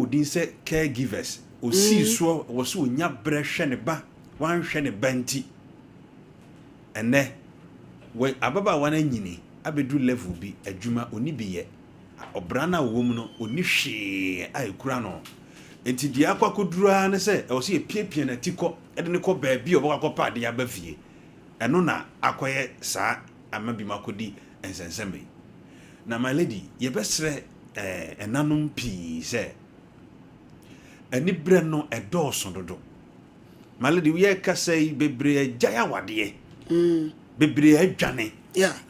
wo din sɛ caregivers, osii soɔ wɔ sɛ onya berɛ hwɛ ne ba, wanhwɛ ne ba nti, ɛnɛ wɔ ababaawa no anyini abɛduru level bi, adwuma ɔni bi yɛ, ɔbra no a ɔwɔ mu no, ɔni hwee a ɛkura no. Nti deɛ akɔ akɔduru ara ne sɛ ɛwɔ sɛ yɛpiapia n'ati kɔ ɛde ne kɔ baabi a ɔbɛkɔ akɔpa adeɛ aba fie. Ɛno na akɔyɛ saa ama bi mu akɔdi nsɛnsɛm yi. Na my lady, yɛbɛsrɛ ɛnanom pii sɛ aniberɛ no ɛdɔɔso dodo. My lady, yɛkasa yi, bebree agyae awadeɛ, bebree adwane,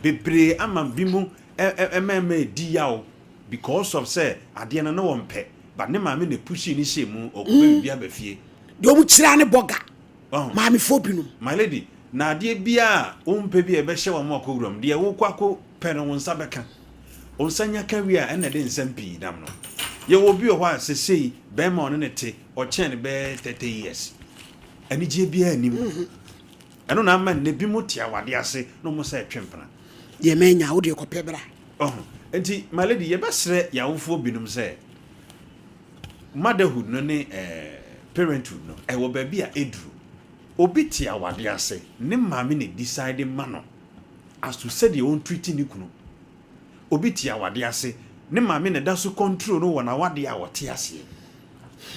bebree ama bi mu ɛmɛɛmɛ edi yaw because of sɛ adeɛ no ne wɔn pɛ, but ne maame na push ne hyɛ mu, ɔkɔpɛ biribi aba fie. Deɛ ɔmu kyerɛ ne bɔga maamefoɔ binom. My lady, na adeɛ biara a wompɛ bi a ɛbɛhyɛ wɔn akɔ wuram deɛ, wokɔ akɔ pɛ no, wo nsa bɛka, wo nsa nya ka wie a, ɛna ɛde nsɛm pii nam no. Yɛwɔ obi wɔ hɔ a sesei bɛrima a ɔne ne te ɔkyɛn no bɛyɛ 30 years, anigyeɛ biara anim. Ɛno na ama nnɛ bi mu te awadeɛ ase na ɔmo sɛ ɛtwe mpena. Deɛ manya, wo deɛ kɔpɛ bra. Ɔho nti, my lady, yɛbɛsrɛ yɛawofoɔ binom sɛ motherhood no ne parenthood no ɛwɔ baabi a ɛduru. Obi te awadeɛ ase, ne maame na decide ma no as to sɛdeɛ ɔntreat ne kunu. Obi te awadeɛ ase, ne maame na ɛda so control no wɔ n'awadeɛ a wɔte aseɛ,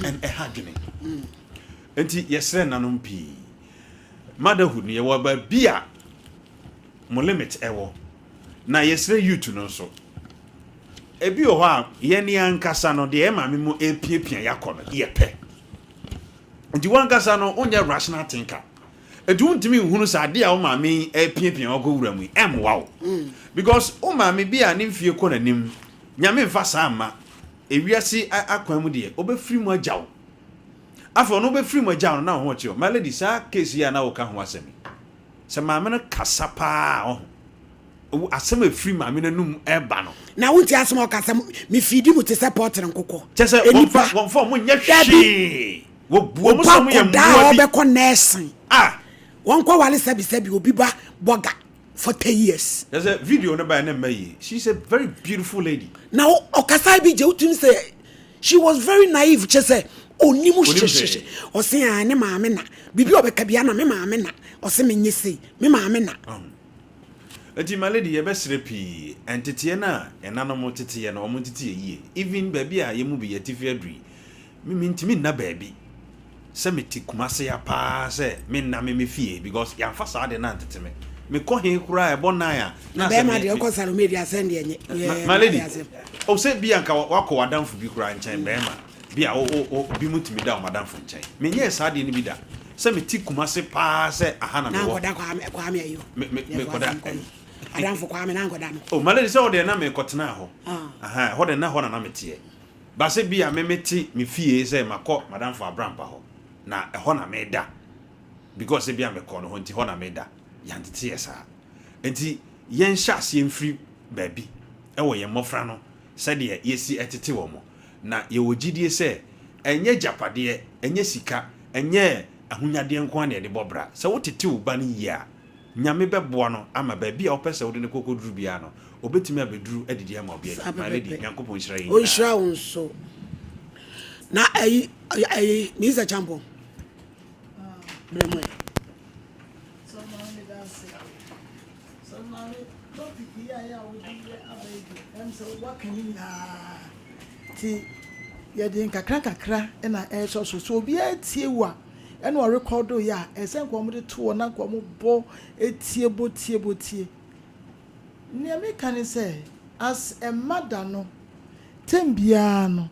ɛn ɛha dwene. Nti yɛsrɛ nanom pii, motherhood no, yɛwɔ baabi a mo limit ɛwɔ. Na yɛsrɛ youth no nso, ebi wɔ hɔ a yɛn ni ankasa no deɛ ɛmaame mu epiapia yakɔ no yɛpɛ. Nti wankasa no wonyɛ rational thinker, nti wontumi nhunu sɛ adeɛ a wo maame epiapia wakɔ wura mu yi ɛmmoa wo, because wo maame bi a ne mfie kɔ n'anim, Nyame mfa saa mma ewiase akwan mu deɛ, ɔbɛfiri mu agya wo. Afei ɔno wobɛfiri mu agya wo no na wo ho ɔkye wo. My lady, saa case yi a na woka ho asɛm yi sɛ maame no kasa paa, ɔho asɛm a ɛfiri maame no anum ɛba no. Na wonti asɛm a ɔka sɛ mefidi mu te sɛ pɔtere nkokɔ. Kyɛ sɛ Enipa. wɔmfa ɔmo nyɛ Dabi. hwee, wɔbu ɔmo Oba sɛ ɔmo yɛ kɔdaa a mmoa bi. Ɔbɛkɔ nursing a wɔnkɔ wale sɛbisɛbi obi ba bɔga for 10 years. Kyɛ sɛ video no baɛ ne mma yie. She is a very beautiful lady. Na ɔkasa bi gye wotumi sɛ she was very naive, kyɛ sɛ onim hyehyɛhyɛ. Ɔse a ne maame na biribi a ɔbɛka bia na me maame na ɔse menyɛ sei, me maame na. Nti my lady, yɛbɛsrɛ pii, nteteɛ no a ɛnanom teteɛ no, ɔmo nteteɛ yie. Even baabi a yɛmu bi yɛte fi aduru yi, me mentumi nna baabi sɛ mete Kumase ya paa sɛ menna me fie, because yɛamfa saa de no antete me. Mekɔ he koraa, ɛbɔ nan a na sɛ bɛrima deɛ ɔkɔ Salome deɛ, asɛm deɛ nyɛ. My lady, o sɛ bi anka wakɔ w'adamfo bi koraa nkyɛn, bɛrima bi a o bi mu tumi da ɔmadamfo nkyɛn. Menyɛɛ saa deɛ no bi da sɛ mete Kumase paa sɛ aha na na mewɔ. Nkɔda Kwame ayo. Mekɔda. Adamfo Kwame na nkɔda no. O my lady, sɛ wɔdeɛ na mekɔtena hɔ. Ah. Aha, hɔ de na hɔ na na meteɛ ba sɛ bi a me mete me fie sɛ makɔ madamfo Abrampa hɔ na ɛhɔ na meda, because sɛ bi a mekɔ no hɔ nti hɔ na meda. Yɛantete yɛ saa. Nti yɛnhyɛ aseɛ mfiri baabi ɛwɔ yɛn mmɔfra no sɛdeɛ yɛsi ɛtete wɔ mo. Na yɛwɔ gyidie sɛ ɛnyɛ gyapadeɛ, ɛnyɛ sika, ɛnyɛ ahonyadeɛ nko ara na yɛde bɔ bra. Sɛ wotete wo ba no yie a, Nyame bɛboa no ama baabi a wopɛ sɛ wode no kɔkɔduru biara no, obɛtumi abɛduru adidi ama obi adi. My lady, Nyankopɔn nhyira yɛn nyinaa. Ɔnhyira wo nso. Na ayi Mr Champon brɛ mu ɛ. So maame da ase. So maame, topic yi a yɛ a wode yɛ aba yi de, sɛ waka ne nyinaa nti yɛde nkakra nkakra na ɛresɔ so. So obiara tie wo a ɛna ɔrekɔdo yɛ a, ɛsɛ nka wɔde to hɔ na nka wɔn bɔ etie bɔ tie bɔ tie. Nea meka ne sɛ, as a mother no, tem biara no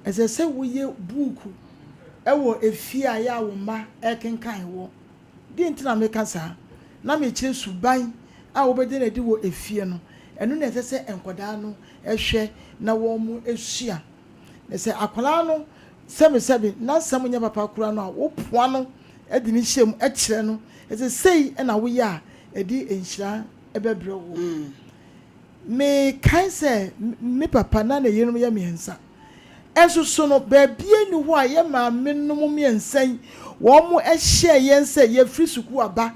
ɛsɛ sɛ woyɛ buuku ɛwɔ efie a yɛ a wo mma ɛkenkan wɔ. Deɛ nti na meka saa na mekyerɛ suban a wobɛda no adi wɔ efie no, ɛno na ɛsɛ sɛ nkwadaa no hwɛ na wɔn esua. Na sɛ akwadaa no sɛbesɛbe n'asɛm nyɛ papa koraa no a, wopoa no de ne hyɛ mu kyerɛ no ɛsɛ sei na woyɛ a ɛde nhyira bɛbrɛ wo. Mekae sɛ me papa na ne yerenom yɛ mmiɛnsa. Ɛnso so no, baabia ni hɔ a yɛ maame nom mmiɛnsa yi wɔn hyɛɛ yɛn sɛ yɛfiri sukuu aba,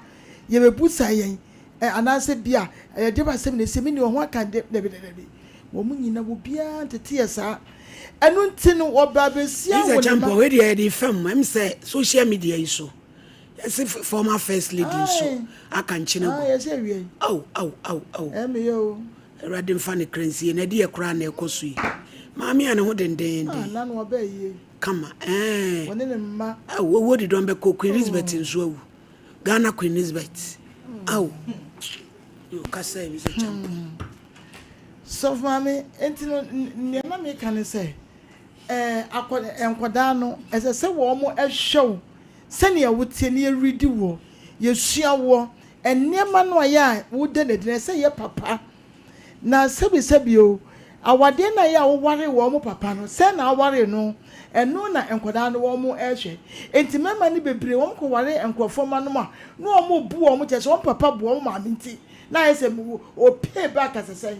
yɛbɛbusa yɛn anaasɛ bi a ɛyɛ deɛ asɛm na ɛsɛ me ni wɔn ho aka de. Dabi dabi, wɔn nyinaa obiara ntete yɛ saa. Ɛno nti no wɔba abɛsia Lisa wo ne ma. Champon, wei deɛ yɛde fam ɛm sɛ social media yi so yɛse former first lady nso aka nkyene gu. Yɛsɛ awie yi. Aw aw aw aw. Ɛmeyɛ o. Awurade mfa ne kra nsie na ɛdeɛ koraa na ɛkɔ so yi. Maame a ne ho dendeenden. Ah, nana ɔbɛ yie. Kama ɛɛ. Wɔne ne mma. Aw, owuo de dɔm bɛkɔ Queen Elizabeth nso awu. Ghana Queen Elizabeth. Aw. Yo kasa yi sɛ Champon. Sɔfo maame, enti no nea na meka ne sɛ, ɛɛ akɔ nkwadaa no ɛsɛ sɛ wɔn hwɛ wo sɛnea woteɛ na yɛredi woɔ, yɛsua woɔ, nneɛma no a yɛ a woda no adi no ɛsɛ sɛ ɛyɛ papa. Na sɛbisɛbi o, awadeɛ no a yɛ a wowaree wɔn papa no, sɛn na awaree no, ɛno na nkwadaa no wɔn rehwɛ. Enti mmarima no bebree wɔn kɔware nkurɔfoɔ mma nom a, na wɔn bu wɔn kyerɛ sɛ wɔn papa bu wɔn maame nti, na ayɛ sɛ ɔpay back asɛ sɛn.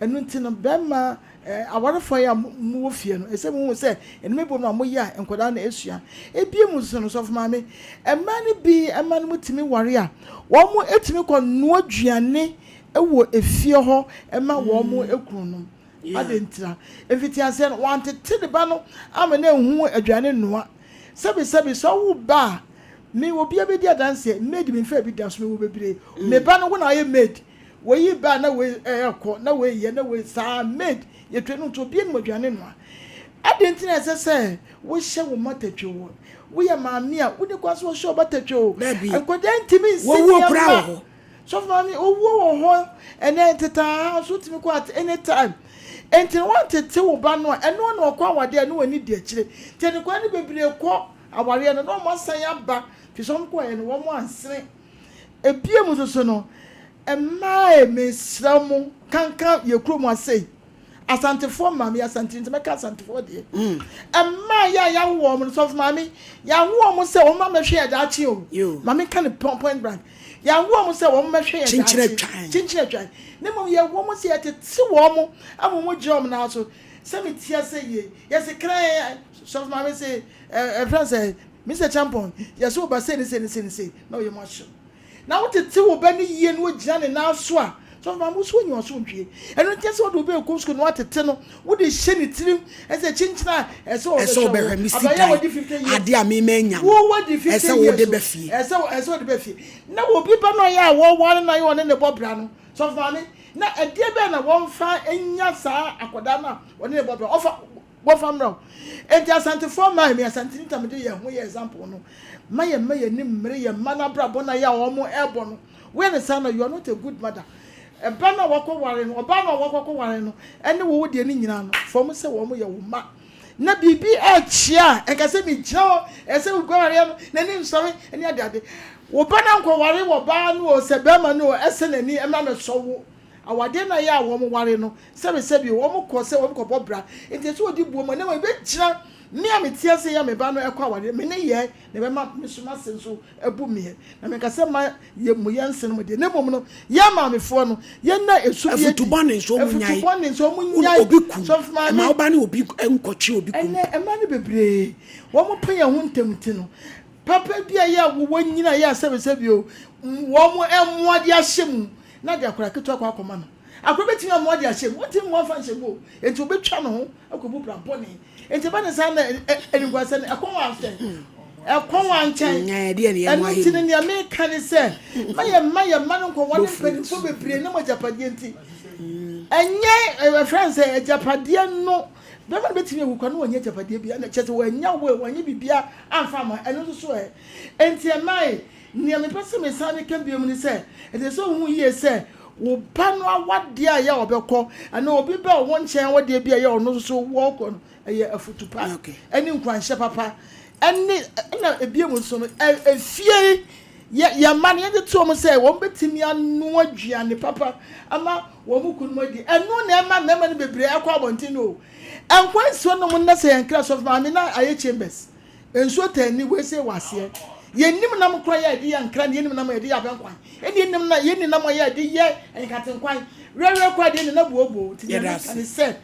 Ɛno nti no bɛrima Awarefoɔ yi a mowɔ fie no, ɛsɛ mohu sɛ nneɛma bi wɔ mu a moyɛ a nkwadaa no sua. Ebiem nso no, sɔfo maame, mmaa no bi mma no tumi ware a, wɔtumi kɔnoa aduane wɔ efie hɔ ma wɔn kununom. Adɛn ntira? Mfitiaseɛ no, wantete ne ba no ama no anhu aduane noa. Sɛbisɛbi, sɛ ɔwo ba a, me obiara bɛdi adanseɛ, maid memfaa bi da so, mewɔ bebree. Me ba no, wo na woayɛ maid. Wei ba na wei ɛkɔ na wei yɛ na wei saa maid yɛtwa no nti obi anim aduane noa. Adɛn nti na ɛsɛ sɛ wohyɛ wo mma tatwi wo? Woyɛ maame a wonni kwan sɛ wɔhyɛ wo ba tatwi o. Dabi. Nkwadaa ntumi nsi Wɔwuo koraa wɔ nneɛma. hɔ. Sɔfo maame owuo wɔ hɔ ɛnɛ ntetaa ha nso wotumi kɔ at any time. Nti no woantete wo ba no a ɛno na ɔkɔ awadeɛ a na w'ani di akyire. Nti nkwadaa no bebree kɔ awareɛ no na wɔn asan aba firi sɛ wɔn kɔeɛ no wɔn ansene. Ebiem nso so no, mmaa e, mesrɛ mo, kanka yɛ kurom ha sei, Asantefoɔ mmaa, meyɛ Asanteni nti mɛka Asantefoɔ deɛ. Mmaa yɛ a yɛawo wɔn no, sɔfo maame, yɛawo wɔn sɛ wɔn mmɛhwɛ yɛ daakye o. Maame nka no point blank. Yɛawo wɔn sɛ wɔn mmɛhwɛ yɛ daakye. Kyenkyen atwan. Ne mmom yɛwɔ wɔn sɛ yɛtete wɔn ama wɔn gyina wɔn nan so. Sɛ metia sɛ yie, yɛse kran, sɔfo maame se, ɛfrɛ sɛ Mister Champon, yɛse wo ba sei ne sei ne sei ne sei na ɔyɛ mu ahyew. Na wotete wo ba no yie na ogyina ne nan so a, sɔfo maame wo so wonya ɔsomdwie. Ɛno nti sɛ wode wo ba rekɔ sukuu na woatete no, wode hyɛ ne tirim sɛ kyenkyen a ɛsɛ Ɛsɛ ɔbɛhwɛ ɔbɛhwɛ wo. me si Abayɛ a dan, wadi 50 years, ade a me manya no, wo wadi 50 ɛsɛ years wode o, ba fie. ɛsɛ ɛsɛ wode ba fie. Na obi ba no a ɔyɛ a wɔware no a yɛ ɔne ne bɔ bra no, sɔfo maame, na ɛdeɛ bɛn na wɔmfa nya saa akwadaa no a ɔne ne bɔ bra? Ɔfa Wɔfa mmerɛ wo. Enti Asantefoɔ mmaa me Asanteni ta mede yɛn ho yɛ example no ma yɛn mma yɛn ani mmere yɛn mma no abrabɔ no a yɛ a wɔn ɛrebɔ no woyɛ no saa no you are not a good mother ɛba no a wakɔ ware no ɔbaa no a wakɔ ware no ɛne wo wo deɛ no nyinaa no fam sɛ wɔn yɛ wo mma na biribi ɛkyea a ɛnka sɛ megyina hɔ ɛsɛ wo guareɛ no n'ani nsɔre ɛne ade ade wo ba no ankɔware wɔ baa no o sɛ bɛrima no o ɛsɛ n'ani ɛma mɛsɔ wo Awadeɛ no a ɛyɛ a wɔn ware no, sɛbesɛbe o, wɔn kɔ sɛ wɔn kɔ bɔ bra, nti ɛsɛ wɔdi buo mu, na mmom ɛbɛgyina me a mete ase yi a me ba no ɛkɔ awadeɛ, me nneyɛɛ na ɛbɛma me nso m'ase nso abu meɛ, na menka sɛ mma yɛ mmu yɛn nsene mu deɛ, na mmom no yɛn maamefoɔ no, yɛnna ɛsu bi adi, Afutu bɔne nso wɔn nyae. afutu bɔne nso wɔn nyae, Obi kum, Sɔfo ɛma maame. wo ba ne obi nkɔtwe obi kum. Ɛnnɛ mmaa no bebree, wɔn pɛ yɛn ho ntɛm nti no, papa bi a ɛyɛ a wɔn nyina yɛ a sɛbesɛbe o, wɔn mmoa de ahyɛ mu, na de akwadaa ketewa akɔ akɔma no. Akwadaa bɛtumi amoa de ahyɛ mu, ɔntumi mmoa mfa nhyɛ mu o, enti ɔbɛtwa ne ho akɔbu bra bɔne. Enti ɛba ne saa na animguasɛ no, ɛkɔ wɔn ankyɛn. Ɛkɔ wɔn ankyɛn. Ɛno nti no, nea meka ne sɛ, ma yɛn mma yɛn mma no nkɔware mpanimfoɔ bebree na mo agyapadeɛ nti. Ɛnyɛ ɛfrɛ no sɛ agyapadeɛ no, bɛrima no bɛtumi awu kwa na wɔnyɛ agyapadeɛ bi, kyerɛ sɛ wɔanya will, wɔanyɛ biribiara amfa ama, ɛno nso so ɛ. Enti ɛmmae Nea mepɛ sɛ mesan meka bio ne sɛ, ɛsɛ sɛ wuhu yiye sɛ wo ba no awadeɛ a ɛyɛ a ɔbɛkɔ anaa obi ba wo nkyɛn awadeɛ bi a ɛyɛ a ɔno nso wɔkɔ no, ɛyɛ afotu pa ne nkuranhyɛ papa. Ɛne ɛna ebiem nso no, efie yɛ yɛn mma no yɛde to wɔn sɛ wɔbɛtumi anoa aduane papa ama wɔn kununom adi. Ɛno na ɛma mmarima no bebree ɛkɔ abɔnten no o. Nkwa nsuo nom nnɛ sɛ yɛn kra sɔfo maame na ayɛ chambers. Nsuo taa nni wei sei wɔ aseɛ. Yɛnnim nam koraa yɛ a yɛde yɛ nkra ne yɛnnim nam a yɛde yɛ abɛnkwan. Ɛne yɛnnim na yɛnni nam a yɛ a yɛde yɛ nkatenkwan. Werɛwerɛ koraa deɛ ne na buobuo. Nti deɛ meka ne sɛ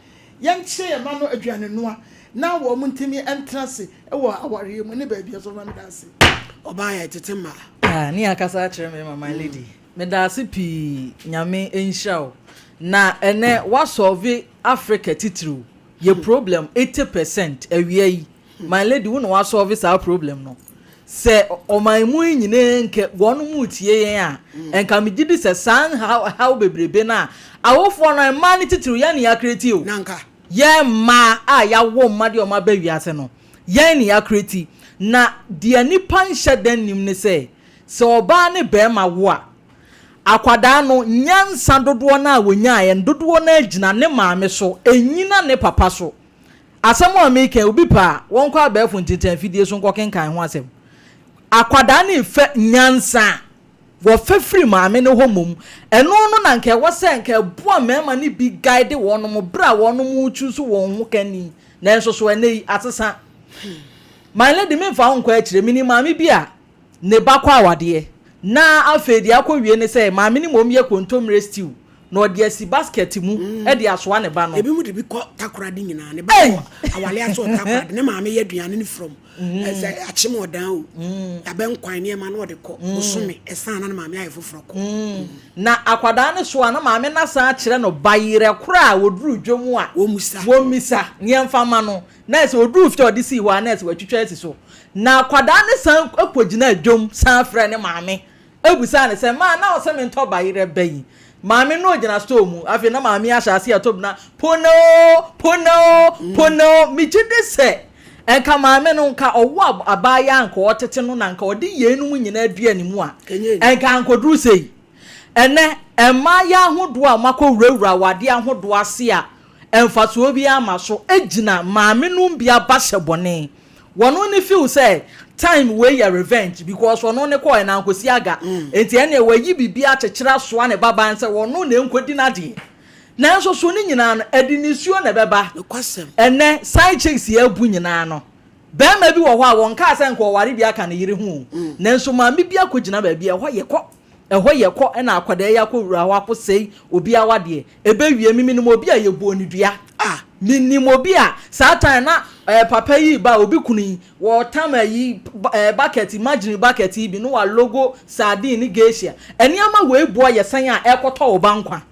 yɛnkyerɛ yɛn mma no aduane noa na wɔn ntumi ntena ase wɔ awareɛ mu ne baabi nso ma meda ase. Ɔbaa yɛ tete mmaa. Ah ne akasa akyerɛ me ma my lady medaase pii Nyame nhyira wo na ɛnɛ wa solve Africa titiriw. Yɛ problem 80% awia yi. My lady wo na wa solve saa problem no. Sɛ ɔman mu yi nyinaa nkɛ wɔn mu tie yɛn a, nka megye di sɛ saa nhaw haw bebrebe no a awofoɔ no mmaa no titiriw yɛn ne yɛakreti o. Nanka. Yɛn mmaa a yɛawo mma de wɔn aba wiase no, yɛn ne yɛakreti. Na deɛ nipa nhyɛ da nnim ne sɛ, sɛ ɔbaa ne barima wo a, akwadaa no nyansa dodoɔ no a wɔnyaeɛ no, dodoɔ no ara gyina ne maame so, ɛnnyina ne papa so. Asɛm a mereka yi, obi pɛ a, wɔnkɔ abɛɛfo ntintan afidie so nkɔkenkan ho asɛm. Akwadaa no refa nyansa a wɔfa firi maame no hɔ mmom. Ɛno no na nka ɛwɔ sɛ nka ɛboa mmarima no bi guide wɔnom berɛ a wɔnom rechoose wɔn ho kani. Nanso so ɛnnɛ yi, asesa. My lady, memfa wo nkɔ akyire, menim maame bi a ne ba kɔ awadeɛ, na afei deɛ akɔwie ne sɛ maame no mmom yɛ kontommire stew na ɔde asi basket mu de asoa ne ba no. Ebinom de bi kɔ Takoradi nyinaa. Ne ba kɔ awale ase wɔ Takoradi. Ne maame yɛ aduane no from sɛ akyem ɔdan o, yabɛ nkwan nneɛma na ɔde kɔ. Bosome ɛsan na ne maame ayɛ foforɔ kɔ. Na akwadaa no soa na maame no asan akyerɛ no bayerɛ korɔ a wɔduru dwom a wɔmmisa na yɛmfa ma no. Na ɛsɛ ɔduru fie a ɔde sii hɔ a na ɛsɛ watwitwa asi so. Na akwadaa no san kɔgyinaa dwom san frɛɛ ne maame bisaa no sɛ, Maa, na wo se mentɔ bayerɛ bɛn? Maame no gyina store mu. Afei na maame ahyɛ aseɛ ɛtɔ bi na, Pone o, pone o, pone o. Megye di sɛ nka maame no nka ɔwo abaayewa nka ɔtete no na nka ɔde yeinom nyinaa dua ne mu a, nka ankɔduru sei. Ɛnnɛ, mmayewa ahodoɔ a wɔakɔwurawura awadeɛ ahodoɔ ase a mfasoɔ biara mma so gyina maamenom bi aba hyɛ bɔne. Wɔno ne feel sɛ time wei yɛ revenge because ɔno ne kɔɔɛ na ankosi aga nti ɛneɛ wayi biribi akyekyere asoa ne babaa no sɛ ɔno na ɛnkɔdi n'adeɛ. Nanso so ne nyinaa no ɛde nisuo na ɛbɛba. Ɛnɛ side chicks yi abu nyinaa no barima bi wɔ hɔ a wɔnkaa sɛ nka ɔware bi aka ne yere ho o nanso maame bi akɔgyina baabi ɛhɔ yɛ kɔ ɛhɔ yɛ kɔ ɛna akwadaa yi akɔwura hɔ akɔsɛe obi awadeɛ Ɛbɛwie me menim obi a yɛbɔɔ no dua. Ah. Menim obi a saa time na eh, papa yi ba obi kunu yi wɔtam ayi eh, bucket imaginary bucket yi bi no wa logo sardine ne geisha nneɛma wei boɔ yɛ sɛn a ɛkɔtɔ wo ba nkwa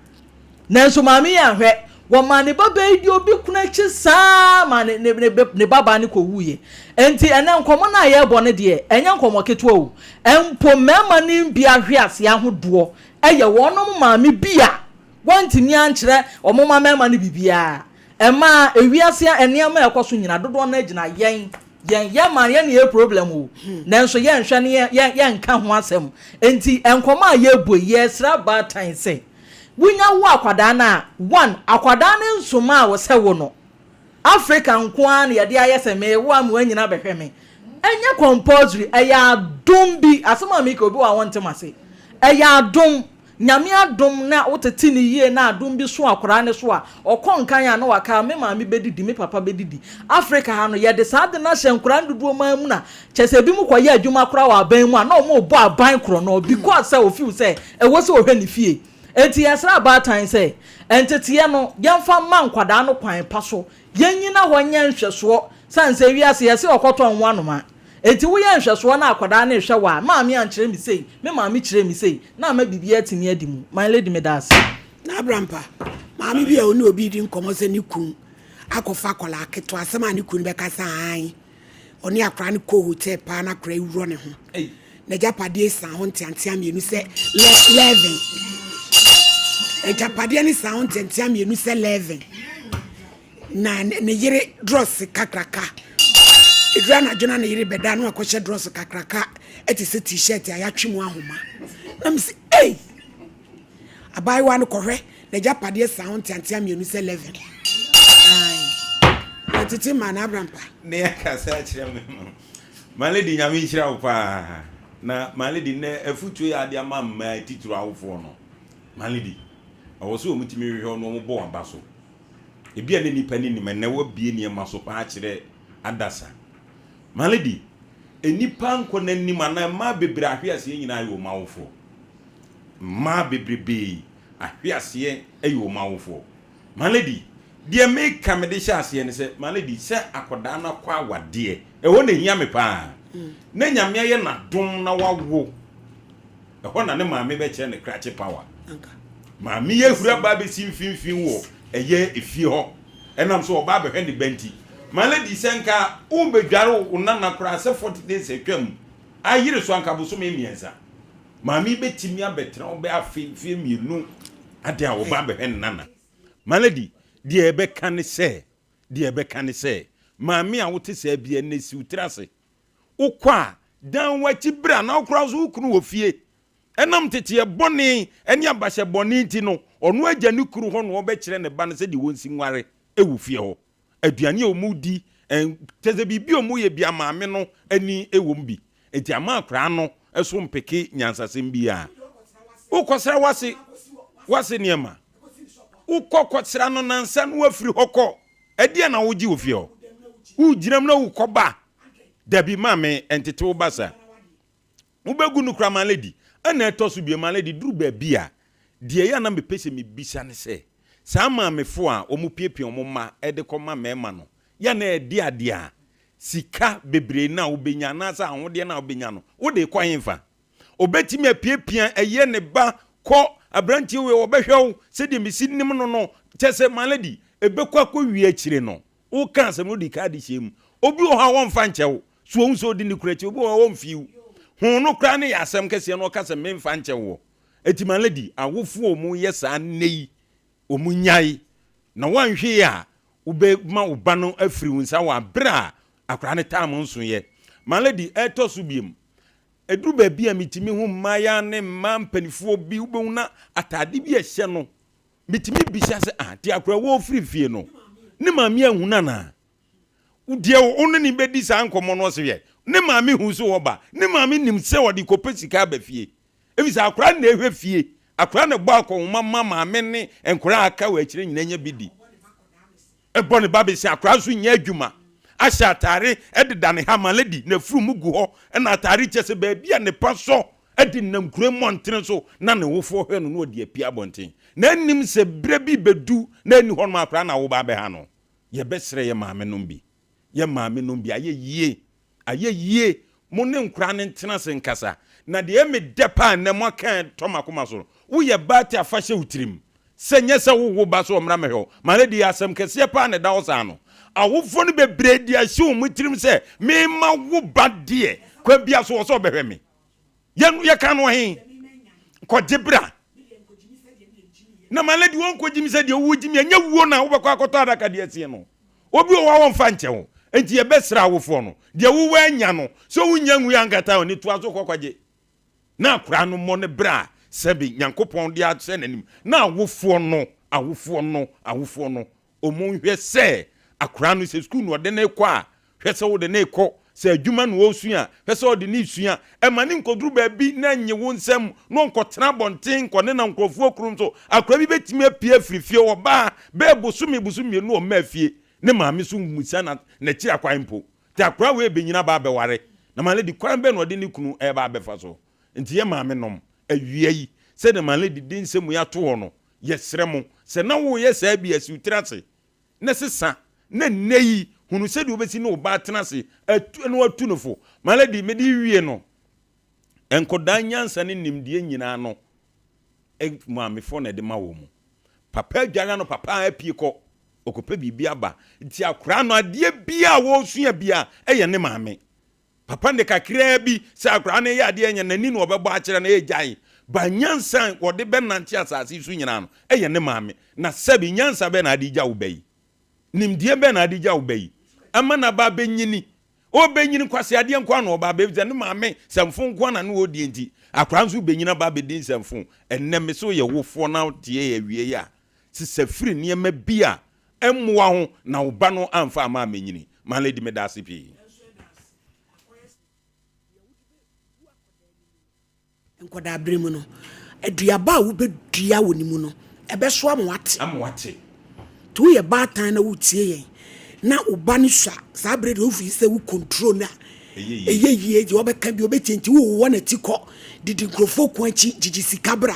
nanso maame yi anhwɛ wɔmaa ne ba bɛyi di obi kunu akyi saa ma ne ne ne ne babaa no kɔwuiɛ nti ɛnɛ nkɔmmɔ no a yɛrebɔ no deɛ ɛnyɛ nkɔmmɔ ketewa o mpo mmarima no bi ahweaseɛ ahodoɔ Ɛyɛ wɔnom maame bi a wɔantumi ankyerɛ wɔn mma mmarima no biribiara. Ɛmaa ewiase nneɛma a ɛkɔ so nyinaa dodoɔ no ara gyina yɛn, yɛn, yɛn ma yɛn na yɛyɛ problem o. Nanso yɛnhwɛ ne yɛn, yɛn, yɛnka ho asɛm. Enti nkɔmmɔ a yɛrebɔ yi, yɛresrɛ abaatan sɛ, wonya wo akwadaa no a, one, akwadaa no nsomaa wo sɛ wo no. Africa nko ara na yɛde ayɛ sɛ mewo a ma wanyini abɛhwɛ me. Ɛnyɛ compulsory, ɛyɛ adom bi. Asɛm a meka obi wɔ a ɔnte m'ase. Ɛyɛ adom. Nyame adom na wotete no yie na adom bi so akwadaa no so a, ɔkɔ nkan a na waka me maame bɛdidi, me papa bɛdidi. Africa ha no, yɛde saa ade no ahyɛ nkwadaa no dodoɔ mu ara mu na kyerɛ sɛ ebinom kɔyɛ adwuma koraa wɔ aban mu a na wɔrebɔ aban korɔno because sɛ ɔfeel sɛ ɛwɔ sɛ ɔhwɛ ne fie. Enti yɛsrɛ abaatan sɛ, nteteɛ no, yɛmfa mma nkwadaa no kwan pa so. Yɛnnyina hɔ nyɛ nhwɛsoɔ, sane sɛ wiase, yɛse ɔkɔtɔ nwo anoma. Enti woyɛ nhwɛsoɔ na akwadaa no rehwɛ wo a, maame ankyerɛ me sei, me maame kyerɛɛ me sei, na ama biribiara atumi adi mu. My lady, meda ase. Na Abrampa, maame bi a ɔne obi redi nkɔmmɔ sɛ ne kunu akɔfa akwadaa ketewa, asɛm a ne kunu bɛka sɛ aane. Ɔne akwadaa no kɔɔ hotel paa na akwadaa yi worɔ ne ho. N'agyapadeɛ san ho nteantea mmienu sɛ lɛven. Agyapadeɛ no san ho nteantea mmienu sɛ lɛven. Na ne yere drɔs kakraka. Ɛduru anadwo na ne yere bɛda na wakɔhyɛ drɔs kakraka ɛte sɛ t-shirt a yɛatwe mu ahoma. Na mese, ei! Abaayewa no kɔhwɛ n'agyapadeɛ saa ho nteantea mmienu sɛ 11. Ae. Na tete maa no abrampa. Ne akasa akyerɛ me no. My lady Nyame nhyira wo paa. Na my lady nnɛ afutuo yi a ade ama mmaa titiri awofoɔ no. My lady, ɛwɔ sɛ wɔn tumi hwehwɛ wo na wɔn bɔ w'aba so. Ebi a ne nipa ne nim ɛnnɛ wabie nneɛma so paa kyerɛ adasa. My lady, nnipa nkɔ n'anim anaa mmaa bebree ahwe aseɛ nyinaa yɛ wɔn awofoɔ. Mmaa bebrebee ahweaseɛ yɛ wɔn awofoɔ. My lady, deɛ meka mede hyɛ aseɛ ne sɛ, my lady, sɛ akwadaa no akɔ awadeɛ, ɛhɔ na ɛhia me paa. Na Nyame ayɛ n'adom na wawo, ɛhɔ na ne maame bɛkyerɛ ne krakye power. Maame yi ahuri aba abɛsi mfimfini wɔ ɛyɛ efie hɔ. Ɛnam sɛ ɔba abɛhwɛ ne ba nti. My lady, sɛ nka worebɛdware wo nana koraa sɛ 40 days atwam ayere so anka bosome mmiɛnsa. Maame yi bɛtumi abɛtena hɔ bɛyɛ afe, mfeɛ mmienu adɛn a ɔba abɛhwɛ ne nana. My lady, deɛ ɛbɛka ne sɛ, deɛ ɛbɛka ne sɛ, maame a wote saa biara nnɛ si wo tiri ase. Wokɔ a, dan w'akyi bra na wo koraa nso wo kunu wɔ fie. Ɛnam nteteɛ bɔne ne abahyɛ bɔne nti no, ɔno agya ne kunu hɔ na ɔbɛkyerɛ ne ba no sɛdeɛ wɔnsi nware wɔ fie hɔ. Aduane a wɔdi, kyerɛ sɛ biribi a wɔyɛ biara maame no ani wɔ mu bi. Enti ama akwadaa no so mpeke nyansasɛm biara. Wokɔsra w'ase w'ase nneɛma. Wokɔ kɔsra no nansa na woafiri hɔ kɔ. Ɛdeɛn na wogye wɔ fie hɔ? Wogyina mu na wokɔba. Dabi maame, ɛntete wo ba saa. Wobɛgu no koraa Malady. Ɛna ɛtɔ so bio Malady duru baabi a, deɛ ɛyɛ a na mepɛ sɛ mebisa ne sɛ, saa maamefoɔ a wɔpiapia wɔn mma de kɔma mmarima no, yɛ a na ɛde adeɛ a sika bebree no a wobɛnya anaasɛ ahodeɛ no a wobɛnya no, wode rekɔ hefa? Ɔbɛtumi apiapia ɛyɛ ne ba kɔ aberanteɛ wei ɔbɛhwɛ wo sɛdeɛ mesi nim no no, kyɛ sɛ Malady, ɛbɛkɔ akɔwie akyire no, Woka asɛm no wode ka adehyeɛ mu. Obi wɔ hɔ a wɔmfa nkyɛ wo. So ohu sɛ odi ne kunu akyi? Obi wɔ hɔ a ɔmfii wo. Ho no koraa ne yɛ asɛm kɛseɛ na ɔka sɛ memfa nkyɛ woɔ. Enti my lady, awofoɔ a wɔyɛ saa nnɛ yi, wɔn nyae. Na woanhwɛ yie a, wobɛma wo ba no afiri wo nsa wɔ aberɛ a akwadaa no time nsoeɛ. My lady, ɛtɔ so biom, ɛduru baabi a metumi hu mmaayaa ne mmaa mpanifoɔ bi, wobɛhu na ataade bi a ɛhyɛ no, Metumi bisa sɛ, ah, nti akora wɔ firi fie no, ne maame ahu no anaa? Deɛ wo ne ne bɛdi saa nkɔmmɔ no ɔse hwɛ, ne maame hu so ɔba, ne maame nim sɛ ɔde kɔpɛ sika aba fie. Ɛfiri sɛ akora na ɛhwɛ fie, akora na ɛbɔ akɔnhoma ma maame ne nkora a aka wɔ akyire nyina nya bi di. Ɛbɔ ne ba bese akora nso nyɛ adwuma, ahyɛ atare deda ne ha ma lady n'afurum gu hɔ na atare kyɛ sɛ baabi a ne pa sɔ de nam kuro mmɔntene so na ne wofoɔ hwɛ no na ɔde apue abɔnten na anim sɛ berɛ bi bɛdu na ɛni hɔ nom akora na woba abɛha no. Yɛbɛsrɛ yɛ maame nom bi, yɛ maame nom bi ayɛ yie Ayɛ yie, mo ne nkoraa no ntena ase nkasa. Na deɛ ɛyɛ me dɛ paa nnɛ moaka a ɛtɔ m'akoma so no, woyɛ baa ti a fa hyɛ wo tirim sɛ nyɛ sɛ wowo ba sɛ ɔmmra mmɛhwɛ wo. Ma no deɛ asɛm kɛseɛ paa na ɛda hɔ saa no. Awofoɔ no bebree de ahyɛ wɔn tirim sɛ mema wo ba deɛ, kwan biara so wɔ sɛ ɔbɛhwɛ me. Yɛn yɛka no he kɔgye bra na ma lady wɔn kɔgye mi sɛ deɛ wogye mi ɛnyɛ wuo na wobɛkɔ akɔtɔ adaka deɛ asie no obi wɔ hɔ a wɔmfa nkyɛ wo nti yɛbɛsrɛ awofoɔ no deɛ wowɔ anya no sɛ wonya nwui ankata ɔne toa so kɔkɔgye na akora no mmɔ ne bra sɛbe Nyankopɔn de ahyɛ n'anim na awofoɔ no awofoɔ no awofoɔ no Wɔnhwɛ sɛ akwadaa no, sɛ sukuu na ɔde no rekɔ a, hwɛ sɛ wode no rekɔ, sɛ adwuma na ɔresua a, hwɛ sɛ ɔde no resua. Mma no nkɔduru baabi na nnye wo nsam na ɔnkɔtena abɔnten nkɔnenam nkurɔfoɔ kurom so. Akwadaa bi bɛtumi apue afiri fie, ɔba a, bɛyɛ bosome, bosome mmienu na ɔmmaa fie. Ne maame nso mmisa n'akyiri akwan mpo. Nti akwadaa wei rebɛnyini aba abɛware, na my lady, kwan bɛn na ɔde ne kunu reba abɛfa so? Nti yɛn maamenom, awia yi, sɛdeɛ my lady de nsɛm yi ato hɔ no, Yɛsrɛ mo, sɛ na woreyɛ saa bi a, si wo tiri ase na sesa, na nnɛ yi, hunu sɛdeɛ wobɛsi ne wo ba atena ase atu na watu no fo. My lady, mede rewie no, nkɔdaa nyansa ne nimdeɛ nyinaa no, maamefoɔ na ɛde ma wɔn. Papa adware ano, papa apue kɔ, ɔkɔpɛ biribi aba. Nti akwadaa no, adeɛ biara a wɔresua biara, ɛyɛ ne maame. Papa no de kakraa bi sɛ akwadaa no reyɛ adeɛ anya n'ani na ɔbɛbɔ akyerɛ no ɛregyae. Ba nyansa a wɔde bɛnante asase yi so nyinaa no yɛ ne maame. Na sɛbe nyansa bɛn na ade gya wo ba yi? Nimdeɛ bɛn na ade gya wo ba yi? Ama n'aba abɛnyini. Ɔbɛnyini nkwaseadeɛ nko ara na ɔba abɛ sɛ ne maame nsɛmfo nko ara na ne ɔredie nti akwadaa nso bɛnyini aba abɛdi nsɛmfo. Ɛnnɛ me sɛ woyɛ wofoɔ na wotie yɛ awie yi a, sesa firi nneɛma bi a ɛmmoa ho na wo ba no amfa amma ammɛnyini. My lady meda ase pii. Nkwadaa-bere mu no, aduaba a wobɛdua wɔ ne mu no, ɛbɛso ama wate. Ama wate. Nti woyɛ baatan na woretie yɛn na wo ba no sua, saa bere deɛ wofii sɛ wo control no a, ɛyɛ yie, deɛ ɔbɛka bi ɔbɛtie, nti wowowɔ n'akyi kɔ, didi nkurɔfoɔ ko akyi, gyigye sika bra.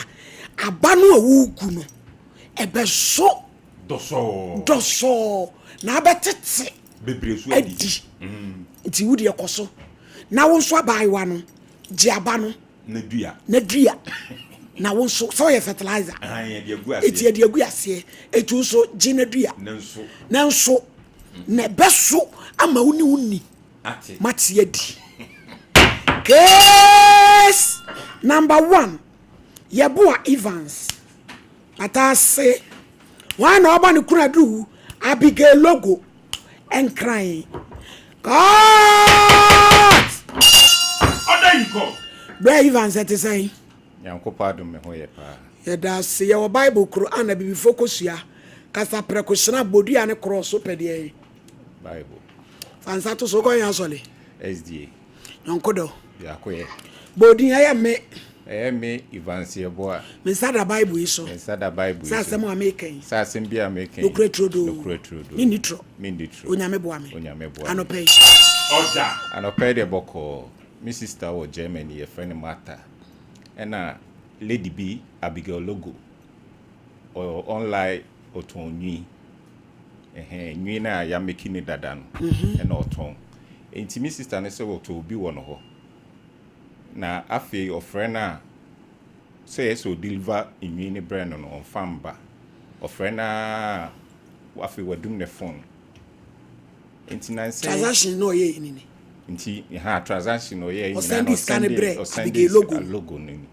Aba no a woregu no, ɛbɛso Dɔsɔɔ. Dɔsɔɔ. Na abɛtete. Bebree so adi. Adi. Nti wo deɛ kɔ so. Na wo nso abaayewa no, gye aba no. Na dua. Na dua. Na wo nso sɛ ɔyɛ fertilizer. Eti yɛde agu aseɛ. Eti wo nso gye na dua. Nanso na ɛbɛso ama wo ne wo ni mate adi. Case number one, Yeboah Evans Pataase. Hwan na ɔba ne kunu aduru Abigail Logo Nkran. Cut! Order in court. Brɛ Evans ɛte sɛn? Nyankopɔn adom me ho yɛ paa. Yɛda ase. Yɛwɔ Bible koro a na abibifo kosua. Kasa prɛko hyena bodua ne korɔ so pɛ deɛn? Bible. Fa nsa to so. Wokɔ yɛn asɔre? SDA. Yɔnko dɔ. Biako yɛ. Bɔ odin, ɛyɛ me. Ɛyɛ me Evans Yeboah. Me nsa da Bible yi so. Me nsa da Bible yi so. Sɛ asɛm a meka yi. Sɛ asɛm bi a meka yi. Nokorɛ turodoo. Nokorɛ turodoo. Menni torɔ. Menni torɔ. Onyame boa me. Onyame boa me. Anɔpa yi. Ɔda. Anɔpa yi deɛ bɔkɔɔ. Me sister wɔ Germany yɛfrɛ no Martha. Ɛna lady bi Abigail Logo. Ɔwɔ online ɔtɔn nwi. Ɛhɛn, nwi no a yɛameki no dada no ɛna ɔtɔn. Nti me sister no sɛ ɔtɔ obi wɔ no hɔ. Na afei ɔfrɛ no a, sɛ ɛyɛ sɛ ɔdeliver nwi no brɛ no no, ɔmfa mba. Ɔfrɛ no ara a, afei wadum ne phone. Nti nansa yi. Transaction na ɔyɛɛ ni ni. Nti ha transaction na ɔyɛɛ nyinaa na Ɔsɛnde sika no brɛ ɔsɛnde Abigail Logo no. logo no ni.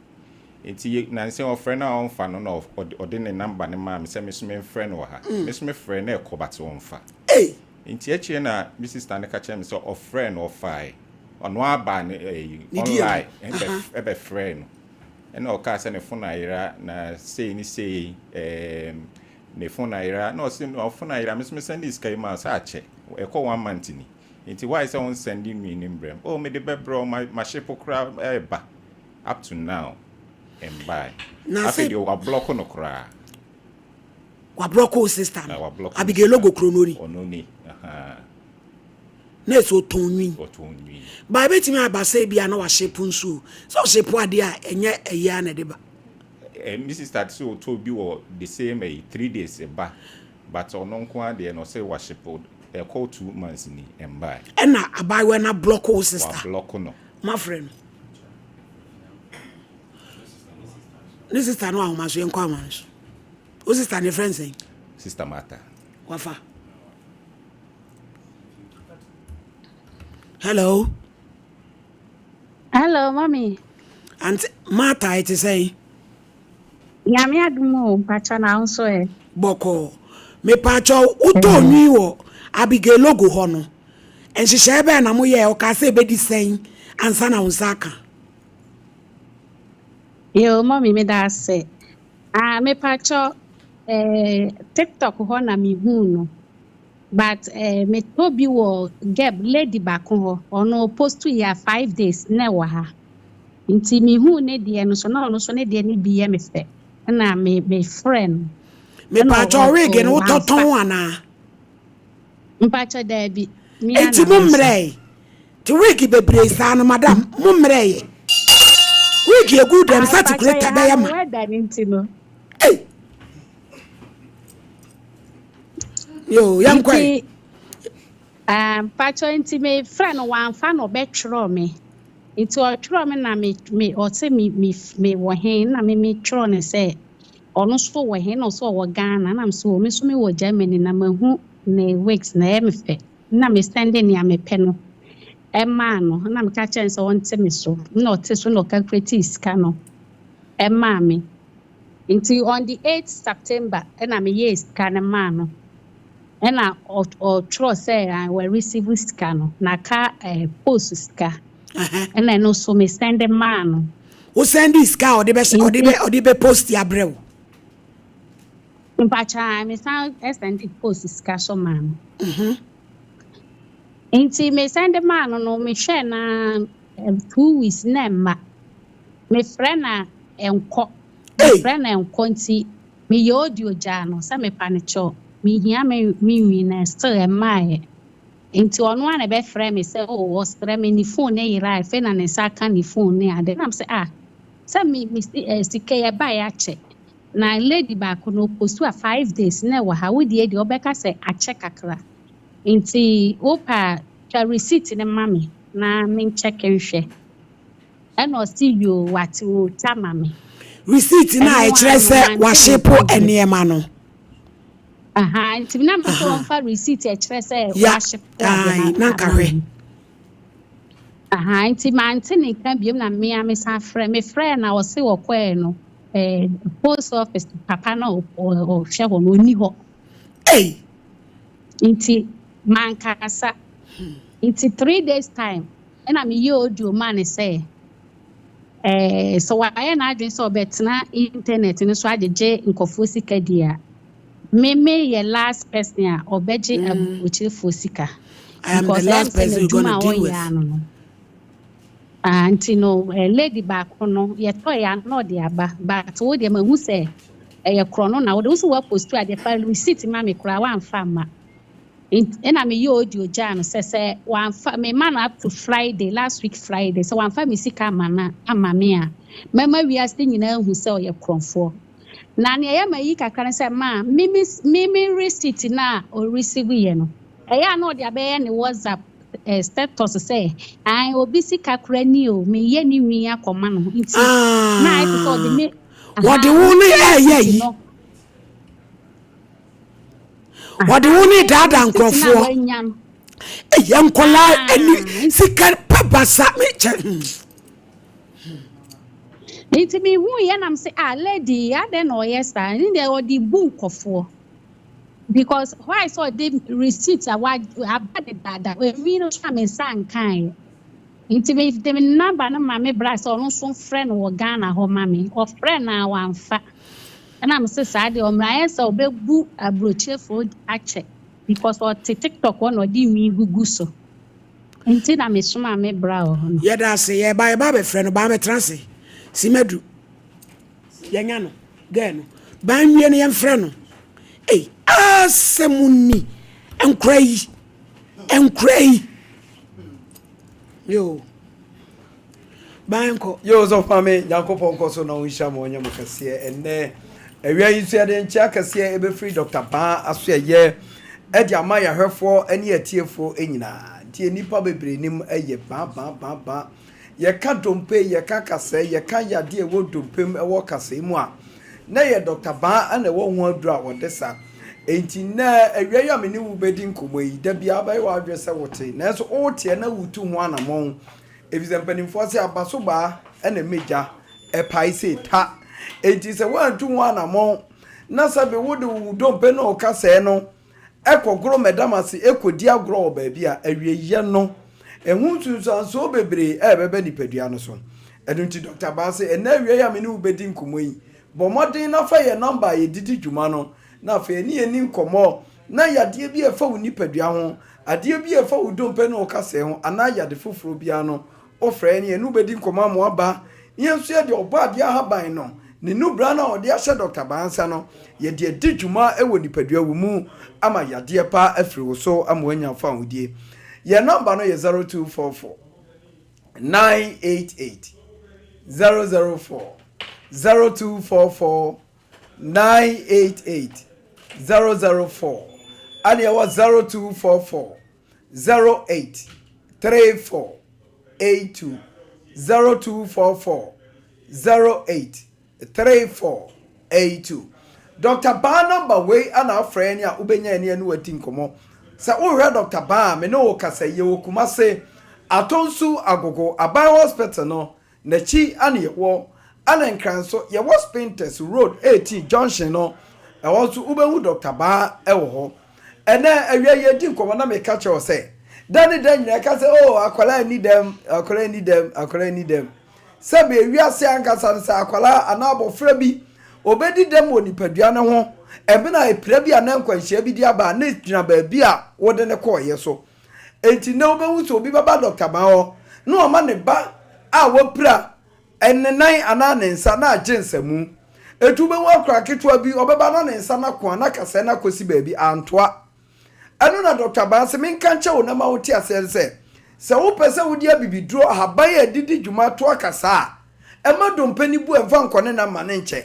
Nti nansa yi ɔfrɛ no a ɔmfa no na ɔde ne number no maa me sɛ me nso memfrɛ no wɔ ha. Me nso mefrɛ no ɛkɔ but ɔmfa. Ei! Nti akyire na me sister no ka kyerɛɛ me sɛ ɔfrɛɛ no ɔfae. Ɔno ara baa ne ɛyi Ne DM. online Aha. ɛbɛfrɛɛ no. Ɛna ɔkaa sɛ ne phone ayera na sei ne sei ɛɛm ne phone ayera. Na ɔse no phone ayera me nso me sɛnde sika yi maa wo sɛ akyɛ. Ɛkɔ one month ni. Nti why sɛ wo nsɛnde nwi no mbrɛ me? Oh mede bɛbrɛ wo ma mahyepo koraa ɛɛba. Up to now ɛmbae. Na Afei sɛ deɛ wablɔko no koraa. Wabrɔko wo sister Na no. wablɔko me Abigail sister Logo no. kuro no ni. Ɔno ni. Ahaa. Na ɛsɛ ɔtɔn nwi. Ɔtɔn nwi. Ba ebetumi aba sɛ ebia na wahyepo nso o. Sɛ ɔhyepo adeɛ a ɛnyɛ ɛyi ara na ɛde ba. Eh, me sister te sɛ ɔtɔ bi wɔ the same ɛyi three days ɛba but ɔno nko ara deɛ no ɔsɛ wahyepo ɛkɔ 2 months ni ɛmbae. Ɛna abaayewa no ablɔko wo sister. Wablɔko no. Moafrɛ no. Ne sister no ahoma so yɛnkɔ ahoma no so. Wo sister ne frɛ nsɛn? Sister Martha. Wafa. Hello. Hello, mommy. Auntie Martha, ɛte sɛn? Nyame adom o, mpakyɛ na wo nso ɛ? Bɔkɔɔ. Mepakyɛ wotɔɔ nwi wɔ Abigail Logo hɔ no, nhyehyɛe bɛn na moyɛɛ? Ɔkaa sɛ ɛbɛdi sɛn ansa na wo nsa aka? Yo, mommy, meda ase. Ah, mepakyɛ eh, TikTok hɔ na mehuu no. But eh, metɔ bi wɔ Geb lady baako hɔ. Ɔno post yɛ a 5 days na ɛwɔ ha. Nti mehuu ne deɛ no so na ɔno so ne deɛ no bi yɛ me fɛ. Ɛna me mefrɛ no. Ɛna Mepakyɛ wig no wotɔ wamfa. tɔn anaa? Mpakyɛ daabi. Me ara Enti na mo mehyɛ. mmerɛe. Nti wig bebree saa no madam, mo mmerɛeɛ. Wig egu dɛm Ah, sɛ mpakyɛ tikuleta yɛ ha bɛyɛ no ma. weather no nti no. Ei! Yo, yɛnkɔ ɛ. Nti ah, mpakyɛ nti mefrɛ no wamfa na ɔbɛtwerɛ me. Nti ɔtwerɛ me na me ɔse me wɔ he na me metwerɛ no sɛ ɔno nso wɔ he na ɔsɛ ɔwɔ Ghana na me so me nso mewɔ Germany na mahu ne wigs na ɛyɛ me fɛ na me send nea mepɛ no ɛmaa no na meka kyerɛ no sɛ ɔnte me so na ɔte so na ɔcalculate sika no ɛmaa me. Nti on the 8th September ɛna meyɛɛ sika no maa no. Ɛna ɔtwerɛ sɛ ah, wɔ receive sika no na ka post sika. Ɛna ɛno nso me send maa no. Wo send sika a ɔde bɛ ɔde bɛ ɔde bɛ post abrɛ wo. Mpakyɛ me san send post sika so maa no. Nti me send maa no no mehwɛ na 2 weeks na ɛmma. Mefrɛ na ɛnkɔ. Mefrɛ na ɛnkɔ nti meyɛ audio gyaa no sɛ mepa no kyɛw. Mehia me nwi na still ɛmmaeɛ. Nti ɔno ara na ɛbɛfrɛ me sɛ oh ɔsrɛ me ne phone ne yera a afei na ne nsa aka ne phone ne ade. Na me sɛ ah sɛ me sika yi ɛbaeɛ akyɛ. Na lady baako no ɔpost a 5 days na ɛwɔ ha. Wo deɛ deɛ ɔbɛka sɛ akyɛ kakra. Nti wopɛ a twa receipt no ma me na menkyɛke nhwɛ. Ɛna ɔse yoo wate ɔretwa ma me. Receipt no a Ɛno ara ɛkyerɛ no sɛ mante ne wahyepo nka bio. nneɛma no. Ahaa nti na mepɛ sɛ ɔmfa receipt a ɛkyerɛ sɛ Ya, wahyepo ade no ae, na nka ama hwɛ. me. Ahaa nti mante ne nka bio na me ara mesan frɛ. Mefrɛɛ no a ɔse ɔkɔɛ no eh, post office papa no a ɔhwɛ hɔ no ɔnni hɔ. Ei! Nti mankasa. Nti 3 days time ɛna meyɛ audio maa no sɛ eh, sɛ wayɛ n'adwene sɛ ɔbɛtena internet no so agyegye nkurɔfoɔ sika di a, me meyɛ last person a ɔbɛgye aburokyerefoɔ sika. I am the Because ɛyɛ last me sɛ person you're n'adwuma gonna a deal ɔyɛ with. ano no. Ah, nti no eh, lady baako no yɛtɔe a na ɔde aba, but wo deɛ mahu sɛ ɛyɛ korɔ no na wode wo so woapost adeɛ fa receipt ma me koraa woamfa amma. Ɛna meyɛ audio gyaa no sɛ wamfa mema no up to Friday, last week Friday, sɛ wamfa me sika ama no ama me a, mɛma wiase nyinaa ahu sɛ ɔyɛ korɔmfoɔ. Na nea ɛyɛ ma yi kakra ne sɛ ma me me receipt no a ɔreceive yɛ no, ɛyɛ a na ɔde abɛyɛ ne WhatsApp status sɛ an obi sika kora ni o, meyɛ ne nwi akɔma no, nti na ayɛ te sɛ ɔde me Wɔde wo ne ɛyɛ yi. no. Wɔde wo ne daadaa receipt no a nkurɔfoɔ. wanya no. Ɛyɛ nkɔlaa ani sika pa basa me kyɛ. Nti mehu yɛ nam sɛ, ah, lady, adɛn na ɔyɛ saa? Ne deɛ ɔde bu nkɔfoɔ, because why sɛ ɔde receipt a wa aba dedaada enwi no so a me nsa nkaeɛ? Nti mede me number no ma me bra sɛ ɔno nso mfrɛ no wɔ Ghana hɔ ma me. Ɔfrɛ no a wamfa. Ɛna me sɛ saa deɛ ɔmmra ayɛ sɛ ɔbɛbu aburokyerefoɔ akyɛ, because ɔte TikTok hɔ na ɔde nwi gugu so, nti na mesoma me bra wɔ hɔ no. Yɛda ase, yɛba yɛba abɛfrɛ no baa bɛtena ase. Simadu. Yɛnya no. Girl no. Baa nwie no yɛmfrɛ no. Ei, asɛm ni. Nkora yi. Nkora yi. Yo. Baa nkɔ. Yo, sɔfo maame, Nyankopɔn nkɔ so na ɔnhyira mo, ɔnyɛ mo kɛseɛ. Ɛnnɛ awia yi nso yɛde nkyea kɛseɛ ɛbɛfiri Dr. Baa aso ɛyɛ ɛde ama yɛahwɛfoɔ ne atiefoɔ nyinaa. Nti nnipa bebree nim ɛyɛ baa baa baa baa. Yɛka dompe, yɛka kasɛɛ, yɛka yadeɛ ɛwɔ dompe mu, ɛwɔ kasɛɛ mu a, na ɛyɛ Dr. Baa na ɛwɔ ho aduro a wɔde sa. Enti nnɛ awia yi a me ne wo bɛdi nkɔmmɔ yi, da biara bɛyɛ w'adwene sɛ wote, nanso woteɛ na wotu ho anammɔn. Efisɛ mpanimfoɔ se abasobaa na ɛma gya pae sei ta. Enti sɛ woantu ho anammɔn na sɛbe wode wo dompe ne wo kasɛɛ no kɔgoro mmɛdam ase kɔdi agorɔ wɔ baabi a, awieeɛ no, ɛho nsunsuansoɔ bebree rebɛba nipadua no so. Ɛno nti Dɔkta Baa se, ɛnnɛ awia yi a me ne wo bɛdi nkɔmmɔ yi, bɔ mmɔden na fa yɛn nɔmba a yɛde di dwuma no na afei ɛne yɛn nni nkɔmmɔ na yadeɛ bi a ɛfa wo nipadua ho, adeɛ bi a ɛfa wo dompe ne wo kasɛɛ ho anaa yade foforɔ biara no, wofrɛ yɛn ne yɛne wo bɛdi nkɔmmɔ ama woaba. Yɛn nso yɛde Ɔbɔadeɛ ahaban no ne nnubra no a ɔde ahyɛ Dɔkta Baa nsa no, yɛde adi dwuma wɔ nipadua wo mu ama yadeɛ pa afiri wo so ama woanya fawohodie. Yɛn nɔmba no yɛ 0244 988 004, 0244 988 004, ɛne ɛwɔ 0244 08 34 82, 0244 08 34 82. Dr. Baa nɔmba wei ana afrɛ yɛn a wobɛnya yɛn ne wadi nkɔmmɔ. Sɛ wohwɛ Dr. Baa a me ne wo kasa yi, yɛwɔ Kumase, Atonsu Agogo Aban Hospital no n'akyi ana yɛwɔ, ana Nkran nso yɛwɔ Spintex Road 18 junction no, ɛhɔ nso wobɛhu Dr. Baa ɛwɔ hɔ. Ɛnɛ awia yi yɛdi nkɔmmɔ na meka kyerɛ wo sɛ da ne da nyinaa ɛka sɛ oh, akwadaa nni dɛm, akwadaa nni dɛm, akwadaa nni dɛm. Sɛbe ewiase ankasa no, sɛ akwadaa anaa abɔfra bi obɛdi dɛm wɔ nipadua no ho ɛmena a epira bi anaa nkwanhyia bi de aba a, na gyina baabi a wode no kɔɔeɛ so. Enti nnɛ wobɛhu sɛ obi bɛba dɔkta ban hɔ na wama ne ba a wapira ne nan anaa ne nsa na agye nsamu. Enti wobɛhu akwadaa ketewa bi, ɔbɛba na ne nsa no ako a na kasɛɛ no akɔsi baabi, antoa. Ɛno na Dɔkta Ban se menka nkyɛ wo na ma wote aseɛ ne sɛ, sɛ wopɛ sɛ wode abibiduro ahaban a ɛde di dwuma toa kasaa a, ɛma dompe no bu ɛmfa nkɔ ne nam ma no nkyɛ.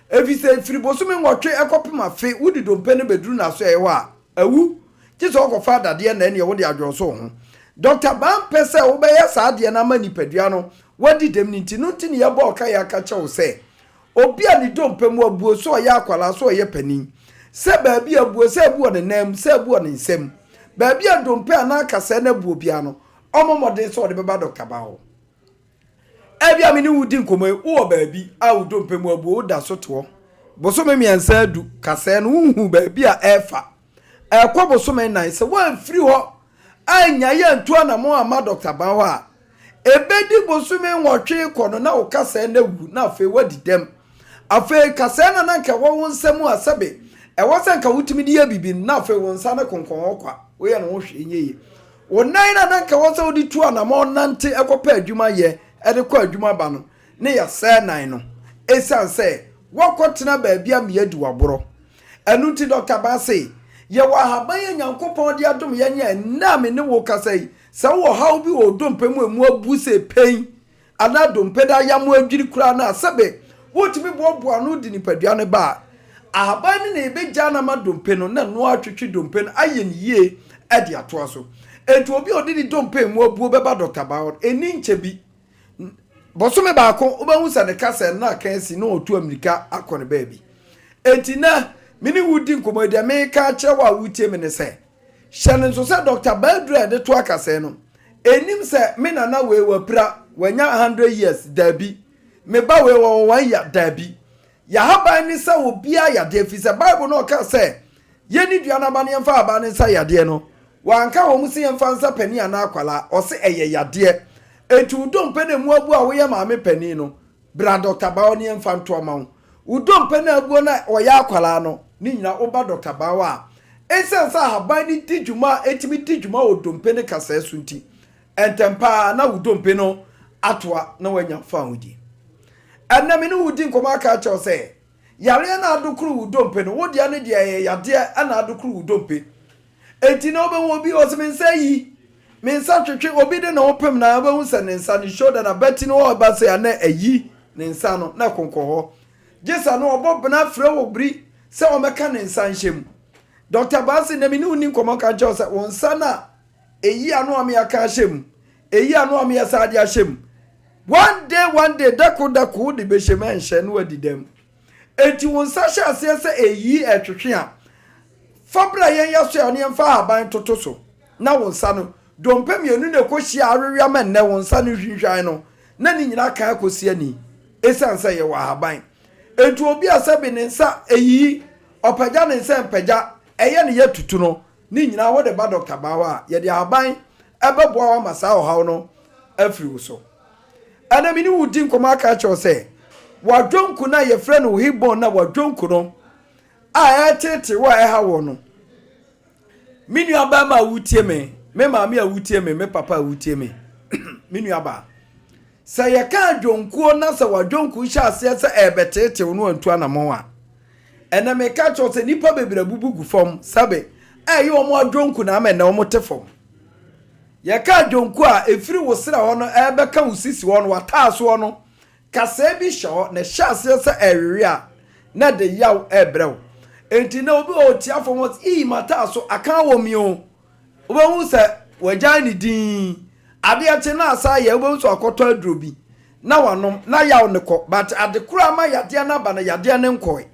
Ɛfiri sɛ ɛfiri bosome nwɔtwe kɔpem afe wode dompe no bɛduru n'asoɛeɛ hɔ a, awu. Gye sɛ wokɔfa dadeɛ na ɛneɛ wode adwonso wo ho. Dɔkta Ban mpɛ sɛ wobɛyɛ saa adeɛ no ama nipadua no wadi dɛm no nti, no nti ne yɛbɔɔ ka yɛaka kyerɛ wo sɛ. Obi a ne dompe mu abuo, sɛ ɔyɛ akwadaa, sɛ ɔyɛ panin, sɛ baabi abuo, sɛ abu wɔ ne nan mu, sɛ abu wɔ ne nsam, baabi a dompe anaa kasɛɛ no abuo biara no, ɔmmɔ mmɔden sɛ ɔde bɛba dɔkta ba hɔ. Ebia me ne wo redi nkɔmmɔ yi, wowɔ baabi a wo dompe mu abuo, woda so te hɔ. Bosome mmiɛnsa adu, kasɛɛ no, wonhuu baabi a ɛrefa. Ɛrekɔ bosome nnan, sɛ woamfiri hɔ annyae antu anammɔn amma dɔkta ba hɔ a, ɛbɛdi bosome nwɔtwe rekɔ no na wo kasɛɛ no awu na afei woadi dɛm. Afei kasɛɛ no a na anka ɛwɔ wo nsa mu a sɛbe ɛwɔ sɛ anka wotumi de yɛ biribi no, na afei wo nsa no konkɔn hɔ kwa, woyɛ ne ho hwee nyɛ yie. Wo nan no a na anka ɛwɔ sɛ wode tu anammɔn nante kɔpɛ adwuma yɛ de kɔ adwuma ba no, ne yɛasɛe nan no esiane sɛ woakɔtena baabi a mmea di w'aborɔ. Ɛno nti Dɔkta Baa se, Yɛwɔ ahaban a Nyankopɔn de adom yɛn a ɛnnɛ a me ne wo rekasa yi, sɛ wowɔ haw bi wɔ wo dompe mu a emu abu sɛ pɛn anaa dompe no ayam adwiri koraa no a, sɛbe wotumi boaboa ano de nipadua no ba a, ahaban no na ebegyaa no ama dompe no na ɛno ara atwetwe dompe no ayɛ no yie de atoa so. Enti obi a ɔde ne dompe a emu abuo bɛba Dɔkta Baa hɔ no, ɛnni nkyɛ bi Bosome baako, wobɛhu sɛ ne kasa no na aka asi na ɔtu amirika akɔ ne baabi. Enti na me ne wo di nkɔmmɔ yi, deɛ meka akyerɛ wo a wotie me ne sɛ, hyɛ no nso sɛ Dɔkta Baaduru a yɛde to akasɛɛ no, ɛnnim sɛ me nana wei wapira, wanya 100 years, daabi. Me ba wei wɔwɔ one year, daabi. Yɛahaban ne sɛ obiara yadeɛ, ɛfiri sɛ Bible no ɔka sɛ yɛnni dua no aba na yɛmfa ahaban no nsa yadeɛ no, wanka wɔ mu sɛ yɛmfa nsa panin anaa akwadaa, ɔse ɛyɛ yadeɛ. Enti wo dompe no a ɛmu abu a woyɛ maame panin no, bra Dɔkta Bawa na yɛmfa ntoa ma wo. Wo dompe no a abuo no a ɔyɛ akwadaa no, ne nyinaa woba Dɔkta Bawa a, ɛsiane sɛ ahaban no di dwuma a ɛtumi di dwuma wɔ dompe no kasɛɛ so nti, ntɛm pa ara na wo dompe no atoa na woanya fawohodie. Ɛnnɛ me ne wo redi nkɔmmɔ aka akyerɛ wo sɛ, yareɛ no a adokoro wo dompe no, wo deɛ no deɛ ɛyɛ yadeɛ na adokoro wo dompe. Enti na wobɛhu obi ɔse me nsa ayi, me nsa twetwe, obi de ne ho pem na wobɛhu sɛ ne nsa, ne shoulder, n'abati no ɔba sɛ a na ayi ne nsa no na ɛkonkɔ hɔ. Gye sɛ no ɔbɔ bena frɛ wɔ biri sɛ ɔmmɛka ne nsa nhyɛ mu. Dɔkta Baase, nnɛ me ne wo nni nkɔmmɔ nka nkyerɛ wo sɛ wo nsa no a Eyi ano a meaka ahyɛ mu. Eyi ano a measa de ahyɛ mu. One day, one day, da koro da koro wode bɛhyɛ mu ɛnhyɛ na wadi dɛm. Enti wo nsa hyɛ aseɛ sɛ eyi ɛtwetwe a, fa bra yɛn yɛasoɛ a na yɛmfa ahaban toto so na wo nsa no, dompe mmienu na ɛkɔhyia awewe ama nnɛ wo nsa no hwinhwan no na ne nyinaa kan akɔsi ani ɛsiane sɛ yɛwɔ ahaban. Enti obi a sɛbe ne nsa eyiyi, ɔpagya ne nsa mpagya, ɛyɛ ne ya tutu no, Ne nyinaa wode ba dɔkta baa hɔ a, yɛde ahaban bɛboa wo ama saa ɔhaw no afiri wo so. Ɛnɛ me ne wo di nkɔmmɔ aka akyerɛ wo sɛ, w'adwonku no a yɛfrɛ no hip bone na w'adwonku no a ɛreteetee wo a ɛha wo no, me nua barima a wotie me, me maame a wotie me, me papa a wotie me, me nua baa, Sɛ yɛka adwonkuo na sɛ w'adwonku hyɛ aseɛ sɛ ɛrebɛteetew no antu anamɔn a, ɛnɛ meka kyerɛ wo sɛ nnipa bebree abubu gu fam sɛbe ɛyɛ wɔn adwonku na ama ɛnɛ wɔn te fam. Yɛka adwonku a, ɛfiri wo serɛ hɔ no ɛrebɛka wo sisi hɔ no, w'ataasoɔ no, kasɛɛ bi hyɛ hɔ na ɛhyɛ aseɛ sɛ ɛrewe a, na ɛde yaw ɛrebrɛ wo. Enti na obi wɔ hɔ ɔtia fam hɔ sɛ, ii m'ataaso aka wɔ me o. Wobɛhu sɛ wagyae ne dinn. Adeɛ kye na asa ayɛ, wobɛhu sɛ wakɔtɔ aduro bi na wanom na yaw no kɔ. But ade korɔ ama yadeɛ no aba no, yadeɛ no nkɔe.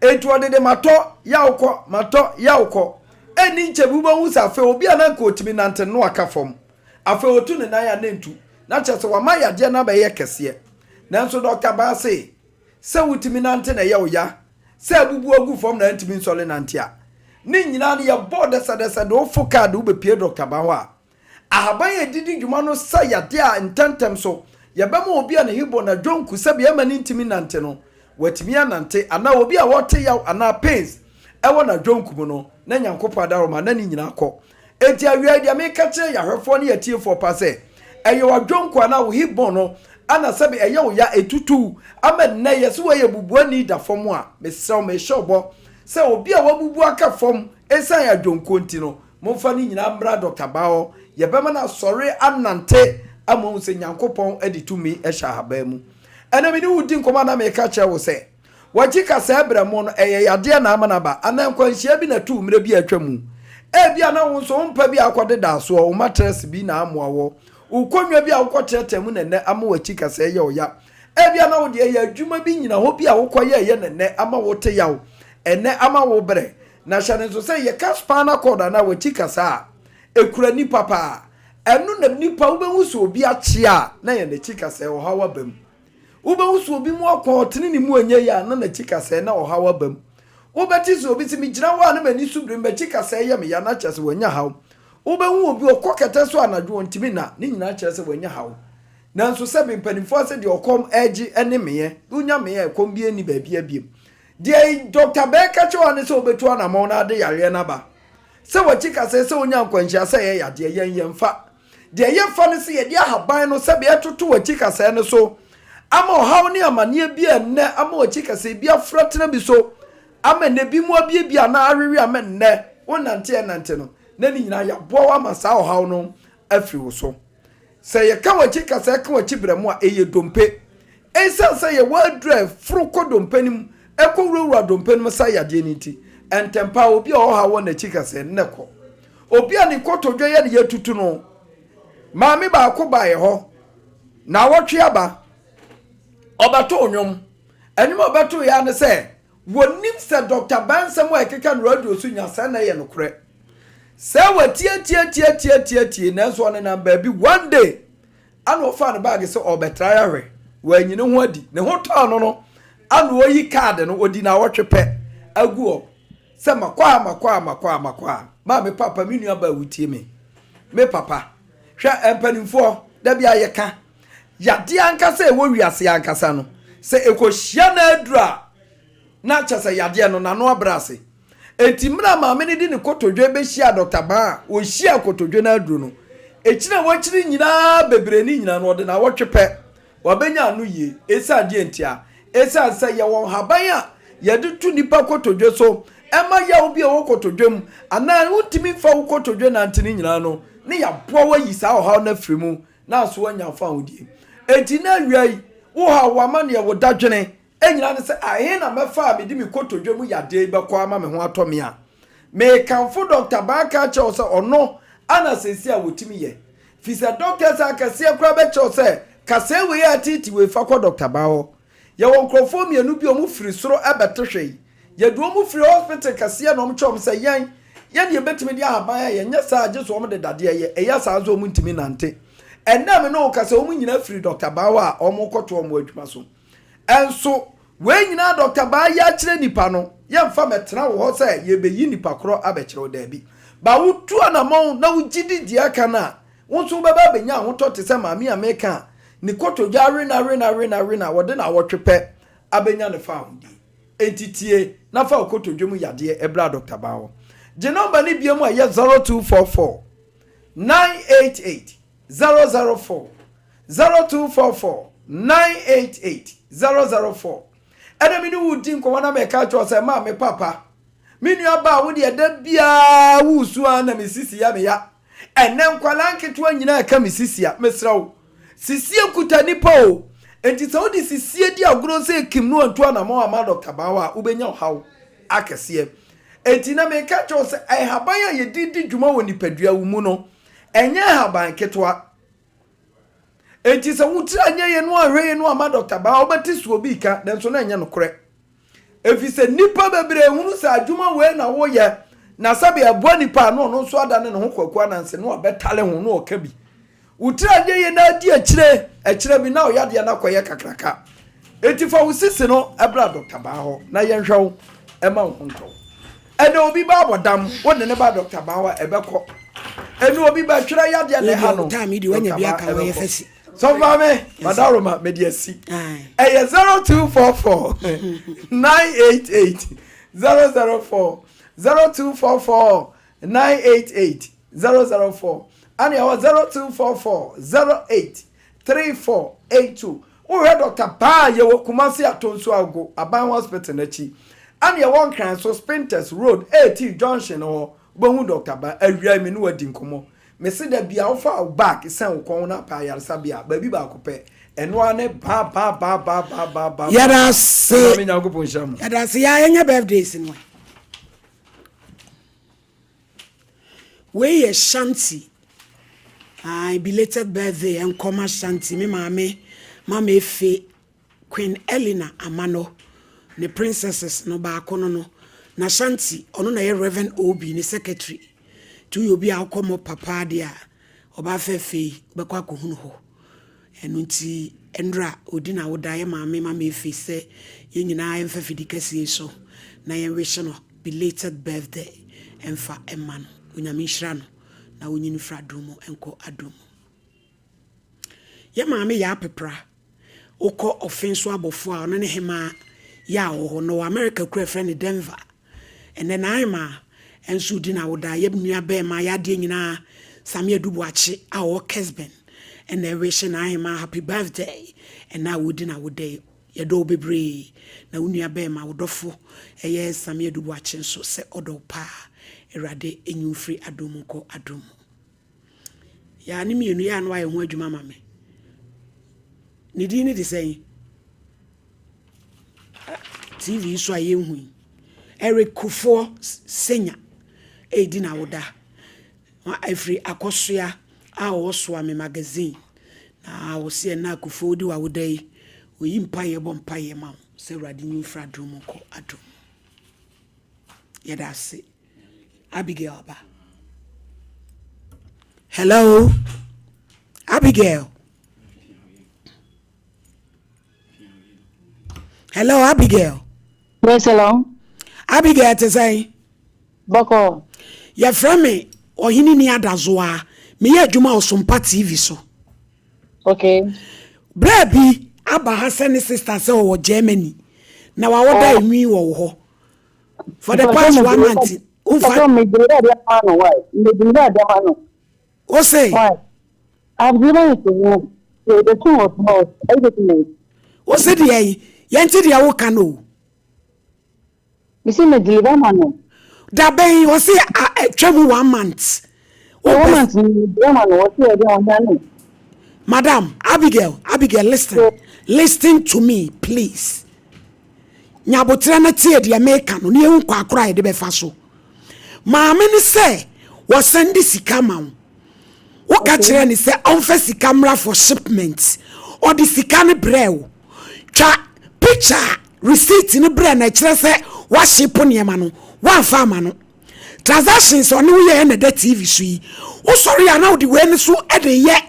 Enti ɔde de matɔ, yaw kɔ, matɔ, yaw kɔ. Ɛnni nkyɛ bi wobɛhu sɛ afei obi a na anka ɔtumi nante no na waka fam. Afei ɔtu ne nan a na ɛntu. Na kyerɛ sɛ wama yadeɛ no abɛyɛ kɛseɛ. Nanso Dɔkta Baa se, sɛ wotumi nante na ɛyɛ wo ya, sɛ abubu agu fam na antumi nsɔre nante a, ne nyinaa no yɛbɔɔ dɛsɛdɛsɛ de wo fo kaa de wo bepue dɔkta ban hɔ a, ahaban a ɛde di dwuma no sa yadeɛ a ntɛmntɛm so yɛbɛma obi a ne hip bone adwonku sɛdeɛ ɛmma no ntumi nnante no watumi anante anaa obi a ɔte yaw anaa pains ɛwɔ n'adwonku mu no na Nyankopɔn adaworoma na ne nyinaa kɔ. Enti awiei deɛ meka kyerɛ yɛahwɛfoɔ ne yɛatiefoɔ paa sɛ, ɛyɛ w'adwonku anaa wo hip bone no ana sɛbe ɛyɛ wo ya, ɛtutu wo, ama nnɛ yɛse woayɛ bubuani da fam a, mesrɛ wo, mehyɛ wo bɔ sɛ obi a wabubu aka fam ɛsiane adwonkuo nti no, momfa ne nyinaa mmra Dɔkta Baa hɔ, yɛbɛma no asɔre anante ama wahu sɛ Nyankopɔn de tumi hyɛ ahaban mu. Ɛnnɛ me ne wo redi nkɔmmɔ a na meka kyerɛ wo sɛ, W'akyi kasɛɛ berɛmo no, ɛyɛ yadeɛ na ama no aba, anaa nkwanhyia bi na ɛtoo mmerɛ bi a atwa mu. Ebia na wo nso wo mpa bi a wokɔdedaa soɔ, wo matrɛs bi na amoa wo, wo konnwa bi a wokɔteatea mu na ɛnnɛ ama w'akyi kasɛɛ yɛ wo ya. Ebia na wo deɛ yɛ adwuma bi nyina hɔ bi a wokɔyɛeɛ na ɛnnɛ ama wote yaw, ɛnnɛ ama wo brɛ. Na hyɛ no nso sɛ yɛka spinal cord anaa w'akyi kasa a, ɛkura nnipa paa. Ɛno na nnipa wobɛhu sɛ obi akyea a na yɛ n'akyi kasɛɛ ɔhaw aba mu. Wobɛhu sɛ obi mu akɔn ɔtene ne mu ɛnyɛ yie a na n'akyi kasɛɛ na ɔhaw aba mu. Wobɛte sɛ obi sɛ megyina hɔ a na m'ani so biri m'akyi kasɛɛ yɛ me ya na kyerɛ sɛ wanya haw. Wobɛhu obi ɔkɔ kɛtɛ so anadwo ɔntumi nna, ne nyinaa kyerɛ sɛ wanya haw. Nanso sɛbe mpanimfoɔ ase deɛ ɔkɔm regye ne meɛ, wonya meɛ a ɛkɔm biara nni baabiara biom. Deɛ Dɔkta Bɛɛ ka kyerɛ wo ara ne sɛ wobɛtu anamɔn na ade yareɛ no aba. Sɛ w'akyi kasɛɛ sɛ wonya nkwanhyia sɛ ɛyɛ yadeɛ, yɛn yɛmfa. Deɛ yɛfa ne sɛ yɛde ahaban no sɛbe ɛtoto w'akyi kasɛɛ no so ama ɔhaw ne amaneɛ bi a ɛnnɛ ama w'akyi kasɛɛ bi afra tena bi so ama ɛnnɛ bi mu abiebie anaa awewe ama ɛnnɛ wonante ɛnante no na ne nyinaa yɛaboa wo ama saa ɔhaw no afiri wo so. Sɛ yɛka w'akyi kasa ka w'akyi berɛmo a, ɛyɛ dompe. Esiane sɛ yɛwɔ aduru a ɛforo kɔ dompe no mu kɔwurawura dompe no mu sa yadeɛ no nti, ntɛmpa ara obi a ɔwɔ haw wɔ n'akyi kasa no na ɛkɔ. Obi a ne kotodwe yɛ no ya tutu no. Maame baako baeɛ hɔ naawɔtwe aba, ɔbɛtoo nnwom. Nnwom a ɔbɛtoeɛ ara ne sɛ, Wɔnim sɛ Dɔkta Baa nsɛm a ɛkeka no radio so nya sɛɛ na ɛyɛ nokorɛ. Sɛ watiatiatiatiatiatie nanso ɔnenam baabi one day ana ɔfaa ne baage sɛ ɔrebɛtrae ahwɛ. Wanyi ne ho adi. Ne ho tɔɔ no no ana ɔyi kaade no ɔdi naawɔtwe pɛ agu hɔ sɛ makɔ a makɔ a makɔ a makɔ a. Maame papa me nua baa wotie me. Me papa. Hwɛ mpanimfoɔ da bi a yɛka Yadeɛ ankasa a ɛwɔ wiase ankasa no, sɛ ɛkɔhyia no aduru a, na kyerɛ sɛ yadeɛ no, n'ano abrɛ ase. Enti mmerɛ a maame no de ne kotodwe bɛhyiaa Dɔkta Baa a ɔhyiaa kotodwe no aduro no, ɛkyini a wakyini nyinaa bebree no nyinaa no, ɔde naawɔtwe pɛ, wabɛnya ano yie. Ɛsiane deɛ ntia? Ɛsiane sɛ yɛwɔ nhaban a yɛde to nnipa kotodwe so ɛma yaw bi a ɛwɔ kotodwe mu anaa wontumi mfa wo kotodwe nante no nyinaa no, ne yɛaboa wo ayi saa ɔhaw no afiri mu na so woanya fahodie. Enti na awia yi, wo haw, w'amaneɛ, wo dadwene, nyinaa ne sɛ, ahe na mɛfa a mede me kotodwe mu yadeɛ yi bɛkɔ ama me ho atɔ me a? Mekamfo Dɔkta Barker akyerɛ wo sɛ ɔno ana seesei a wɔtumi yɛ. Firi sɛ doctors akɛseɛ koraa bɛkyerɛ wo sɛ kasɛɛ wei a ateete wei fa kɔ Dɔkta Baa hɔ. Yɛwɔ nkurɔfoɔ mmienu bi a wɔn firi soro bɛte hwee. Yɛde wɔn firi hospital kɛseɛ na wɔn kyerɛ wɔn sɛ yɛn, yɛn deɛ yɛbɛtumi de ahaban ayɛ, nyɛ saa a gye sɛ wɔn de dadeɛ yɛ, ɛyɛ saa nso wɔn ntumi nnante. Ɛnnɛ a me ne wo kasa wɔn nyinaa firi Dɔkta Baa hɔ a wɔn rekɔto wɔn adwuma so. Ɛnso wei nyinaa Dɔkta Baa yɛ akyerɛ nipa no, yɛmfa mɛtena wo hɔ sɛ yɛrebɛyi nipa korɔ abɛkyerɛ wo, daabi. Ba wotu anamɔn na wogye di deɛ aka no a, Wo nso wobɛba abɛnya ahotɔ te sɛ maame a meka a ne kotodwe awe no awe no awe no awe no a wɔde nnawɔtwe pɛ abɛnya ne fawohodie. Enti tie na fa wo kotodwe mu yadeɛ bra Dɔkta Baa hɔ. Gye nɔmba no biom a ɛyɛ 0244 988 004, 0244 988 004. Ɛna me ne wo redi nkɔmmɔ na meka kyerɛ wo sɛ maame papa, me nua baa wo deɛ da biara woresu ara na me sisi yɛ me ya. Ɛnnɛ nkwadaa nketewa nyinaa ɛka me sisi a, mesrɛ wo, sisie kuta nipa o. Enti sɛ wode sisie di agorɔ sɛ ekim no antu anamɔn amma Dɔkta Bawa a, wobɛnya ɔhaw akɛseɛ. Enti na meka kyerɛ wo sɛ nhaban a yɛde di dwuma wɔ nipadua wo mu no, ɛnyɛ nhaban ketewa. Enti sɛ wo tiri anyɛ yie no anhwɛ yie no amma Dɔkta Bawa, wobɛte sɛ obi reka, nanso na ɛnyɛ nokorɛ. Efisɛ nnipa bebree hunu sɛ adwuma wei na woyɛ, na sɛbe ɛboa nnipa a, na ɔno nso adane ne ho Kwaku Ananse na wabɛtale ho na ɔka bi. Wo tiri anyɛ yie na adi akyire, ɛkyerɛ bi na wo yadeɛ no akɔyɛ kakraka. Enti fa wo sisi no bra Dɔkta Baa hɔ na yɛnhwɛ wo ma wo ho ntɔ wo. Ɛnɛ obi ba abɔ dam, wode no ba Dɔkta Baa hɔ a, ɛbɛkɔ. Ɛnɛ obi bɛtwerɛ yadeɛ na ɛha no, Dɔkta Baa ɛbɛkɔ. Sɔfo maame, madaroma, mede asi. Ɛyɛ 0244 988 004 0244 988 004 ɛne ɛwɔ 0244 08 3482. Wohwɛ Dɔkta paa yɛwɔ Kumasi Atonsu Agogo Aban Hospital n'akyi. Ɛne ɛwɔ Nkran so Spintex Road AT Junction hɔ. Wobɛhu Dɔkta Baa awia yi me ne wadi nkɔmmɔ. Mese da bia wofa wo bag sɛn wo kɔn ho na apɛ ayaresabea a, baabi baako pɛ, ɛno ara ne ba ba ba ba ba ba ba ba. Yɛda ase. Nyame Nyankopɔn nhyira mo. Yɛda ase. Yaa yɛnyɛ birthdays no ɛ. Wei yɛ Shanti. Aye, belated birthday ɛnkɔma Shanti, me maame, Mama Efe. Queen Elena Amano, ne princesses no baako no no, na Shanti, ɔno na ɛyɛ Rev. Obi ne secretary. Nti woyɛ obi a wokɔ mɔ papa deɛ a, ɔbaa fɛɛfɛ yi, wobɛkɔ akɔhunu hɔ. Ɛno nti, nnora ɔdi n'awoda, yɛ maame Mama Efe sɛ yɛn nyinaa yɛmfa fidi kɛseɛ yi so na yɛn wish no belated birthday ɛmfa mma no. Onyame nhyira no na ɔnyi no mfiri adom mu nkɔ adom mu. Yɛ maame Yaa Pepra, wokɔ Ɔfen so abɔfoɔ a, ɔno ne hemaa Yaa wɔ hɔ. Na ɔwɔ America kuro a yɛfrɛ no Denver. Ɛnnɛ Naima nso redi n'awoda. Yɛn nua bɛɛma, yɛn adeɛ nyinaa, Sammy Adu Boakye a ɔwɔ Kesben na ɛrehyɛ Naima happy birthday ɛnnɛ a ɔredi n'awoda yi. Yɛdɔ wo bebree. Na wo nua bɛɛma, wo dɔfo, ɛyɛ Sammy Adu Boakye nso sɛ ɔdɔ wo paa. Awurade nyi wo mfiri adom mu nkɔ adom mu. Yaa ne mmienu yɛ a na wayɛ ho adwuma ama me. Ne din ne de sɛn? TV yi so a yɛnhu yi. Eric Kufuor Senya redi n'awoda. Ɛfiri Akɔsoa a ɔwɔ Soame Magazine. Na wɔsi ɛna Kufuor wodi w'awoda yi, oyi mpaeɛ bɔ mpaeɛ ma wo sɛ Awurade nyi wo mfiri adom mu nkɔ adom mu. Yɛda ase. Abigail aba. Hello, Abigail. Hello, Abigail. Yes, hello. Abigail te sɛn? Bɔkɔ. Yɛfrɛ me Ɔhene Ni Adazoa. Meyɛ adwuma wɔ Sompa TV so. Okay. Berɛ bi aba ha sɛ ne sister sɛ ɔwɔ Germany na wawɔda oh. enwi wɔ wo hɔ. For the past one month. Womfa. Wo se. Why? I've given it to him. The, the thing was lost. Are you getting it? Wo se deɛ yi, yɛn ti deɛ wo ka no o. Me se me deliver ma no. Da bɛn wɔ se atwa mu one month. Wo one month ni me deliver ma no wɔ se ɛde ɔnya no. Madam Abigail, Abigail listen, so, listen to me please. Nyabotrɛ na tie deɛ meka no na yɛhu kwakoro a yɛde bɛfa so. Maame ne sɛ wɔsan de sika ma wo. Woka kyerɛ ne sɛ ɔmfa sika mmra for shipment. Ɔde sika no brɛ wo. Twa picture receipt no brɛ no ɛkyerɛ sɛ wahyepo nneɛma no woamfa ama no. Transactions ɔne wo yɛɛ na ɛda TV so yi. Wosɔre a na wode wei no so de yɛ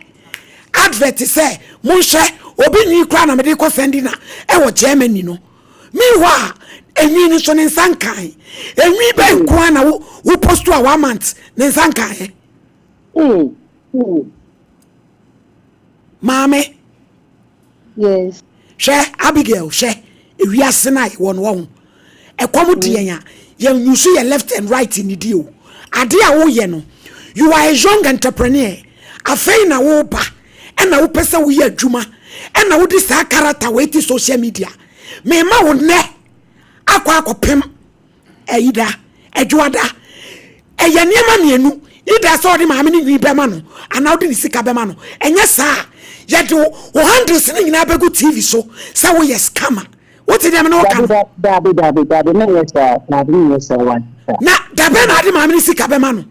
advert sɛ monhwɛ obi nwi koraa na mede kɔ sɛndi na ɛwɔ Germany no. Meanwhile, enwi no nso ne nsa nkae. Enwi bɛn nko ara na wo wo post a one month ne nsa nkaeɛ. Maame. Yes. Hwɛ Abigail hwɛ ewiase no a yɛwɔ no wɔho. Ɛkɔm di yɛn a yɛn use yɛ left and right nidi o. Ade a woyɛ no you are a young entrepreneur. Afei na woba ɛna wopɛ sɛ woyɛ adwuma ɛna wode saa character wei te social media. Mema wo nnɛ akɔ akɔpem ɛyida ɛdwoada ɛyɛ nneɛma mmienu ida sɛ ɔde maame no nwi bɛma no anaa ɔde ne sika bɛma no ɛnyɛ saa yɛde wo handles no nyinaa bɛgu tv so sɛ woyɛ scammer wote deɛ me ne woka no Dabi dabi dabi menyɛ saa dabi menyɛ saa wa. Na dabɛn na ade maame no sika bɛma no.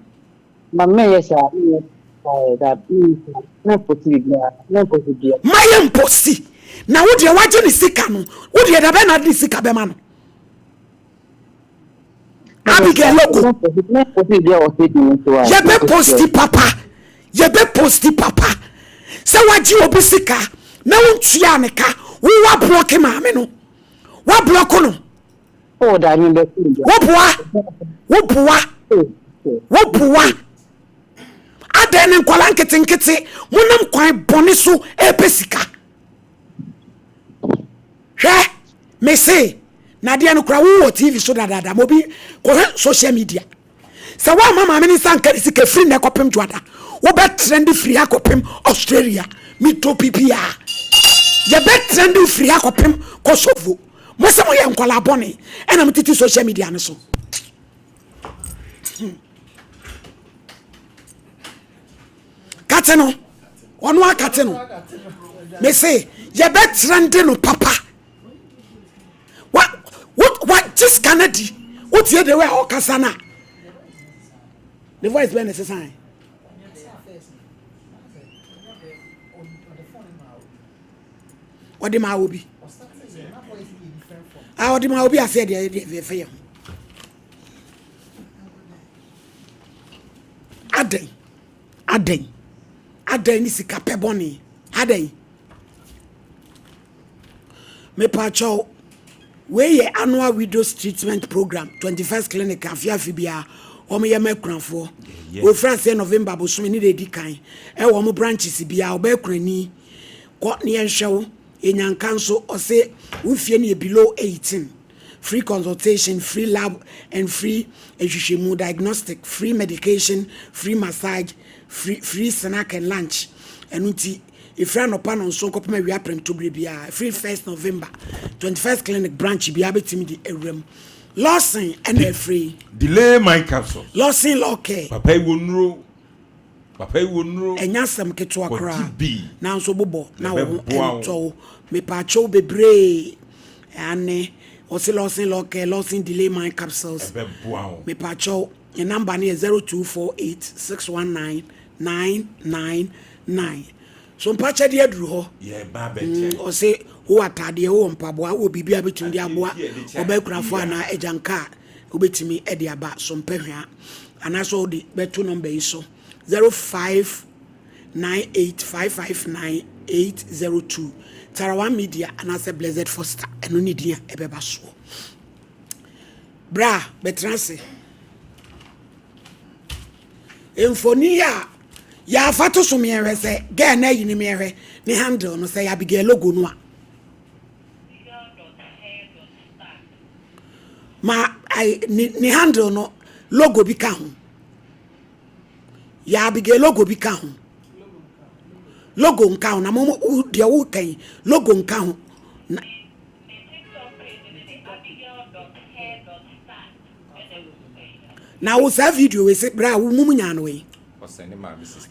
Ma menyɛ saa menyɛ saa dabi menyɛ saa memposi biribiara memposi biribiara. Ma yɛ mposi na wo deɛ wagye ne sika no wo deɛ dabɛn na ade ne sika bɛma no. Abigail Logo. Yɛbɛ posti papa. Yɛbɛ posti papa. Sɛ wagye obi sika na wontua ne ka, wo wa blɔke maame no. Wa blɔko no. Woboa. Woboa. Woboa. Adɛn ne nkwadaa nketenkete monam kwan bɔne so ɛpɛ sika. Hwɛ, mese, na adeɛ no kora wowɔ TV so dadaada ma obi kɔhwɛ social media. Sɛ woamma maame ne nsa nka ne sika firi nnɛ kɔpem dwoada, wobɛtrɛnde firi ha kɔpem Australia, meto pipia. Yɛbɛtrɛnde firi ha kɔpem Kosovo. Mo sɛ moyɛ nkwadaa bɔne ɛna motete social media no so. Kate no, ɔno akate no. Mese yɛbɛtrɛnde no papa. Wa wagye sika no adi. Wotie de wei a ɔkasa no a. Ne voice bɛn na ɛsesan? Ɔde maa obi. A ɔde ma obi aseɛ deɛ deɛ yɛfɛ yɛ ho. Adɛn adɛn adɛn ne sika pɛ bɔne adɛn. Mepakyɛw, wei yɛ annual widows treatment program, 21st clinic afe afe biara wɔn yɛ ma akunafoɔ. Wɔfiri aseɛ November bosome ne deɛ edi kan ɛwɔ wɔn branches biara. Ɔbɛyɛ kunani kɔ ne yɛnhwɛ wo. Yɛnyanka nso ɔse wo fie no yɛ below 18. Free consultation, free lab and free nhwehwɛmu, diagnostic, free medication, free massage, free free snack and lunch. Ɛno nti ɛfiri anɔpa nɔnson kɔpem awia prɛmtoberɛ biara, ɛfiri first November, 21st clinic branch biara bɛtumi de awura mu. Lawson ɛna ɛfiri yi. Delay my capsules. Lawson Law Care. Papa yi wɔ nnuro. Papa yi wɔ nnuro. Ɛnyɛ asɛm ketewa Kɔgye koraa. bi. Nanso bobɔ na wo ho Ɛbɛboa wo. ntɔ wo. Mepaakyɛw bebree. Ane ɔse Lawson Law Care, Lawson Delay My Capsules. Ɛbɛboa wo. Mepaakyɛw, yɛn number no yɛ 0248 619 999. So mpakyɛdeɛ aduru hɔ? Yɛreba abɛkyɛ. Ɔse wowɔ ataadeɛ, wowɔ mpaboa, wowɔ biribi a wobɛtumi de aboa Adeɛ bi a yɛde kyɛ ɔbaa akunafoɔ biara. anaa agyanka a, wobɛtumi de aba. So mpɛ hwea anaasɛ wode bɛto nɔmba yi so 0598559802 Tarawa Media anaasɛ Blessed Foster, ɛno ne din a ɛbɛba soɔ. Bra bɛtena ase. Mfoni a yɛafa to so mmiɛnhwɛ sɛ girl no ayi ne mmiɛnhwɛ ne handle no sɛ yɛ Abigail logo no a. Ma ai ne ne handle no logo bi ka ho. Yɛ Abigail logo bi ka ho. Logo nka ho na mo mo deɛ wo kan logo nka ho. Na na wo saa video wei se bra wo mumu nyaa no wei.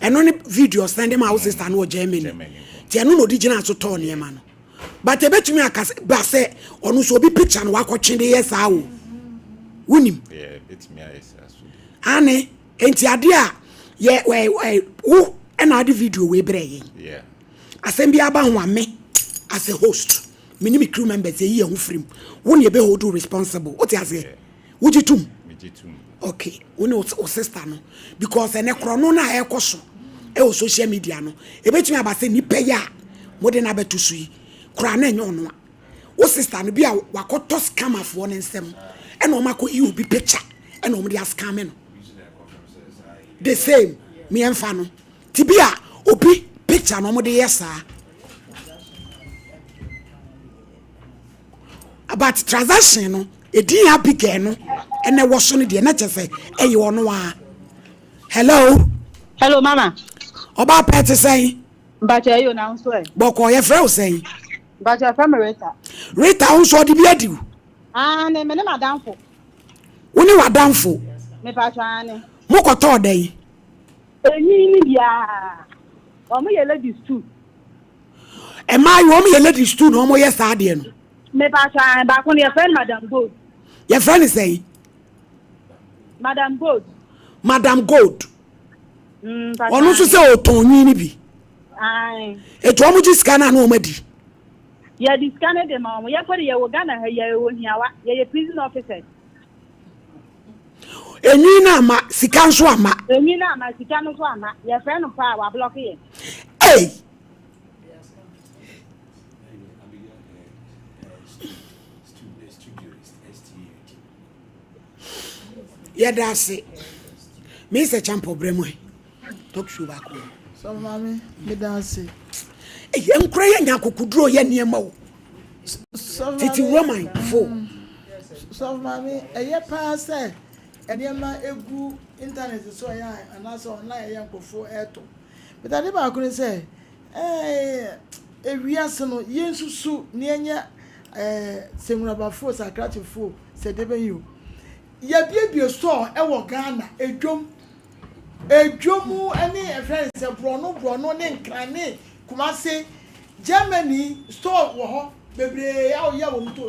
Ɛno ne video ɔsɛnde ma wo sister no wɔ Germany. Ti ɛno na ɔde gyina so tɔɔ nneɛma no. But ebetumi aka ba sɛ ɔno nso obi picture no wakɔtwe de yɛ saa o. Wonim? Ane nti adeɛ a yɛ ɛ wo ɛna ade video wei brɛ yɛn. Asɛm bi aba ho a me as a host me ne me crew members yɛyi yɛn ho firim. Wo ne ebe hold you responsible. Wote aseɛ? Wogye tom? Okay, wo ne wo sister no because ɛnɛ korɔno no a ɛkɔ so ɛwɔ social media no ebetumi aba sɛ nipa yi a mode no abɛto so yi koraa na ɛnyɛ ɔno a wo sister no bi a wakɔtɔ scammerfoɔ no nsɛm ɛna wɔn akɔ yi obi picture ɛna wɔn de ascam no the same mmiɛnfa no ti bi a obi picture na wɔn de yɛ saa but transaction no edin Abigail no ɛna ɛwɔ so no deɛ na kyerɛ sɛ ɛyɛ ɔno a. Hello. Hello mama. Ɔbaa pɛ te sɛn? Mpakyɛ eyo na nso ɛ. Bɔkɔ yɛfrɛ wo sɛn? Mpakyɛ yɛfrɛ me Rita. Rita wo nso ɔde bi adi wo? Aane me ne m'adamfo. Wo ne w'adamfo? Mepakyɛ aane. Mo kɔtɔɔ dɛn? Enyi ne biaa. Wɔn yɛ ladies too. Mmaa yi wɔn yɛ ladies too na wɔn yɛ saa adeɛ no. Mepakyɛ aane baako no yɛfrɛ no Madam Gold. Yɛfrɛ no sɛn? Madam Gold. Madam Gold. Ɔno nso sɛ ɔtɔn nwi no bi. Etu wɔn gye sika no a na wɔn adi. Yɛde sika no de ma wɔn. Yɛkɔ de yɛwɔ Ghana ha yɛwɔ hiawa yɛyɛ prison officers. Enwi no ama sika nso ama. Enwi no ama sika no nso ama. Yɛfrɛ no paa wablɔke yɛn. Ei. Yɛda ase. Mr. Champo brɛ mu talk show baako. Sɔfo maame, meda ase. Ɛyɛ nkora yɛ nya akokoduro yɛ nneɛma o. Tete Roman fo. Sɔfo maame, ɛyɛ paa sɛ nneɛma egu internet so ɛyɛ anaasɛ online ɛyɛ nkurɔfoɔ ɛɛtɔ. But ade baako ne sɛ, ɛɛ ewiase no yɛnsusu na yɛnyɛ ɛɛ sɛ nwurabafoɔ sɛ akrakyefoɔ sɛ deɛ bɛyɛ o. Yɛabuebue store wɔ Ghana, edwom, edwom ne yɛfrɛ no sɛ borɔno borɔno ne Nkran ne Kumase, Germany store wɔ hɔ bebree a wɔyɛ wɔn tɔ.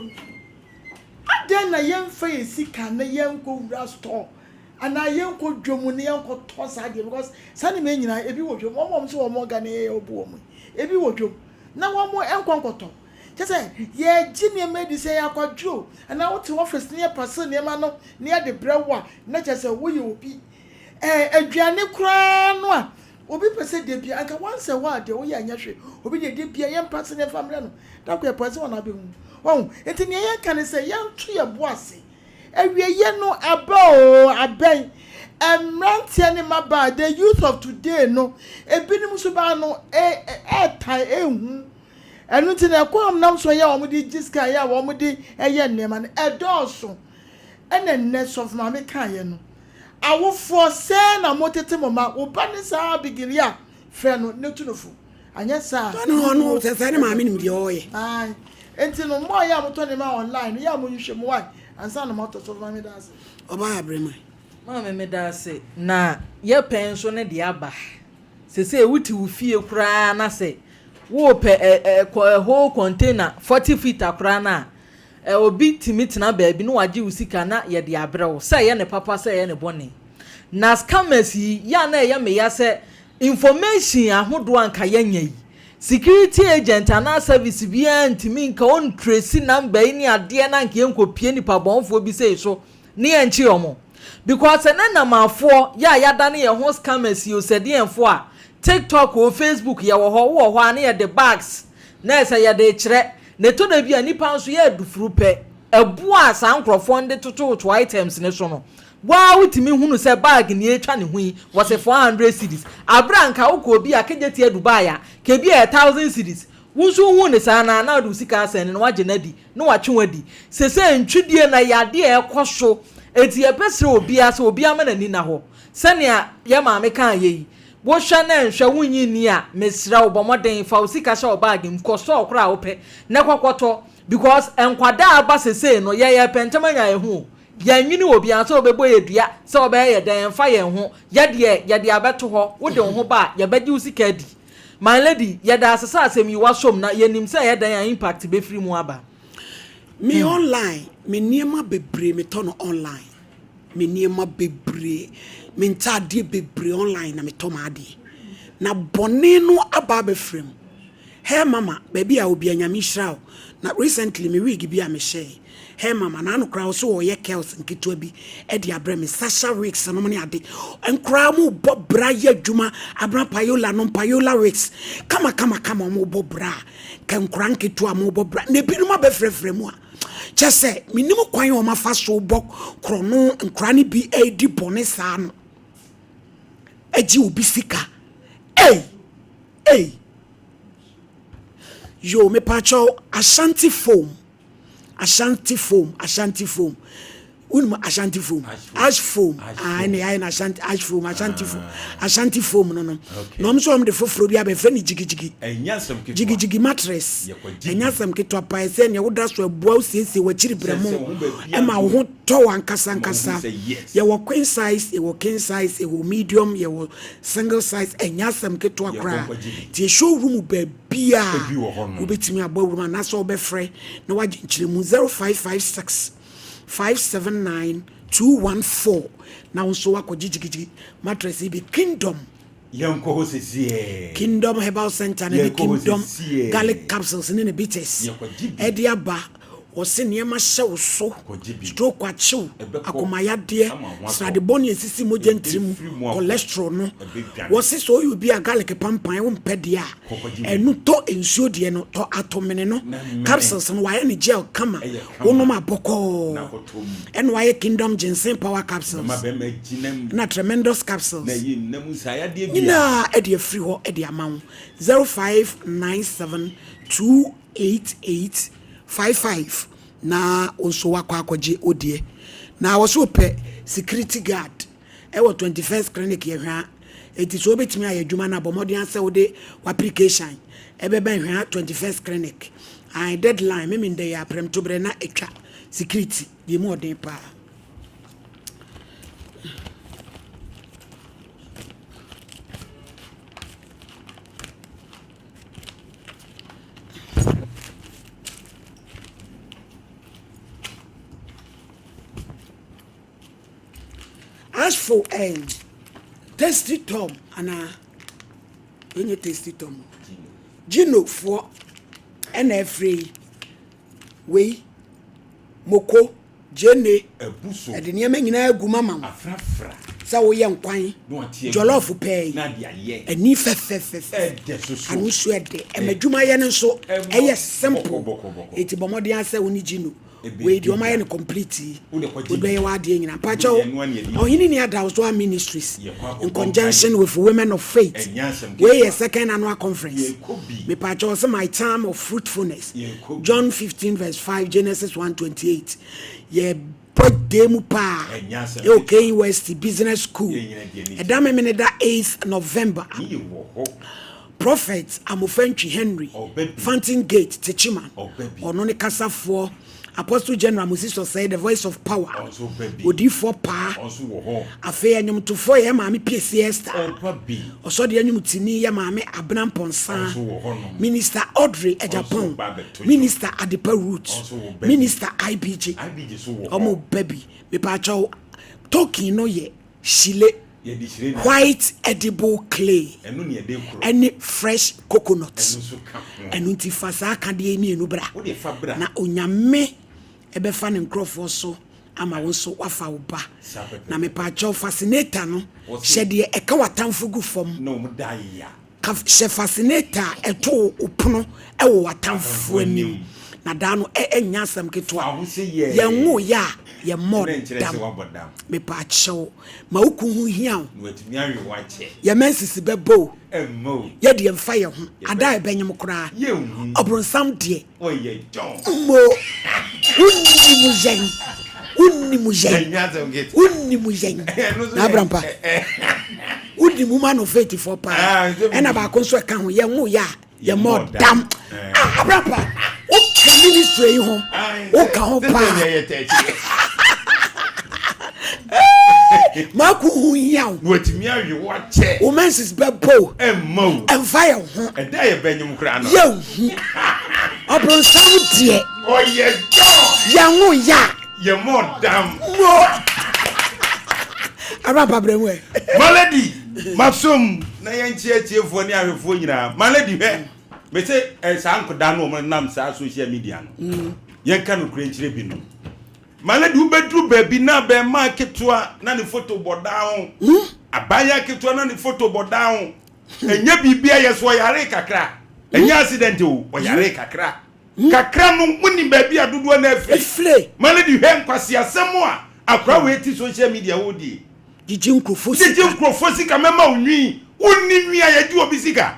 Adɛn na yɛmfa yɛn sika na yɛnkɔ wura store anaa yɛnkɔ dwom na yɛnkɔtɔ saa adeɛ because saa nneɛma yi nyinaa ebi wɔ dwom. Wɔn a wɔn nso wɔn Ghana yɛ wɔbu wɔn yi, ebi wɔ dwom na wɔn nkɔ nkɔtɔ. Kyerɛ sɛ, yɛregye nneɛma adi sɛ ɛyɛ akwadworɔ o, anaa wote office na yɛpase nneɛma no na yɛde brɛ wo a, na kyerɛ sɛ woyɛ obi. Ɛɛ, aduane koraa no a, obi pɛ sɛ da biara, anka once a while deɛ woyɛ a ɛnyɛ hwee. Obi deɛ da biara yɛmpase na yɛmfa mmrɛ no. Da koro yɛpase wɔn a abɛhu. Wahu? Nti nea yɛka ne sɛ yɛnto yɛn bo ase. Awieɛ no aba oo, abɛn. Mmeranteɛ ne mmabaa, the youth of today no, ebinom nso baa no ɛɛtae, ɛɛhu. Ɛno nti na ɛkwan a wɔnam so yɛ a wɔde gye sika yɛ a wɔde yɛ nneɛma no, ɛdɔɔso. Ɛna nnɛ Sɔfo Maame kaeɛ no, awofoɔ sɛn na motete mo mma? Wo ba ne saa Abigail yi a, frɛ no na tu no fo. Anyɛ saa a, Ɔno ɔno sɛ sɛ ne maame nim deɛ ɔreyɛ. Ae. Enti no, mo a yɛ a motɔ nneɛma online no, yɛ a monhwehwɛ mu why ansa na moatɔ. Sɔfo Maame meda ase. Ɔbaa abrɛ man. Maame meda ase. Na yɛ pɛn nso ne deɛ aba. Sesei wote wo fie koraa na sɛ worepɛ ɛ ɛ kɔ whole container 40 feet koraa no a, ɛ obi tumi tena baabi na wagye wo sika na yɛde abrɛ wo, sɛ ɛyɛ ne papa sɛ ɛyɛ ne bɔne. Na scammers yi, yɛ a na ɛyɛ me ya sɛ information ahodoɔ a nka yɛanya yi, security agent anaa service biara ntumi nka ɔntrace number yi ne adeɛ na nka yɛnkɔpie nipa bɔnfoɔ bi sei so ne yɛnkye wɔn. Because ɛnɛ namafoɔ yɛ a yɛadane yɛn ho scammers yi o sɛdeɛnfoɔ a, TikTok o Facebook yɛwɔ hɔ, wowɔ hɔ a ne yɛde bags na ɛsɛ yɛde rekyerɛ. Na ɛtɔ da bi a nnipa nso yɛ adufuru pɛ. Ɛboɔ a saa nkorɔfoɔ no de totototo items no so no, wo ara wotumi hunu sɛ bag nea ɛretwa ne ho yi wɔse 400 cedis. Aberɛ a nka wokɔ obi a Kejetia Dubai a, nka ebi a ɛyɛ 1000 cedis. Wo nso wohuu no saa no a, na wode wo sika asɛne no, woagye no adi, na watwe wo adi. Seesei ntwidie no, ɛyɛ adeɛ a ɛrekɔ so. Enti yɛbɛsrɛ obiara sɛ obiara mma n'ani nna hɔ. Sɛnea yɛn maame kaeɛ yi, wohwɛ na ɛnhwɛ, wonnye nni a, mesrɛ wo, bɔ mmɔden fa wo sika hyɛ wo baage mu, kɔ store koraa a wopɛ na kɔ kɔtɔ. Because nkwadaa a aba seesei no, yɛn yɛrepɛ ntɛm anya yɛn ho o. Yɛnnwene obiara sɛ ɔbɛbɔ yɛn dua, sɛ ɔbɛyɛ yɛn dɛn, ɛmfa yɛn ho. Yɛ deɛ, yɛde abɛto hɔ, wode wo ho ba a, yɛbɛgye wo sika adi. My lady, yɛda ase sɛ asɛm yi woasom na yɛnim sɛ ɛyɛ dɛn a impact bɛfiri mu aba. Me online, me nneɛma bebree metɔ no online. Me nneɛma bebree, me ntaadeɛ bebree online na metɔ m'adeɛ. Na bɔne no aba abɛfra mu. Hair mama, baabi a obia Nyame nhyira wo. Na recently me wig bi a mehyɛe, Hair mama, naano koraa ɔse ɔyɛ curls nketewa bi de abrɛ me, Sasha wigs nom ne ade. Nkoraa ɔmo bɔ bra yɛ adwuma, abena payola nom, payola wigs, kama kama kama ɔmo bɔ bra. Kɛ nkoraa nketewa ɔmo bɔ bra. Na ebinom abɛfrɛfrɛ mu a, kyɛ sɛ menim kwan a ɔmo afa so bɔ korɔno, nkoraa no bi redi bɔne saa no, agye obi sika. Ei! Ei! Yoo mepakyɛw Ashanti foam Ashanti foam Ashanti foam wonim Ashanti foam ash foam ah ɛna yɛayɛ no Ashanti ash foam Ashanti foam ah. Ashanti foam no no na wɔn nso wɔn de foforɔ bi abɛfrɛ no jigijigi jigijigi mattress ɛnyɛ asɛm ketewa paa ɛsɛ nea woda so ɛboa wosiesie w'akyiri brɛ mu ɛma wo ho tɔ wo ankasa ankasa yɛwɔ queen size yɛwɔ king size yɛwɔ medium yɛwɔ Single size ɛnyɛ asɛm ketewa koraa. Nti show room baabiaa wobɛtumi abɔ awuram anaasɛ wobɛfrɛ na wagye nkyerɛmu 0556 579 214 na wo nso woakɔgye gyigyigyigi mattress yi bi. Kingdom Yɛnkɔ hɔ sesiee. Kingdom Herbal Center na ɛde Kingdom Garlic Capsules ne ne bitters ɛde aba. Wɔse nneɛma hyɛ wo so, stroke akye wo, akoma yadeɛ, srade bɔne a ɛsisi mogya ntini mu, cholesterol no. Wɔse sɛ woyɛ obi a garlic pampan wompɛ deɛ a, ɛno tɔ nsuo deɛ no, tɔ atomene no, capsules no wɔayɛ no gel kama, wonom a bɔkɔɔ. Ɛna wɔayɛ Kingdom Ginseng Power Capsules, ɛna Tremendous Capsules. Nyinaa ɛde afiri hɔ ɛde ama wo. 0597 2 88 55 na wo nso wakɔ akɔgye wo deɛ na wɔ so pɛ security guard ɛwɔ 21st clinic yɛ hwaa eti so wobɛtumi ayɛ adwuma no abɔ mmɔden asɛ wode w'application ɛbɛba hwaa 21st clinic ae deadline meme ndɛ yɛ aprɛmtoberɛ na atwa security deɛ mu ɔden paa. As for um, Tasty Tom anaa ɛnyɛ Tasty Tom Gino foɔ ɛna ɛfrɛ yi. Wei, moko, gyeene, Abu so. ɛde nneɛma nyinaa agu mu ama wo Afrafra. sɛ woyɛ nkwan, Na wate agu. jollof pɛɛ yi, Na de ayɛ. ani fɛfɛfɛfɛ, Ɛdɛ soso. ano nso ɛdɛ, ɛma adwumayɛ no nso Ɛmɔ ɛyɛ simple. bɔkɔ bɔkɔ bɔkɔ. Eti bɔ mmɔden ara sɛ wo ne Gino Ɛbɛdi wei deɛ ɔmayɛ dwa. no complete yi, Wode kɔgye wode bi. bɛyɛ w'adeɛ nyinaa. Wode Mpakyɛw, ɛnoa ne adi. Ɔhene Ni Adawosoa Ministries Yɛkɔ akɔbɔ in mpaeɛ. conjunction with Women of Faith, Ɛnyɛ asɛm wei yɛ ketewa. second annual conference. Yɛkɔ bi. Mepakyɛw, ɔse my time of fruitfulness. Yɛkɔ bi. John 15 verse 5, Genesis 1 28. Yɛbɔ dee mu paa. Ɛnyɛ asɛm Ɛwɔ ketewa. K West Business School. Yɛn nyinaa di ani Ɛda memene da 8th November. Ne yɛ wɔ hɔ. Prophet Amofantwi Henry, Ɔba bi. Fountain Gate, Techiman. Ɔba bi. Ɔno ne kasafoɔ. Apostle General Moses Osei, The Voice of Power. Ɔnso ba bi. Odiyifoɔ Paa. Ɔnso wɔ hɔ. Afei nnwomtofoɔ yɛ Maame Piesie Esther. Ɔba bi. Ɔsɔdeɛ nnwomtoni yɛ Maame Abena Mpɔnsa. Ɔnso wɔ hɔ nom. Minister Audrey Agyapong. Ɔnso ba abɛto dwom. Minister Adepa Ruth. Ɔnso wɔ ba bi. Minister IBJ. IBJ so wɔ hɔ. Ɔmo ba bi. Mepaakyɛw, token no yɛ Shile, Yɛde hyire na. white edible clay Ɛno ne yɛde korɔ. ɛne fresh coconut. Ɛno nso ka ho. Ɛno nti fa saa akadeɛ yi mmienu bra. Wo deɛ fa bra. Na Onyame ɛbɛfa ne nkorɔfoɔ so ama wo nso wafa wo ba. Saa pɛpɛpɛ. Na mepaakyɛw fascinator no, Wɔse. hyɛ deɛ ɛka w'atamfo gu fam. Na wɔn da ya. Ka hyɛ fascinator a ɛto wo pono wɔ w'atamfo anim. Na daa no ɛ ɛnyɛ asɛm ketewa. Fa ho sɛ yɛɛ. Yɛnwo yɛ a yɛmmɔ Ɛna nkyerɛ dam. sɛ woabɔ dam. Mepaakyɛw, ma wo kun ho nhia wo. Na watumi awe wo akyɛ. Yɛn mma nsisi bɛbɔ o. Ɛmma o. Yɛ deɛ mfa yɛn ho. Ada a ɛbɛnyem koraa. Yɛnhu. Ɔbronsam deɛ. Ɔyɛ John. Mmo. Wonnim yɛn. Wonnim yɛn. Ɛnyɛ asɛm ketewa. Wonnim yɛn. Ɛno nso Na yɛ- Abrampa. Wonim woman of faith foɔ paa. Ah, nso Ɛna baako nso ɛka ho yɛn wo yɛ a yɛ mɔ Yɛmmɔ dam. dam. Ah, Abrampa. Woka ministry yi ho. Woka ho Sɛ paa. deɛ yɛ tɛkyi. Mako ho hia wo. Na watumi awe wo akyɛ. Wo menses bɛbɔ o. Ɛmma o. Ɛmfa yɛn ho. Ɛda a yɛbɛnyem koraa no. Yɛnhu. Ɔbronsam deɛ. Ɔyɛ John. Yɛn wo yɛ a. Yɛmmɔ dam. Mo. Abrampa brɛ mu ɛ. Malady, masom na yɛnkyea atiefoɔ ne ahwɛfoɔ nyinaa. Malady hwɛ, mese eh, saa nkodaa no wɔn nam saa social media no. Yɛnka nokorɛ nkyerɛ binom. Malady wobɛduru baabi na abɛɛmaa ketewa na ne foto bɔ dan ho. Abaayewa ketewa na ne foto bɔ dan ho. Ɛnyɛ biribi a yɛ so ɔyare kakra. Ɛnyɛ accident o, ɔyare kakra. Kakra no, monim baabi a dodoɔ no afiri. Malady hwɛ nkwaseasɛm a akora wei te social media hɔ die. Gyegye nkurɔfoɔ sika. Gyegye nkurɔfoɔ sika mɛma wo nwi. Wonni nwi a yɛgye obi sika.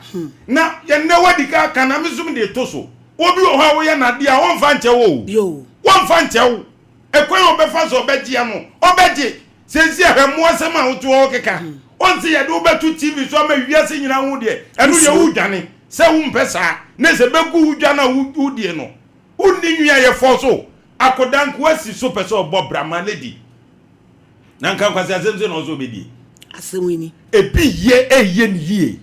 Na ɛnnɛ woadi ka aka na me nso mede reto so. Obi wɔ hɔ a woyɛ no adeɛ a ɔmfa nkyɛ wo o. Wɔmfa nkyɛ wo. Ɛkwan a ɔbɛfa so ɔbɛgyeɛ no, ɔbɛgye. Seesei hwɛ mmoasɛm a wote hɔ rekeka. Ɔnse yɛde wo bɛto TV so ama wiase nyinaa ahu deɛ, ɛno deɛ woredwane. Sɛ wompɛ saa, na sɛ bɛgu wo dwa no a wodie no, wonni nwi a yɛfɔɔ so. Akoda nkoa si so pɛ sɛ ɔbɔ bra ma lady. Na nka nkwaseasɛm sei na ɔsɛ ɔbɛdie. Asɛm yi ni. Ebi yɛ ɛyɛ no yie.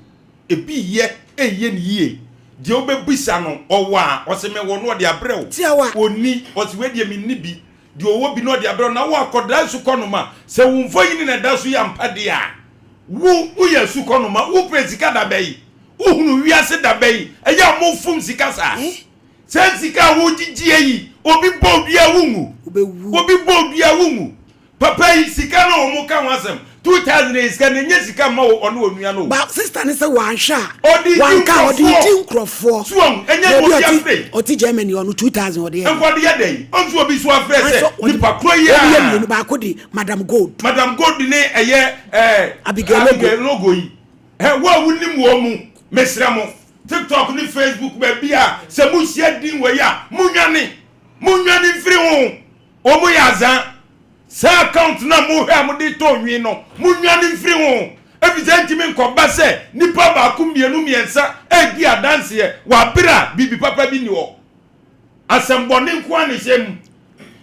Ebi yɛ ɛyɛ no yie. Deɛ wobɛbisa no ɔwɔ a, ɔse mewɔ no ɔde abrɛ wo. Tiawa. Ɔnni, ɔse wei deɛ menni bi. Deɛ ɔwɔ bi no ɔde abrɛ wo. Na wo akɔdaa sukɔnoma, sɛ wo mfonini na ɛda so yi ampa deɛ a, wo woyɛ sukɔnoma, wopɛ sika da bɛn? Wohunu wiase da bɛn? Ɛyɛ a mofom sika saa? Saa sika a wogyegyeɛ yi, obi bɔ dua a wonwu? Obi bɔ dua a wonwu? Papa yi, sika no a wɔn ka ho asɛm, 2000 yɛ sika no, ɛnyɛ sika mma ɔne onua no o. Ba sister no sɛ wanhwɛ a, Ɔde di wanka a, ɔde nkurɔfoɔ. di nkurɔfoɔ. So wɔn, ɛnyɛ Na obi obi ɔte afrɛ. ɔte Germany ɔno 2000 ɔde yɛ dɛn? Nka ɔde yɛ dɛn? Ɔnso obi so afrɛ sɛ Nanso ɔde nipa korɔ yi wɔn yɛ a. mmienu baako de Madam Gold. Madam Gold ne ɛyɛ ɛɛ Abigail Logo. Abigail Logo yi. Hɛ, wo a wonim wɔn mu, mesrɛ mo, TikTok ne Facebook baabi a sɛ mohyia din wei a, monwane. Monwane mfiri ho. Wɔn yɛ azaa. Saa account no a mohwɛ a mode tɔ nwi no, monwane mfiri ho. Efisɛ ɛntumi nkɔba sɛ nnipa baako, mmienu, mmiɛnsa redi adanseɛ wɔ abere a biribi papa bi nni hɔ. Asɛmbɔne nko ara na ɛhyɛ mu.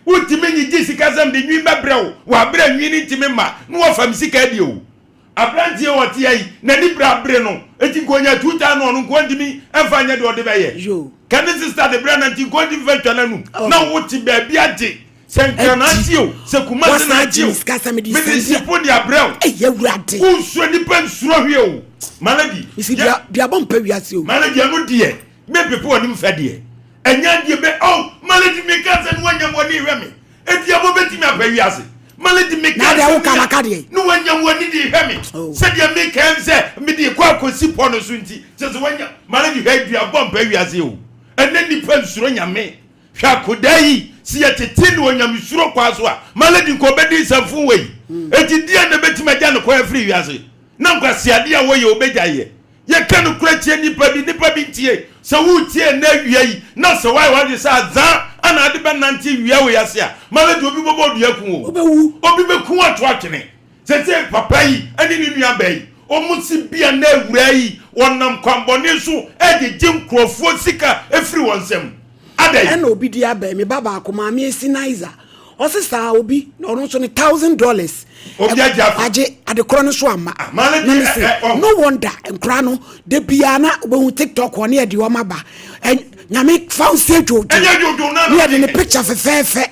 Wontumi nyigye sika sɛ mede nwi bɛbrɛ wo wɔ abere a nwi no ntumi mma na wɔfa me sika adi o. Aberanteɛ a ɔte ha yi, n'ani bere abere no, enti nka ɔnya 2000 ɔno nka ɔntumi mfa nyɛ deɛ ɔde bɛyɛ. Ka ne sista de brɛ no nti nka ɔntumi mfa ntwa n'anum. Na wote baabi agye, sɛ Nkran na agye o, sɛ Kumasi na agye o, mede sipo de abrɛ wo. Wonsuro nnipa nsuro hwee o. Malady, duabɔ mpa wiase o. Malady, ɛno deɛ, mempepe w'anim fɛ deɛ. Ɛnyɛ adeɛ bɛ oh malady meka sɛ ne wanya mu ani hwɛ me eti ɛbɔ bɛtumi apɛ wiase malady meka Na deɛ sɛ woka maka deɛ. ne wanya mu ani de hwɛ me Oh. sɛdeɛ meka m sɛ mede kɔ akɔsi pɔ no so nti kyɛ sɛ wanya malady hwɛ aduabɔ mpɛ wiase o ɛnɛ nipa nsuro nyame hwɛ akodaa yi sɛ yɛtete ne wɔ nyamesuro kwaa so a malady nka ɔbɛdi nsɛmfo wei eti deɛ na bɛtumi agya ne kwan afiri wiase na nkwaseadeɛ a wɔyɛ ɔbɛgya yɛ Yɛka nokorɛ kyerɛ nnipa bi, nnipa bi ntie. Sɛ woretie ɛnnɛ awia yi, na sɛ woayɛ w'adwene sɛ azaa ana ade bɛnante awia wei ase a, ma no deɛ obi bɛbɔ wo dua aku wo. Wobɛwu. Obi bɛku wo ato atwene. Seesei papa yi ne ne nuabaa yi, wɔn se bia na awuraa yi, wɔnam kwanbɔne so regyegye nkurɔfoɔ sika firi wɔn nsam. Adɛn? Ɛna obi de aba yi, me ba baako, Maame Esinaisa, ɔse saa obi na ɔno nso ne $1,000 Obi agye afi. Wagye adekorɔ no so ama. Ah, maame Na di me se ɛ ɛ no wonder nkora no da biara na wobɛhu TikTok hɔ ne yɛde wɔn aba. Ɛ Nyame fa wo sie dwodwo. Ɛnyɛ dwodwo na Ne yɛde ne picture fɛfɛɛfɛ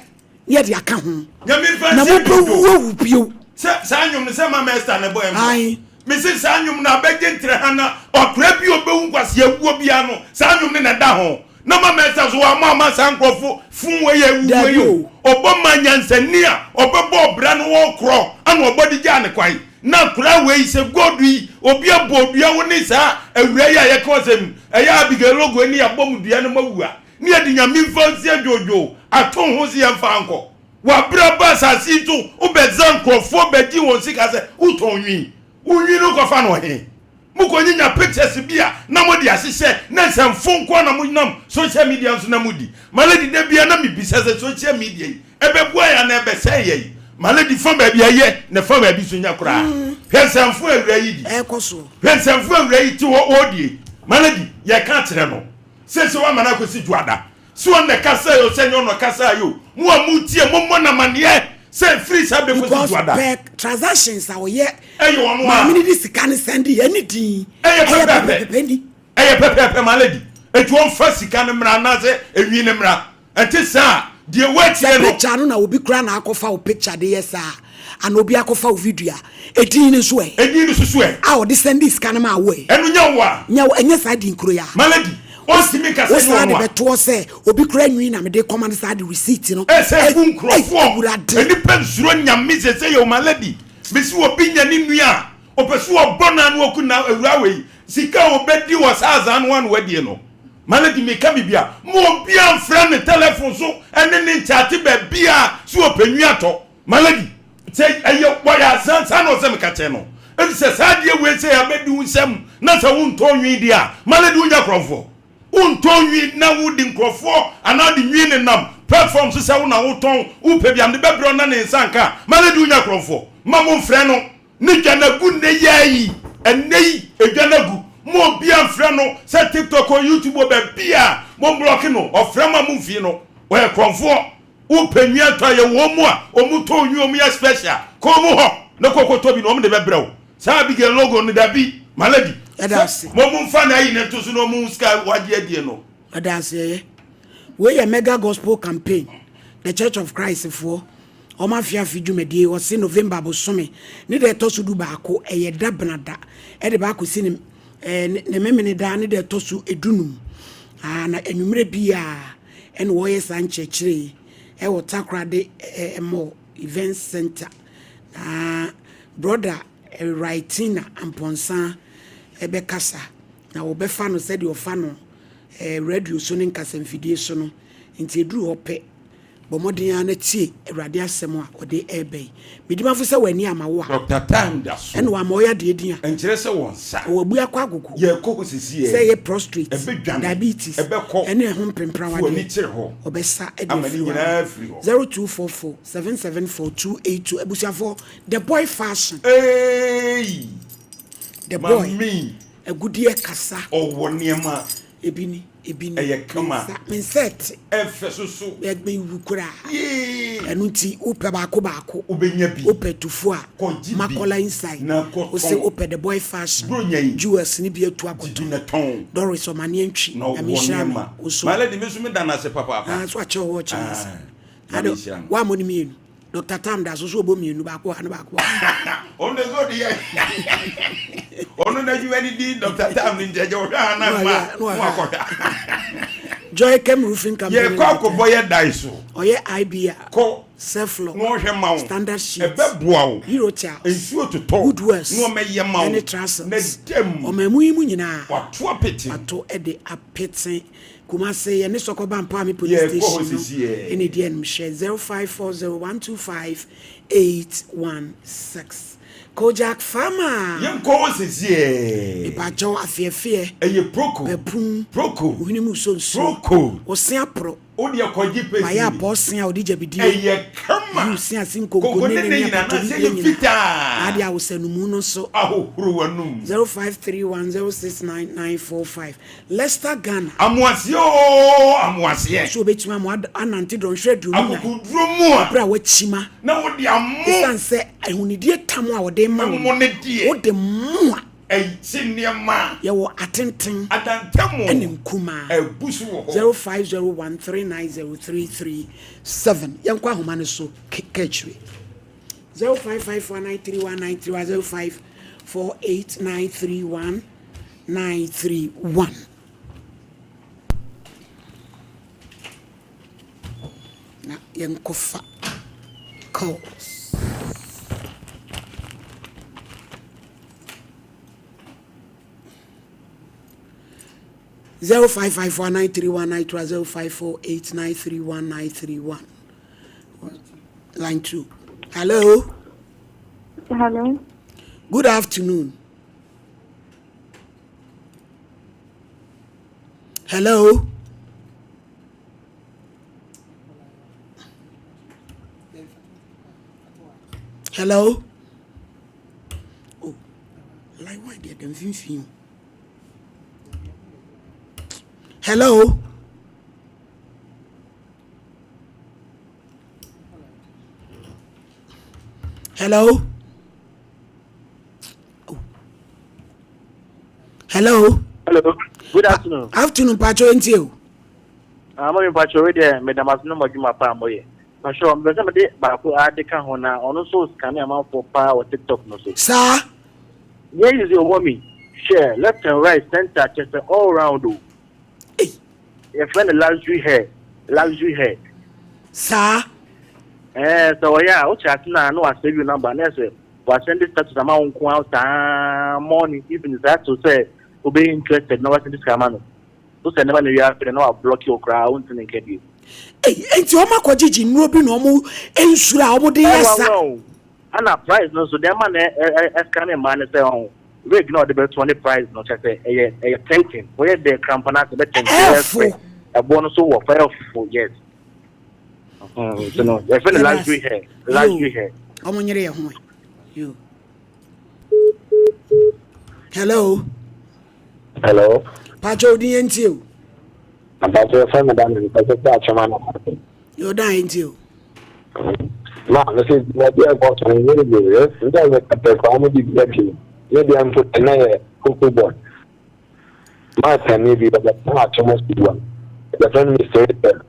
ne yɛde aka ho. Nyame fa Na nsie mobɛwu dwodwo. awu bio. Sɛ saa nnwom no sɛ Mama Esther na ɛbɔ yɛn bɔ. Ae. Mese saa nnwom no abɛgye ntrɛ ha na ɔkora bi a ɔbɛwu nkwasea wuo biara no saa nnwom no na ɛda ho. Na ma mɛsa so wamma amma saa nkurɔfo fun wei a awuwu Dabi yi o. o. Ɔbɔ maa nyansani a ɔbɛbɔ ɔbra no ɔkorɔ ana ɔbɔ de gyaa ne kwan. Na akwadaa wei sɛ gold yi obi abɔ odua wo ne saa awuraa yi a yɛka ɔsɛm yi ɛyɛ Abigail Logo ne yɛabɔ mo dua no moawu a ne yɛde Nyame mfa nsi adwoodwoo ato ho se yɛmfa nkɔ. W'abrɛ aba asase yi so wobɛza nkurɔfoɔ bɛgye wɔn sika sɛ wotɔn nwi. Wo nwi no kɔfa no he? Mokɔnyinya pictures bi a na mode ahyehyɛ na nsɛmfo nko ara na monam social media nso na modi. My lady da biara na mebisa sɛ social media yi ɛbɛboa yɛn anaa ɛbɛsɛe yɛn? My lady fa baabi a ɛyɛ na fa baabi nso nya koraa. Hwɛ nsɛmfo a awuraa yi di. Ɛrekɔ soɔ. Hwɛ nsɛmfo a awuraa yi te hɔ ɔredie. My lady yɛka akyerɛ no seesei wama no akɔsi dwoada. Sɛ ɔno na ɛkasaeɛ o, sɛ ɛnyɛ ɔno na ɔkasaeɛ o, mo a motie, mommɔ no amaneɛ sɛ ɛfiri saa berɛ kɔsi Because Dwoada. per transactions a ɔyɛ Ɛyɛ ɔno a. maame no de sika no sɛnde yɛ ne din. Ɛyɛ Ɛyɛ pɛpɛɛpɛ. pɛpɛɛpɛ ni. Ɛyɛ pɛpɛɛpɛ, my lady. Enti ɔmfa sika no mmra anaasɛ enwi no mmra. Ɛnte saa a, deɛ woatie Sɛ no. picture no na obi koraa na akɔfa wo picture de yɛ saa a, anaa obi akɔfa wo video a, edin no nso ɛ? Edin no nso so ɛ? A ɔde sɛndee sika no maa wo ɛ? Ɛno nyɛ wo a? Nyɛ wo, ɛnyɛ saa din koro yi a. My lady, ɔntumi nka sɛ Wo ɛnyɛ saa de ɔno a. bɛtoɔ sɛ obi koraa nwi na mede kɔma no saa de receipt no. Ɛsɛ Ei, gu ei, nkurɔfoɔ. Awurade. Nnipa nsuro Nyame sɛsɛ yɛ o my lady. Mese obi nya ne nua a, ɔpɛ sɛ ɔbɔ no ano aku no awuraa wei. Sika a ɔbɛdi wɔ saa azaa no ano adie no. My lady meka biribi a, ma obiara mfrɛ no telephone so ne ne nkyate baabiara sɛ ɔpɛ nwi atɔ. My lady, sɛ ɛyɛ wɔyɛ azaa saa na ɔsɛ meka kyerɛ no. Efisɛ saa adeɛ wei sɛ abɛdi wo nsam na sɛ wontɔ nwi deɛ a, my lady wonyɛ korɔmfoɔ. Wontɔn nwi na wode nkurɔfoɔ anaa wode nwi nenam platform so sɛ wo na wotɔn, wopɛ bi a mede bɛbrɛ wo na ne nsa nka a, my lady wonyɛ korɔmfoɔ. Mma momfrɛ no. Ne dwa no agu nnɛ yi ara yi, ɛnnɛ yi edwa no agu. Mo obiara mfrɛ no sɛ TikTok o, YouTube o, baabiara mo mblɔke no. Ɔfrɛ mo a momfii no. Ɔyɛ korɔmfoɔ. Wopɛ nwi atɔ a, yɛwɔ wɔn a wɔtɔn nwi, wɔyɛ special. Kɔ wɔn hɔ na kɔ kɔtɔ bi na wɔn de bɛbrɛ wo. Saa Abigail logo no, dabi, my lady. Yɛda ase. Mo momfa n'ayi no nto so na wɔn sika a wɔagye adie no. Yɛda ase ɛyɛ. Wei yɛ Mega Gospel Campaign, The Church of Christ foɔ wɔn afe afe dwumadie. Wɔse November bosome ne da ɛtɔ so 11, ɛyɛ da benada, ɛde ba akɔsi ne eh, ne memeneda ne da ɛtɔ so 15. Ah, na anwummerɛ biara ɛna wɔyɛ saa nkyerɛkyerɛ yi ɛwɔ Takoradi eh, Mall Events Center. Na brɔda eh, Raitina Amponsah ɛbɛkasa. Na wɔbɛfa no sɛdeɛ wɔfa no eh, radio so ne nkasamfidie so no. Nti ɛduru hɔ pɛ, bɔ mmɔden ara na tie Awurade asɛm a ɔde reba yi. Medi mafo sɛ w'ani ama wo a, Doctor Time da so. ɛna wama ɔyɛ adeɛ din a. Ɛnkyerɛ sɛ wɔn nsa. Ɔwɔ abue akɔ agogo. Yɛrekɔ hɔ sisi Sɛ ɛyɛ prostrate, Ɛbɛdwane. diabetes, Ɛbɛkɔ. ɛne ɛho mpremprawadeɛ. Fo ani kyerɛ hɔ. Ɔbɛsa de Ama ne afiri hɔ nyinaa ama. afiri hɔ. 0244 774 282. Abusuafoɔ, The Boy Fashion. Eeii. The Boy. Mami. Agudeɛ kasa. Ɔwɔ nneɛma. Ebi ni, ebi ni. Ɛyɛ kama. Me nsa, me nsa ɛte. Ɛfɛ soso. Me wu koraa. Yee. Ɛno nti wopɛ baako baako. Wobɛnya bi. Wopɛ tufu a. Kɔgye bi. Makola inside. Na kɔtɔn. Wose wopɛ the boy fashion. Bronya yi. Jewels ni bi atu akɔtɔn. Gye bi na tɔn. Doris ɔmaneɛ ntwi. Na ɔwɔ Nyame nhyira me. nneɛma. Wo so. My lady me nso me da no ase papaapa. Ah, so akyɛ wɔ ɔkyɛ no ase. Ah, Nyame Ade, nhyira no. woammɔ ne mmienu. Doctor Tam da so so ɔbɔ mmienu baako wɔ ha ne baako wɔ ha. Ɔno de so deɛ ɔno n'adwuma ni di Doctor Tam ne nkyɛn ɔhwɛ ha na mma na wakɔhwɛ. Joycam Roofing Company Yɛkɔ akɔbɔ yɛ dan so. Ɔyɛ IBR. Kɔ. Ceflor. Na ɔnhwɛ ma wo. Standard Sheets. Ɛbɛboa wo. Eurotiles. Nsuo totɔ. Woodworks. Na ɔmɛyɛ ma wo. Ɛne Trussels. Na dam. Ɔman mu yi mu nyinaa. Wato apete. Wato de apete. Kumase, yɛne Sɔkɔba Mpaame Police Yɛkɔ hɔ Station no sisiɛ. ɛna ɛdi anim hyɛ 0540 125 816. Kojak Farmer. Yɛnkɔ hɔ sesiɛ. Mepakyɛw afeɛfeɛ. Ɛyɛ proko. Pɛpun. Proko. Wo hwene mu sɔ nsuo. Proko. Wo se aporo. Wo deɛ kɔgye pesi. Mayɛ apɔw se a wɔde gyabidie. Ɛyɛ kama. Yiw se ase nkonko Konko ne ne ne ne ne nyinaa na apɔtɔwidie sɛ yɛ nyinaa. fitaa. Na ade a wosɛ no mu no nso. Ahohoro w'anum. 0531 069 945 Leicester Ghana. Amoaseɛ oo amoaseɛ. So obetumi ama anante dɔnhwere 24. Akokoduro mu a. Bere a wakyima. Na wode amo. Esiane sɛ ahonidie tam a wɔde ma wo no. Mo ne deɛ. Wode mo a. Ɛkyi nneɛma. Yɛwɔ atenten. Adantamu. Ɛne nkumaa. Ɛbu so wɔ hɔ. 0501 390 337 Yɛnkɔ ahoma no so ka akyire. 0554 931 931 0548 931 931. Na yɛnkɔfa calls. 0554 931 931 0548 931 931. Line 2. Hello. Hello. Good afternoon. Hello. Hello. Oh, line one deɛ dɛm mfimfini o. Hello. Hello. Oh. Hello. Hello. Good afternoon. Afternoon, Pacho ntie o. Ah, mo Pacho we de me damas no mo adwuma pa mo ye. Pacho, me sɛ me de baako ade ka ho na ɔno nso scan amanfoɔ paa wɔ TikTok no so. Saa. Yɛ use owó mi share left and right center kyɛ sɛ all round o. Yɛfrɛ no luxury hair, luxury hair. Saa. Ɛɛ sɛ ɔyɛ a wokyɛ ase na na wasave your number na ɛsɛ wasɛnde status ama wo nko ara saa morning evening saa to sɛ wobɛyɛ interested na wasɛnde sika ama no. Wosɛ ne ma no wie afei na wablɔke wo koraa wonte ne nka bio. Ei, enti wɔn akɔgyegye nnuro bi na wɔn nsuro a wɔn de yɛ sa. Ɛwanwa o. Ɛna price no nso deɛ ɛma no ɛsika ne mmaa no sɛ ɔho wig na ɔde bɛtoɔ ne price no kyɛ sɛ ɛyɛ ɛyɛ tempting. Wɔyɛ dɛ krampa no ase bɛ tempting ɛyɛ fɛ. Ɛboɔ no so wɔ fɛ ɛfo yes. Nti no yɛfrɛ no luxury hair luxury hair. Wɔn nyere yɛ ho yo. Hello. Hello. Pacho odi yɛn ti o. Mpacho yɛfrɛ me Daniel mpacho sɛ atwema na. Yo dan yɛn ti o. Ma me sɛ dwumadi a ɛkɔ so no nyɛ bi o. Yɛ sɛ pɛpɛ kɔ ɔmo de bi atwi. Yɛ deɛ mpo ɛnɛ yɛ koko bɔ. Ma sani bi ɔbɛka atwema si wa. Yɛfrɛ no Mr. Richard.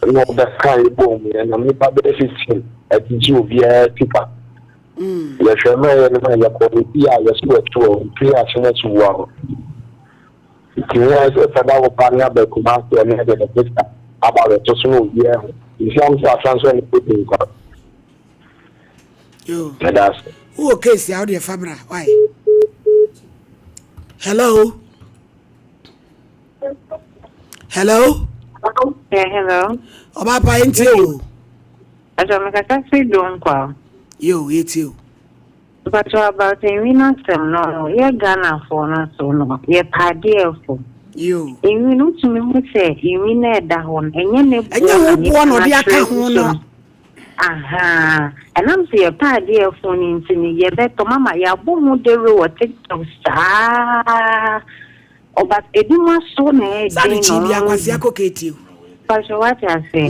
Ɛna ɔbɛka yɛ bɔ mu yɛ nam nipa bɛyɛ 15 ɛgyegye obiara sika. Yɛhwɛ ma yɛ no ma yɛkɔ ne bi a yɛso wɔto wɔ mpiri atwema si wa hɔ. Nti yɛn sɛ fada wɔ pa ne aba Kumasi ɛne ɛde ne picture aba abɛto so na obiara hu. Nti am sɛ asan so ne photo nkwa. Yo. Meda ase. Wowɔ case a wode ɛfa bra. Why? Hello. Hello. Yeah, hello. Ọba pa yɛn tie o. Ajo mekasa firi Dunkwa. Yo, yɛ tie o. Mpacho about enwi n'asɛm no, yɛ Ghanafoɔ no so no, yɛ paadeɛfo. Yo. Enwi no wotumi hu sɛ enwi no ɛda hɔ no, ɛnyɛ ne boɔ Ɛnyɛ wo boɔ na ɔde aka ho no. Aha. Ɛnam sɛ yɛ paadeɛfo no nti no, yɛbɛtɔ mama yɛabɔ ho dawuro wɔ TikTok saa. Ɔba ebi mu aso na ɛyɛ Saa de den kyi na bi ɔmo akwasi akɔ keeti o. Mpacho wate ase.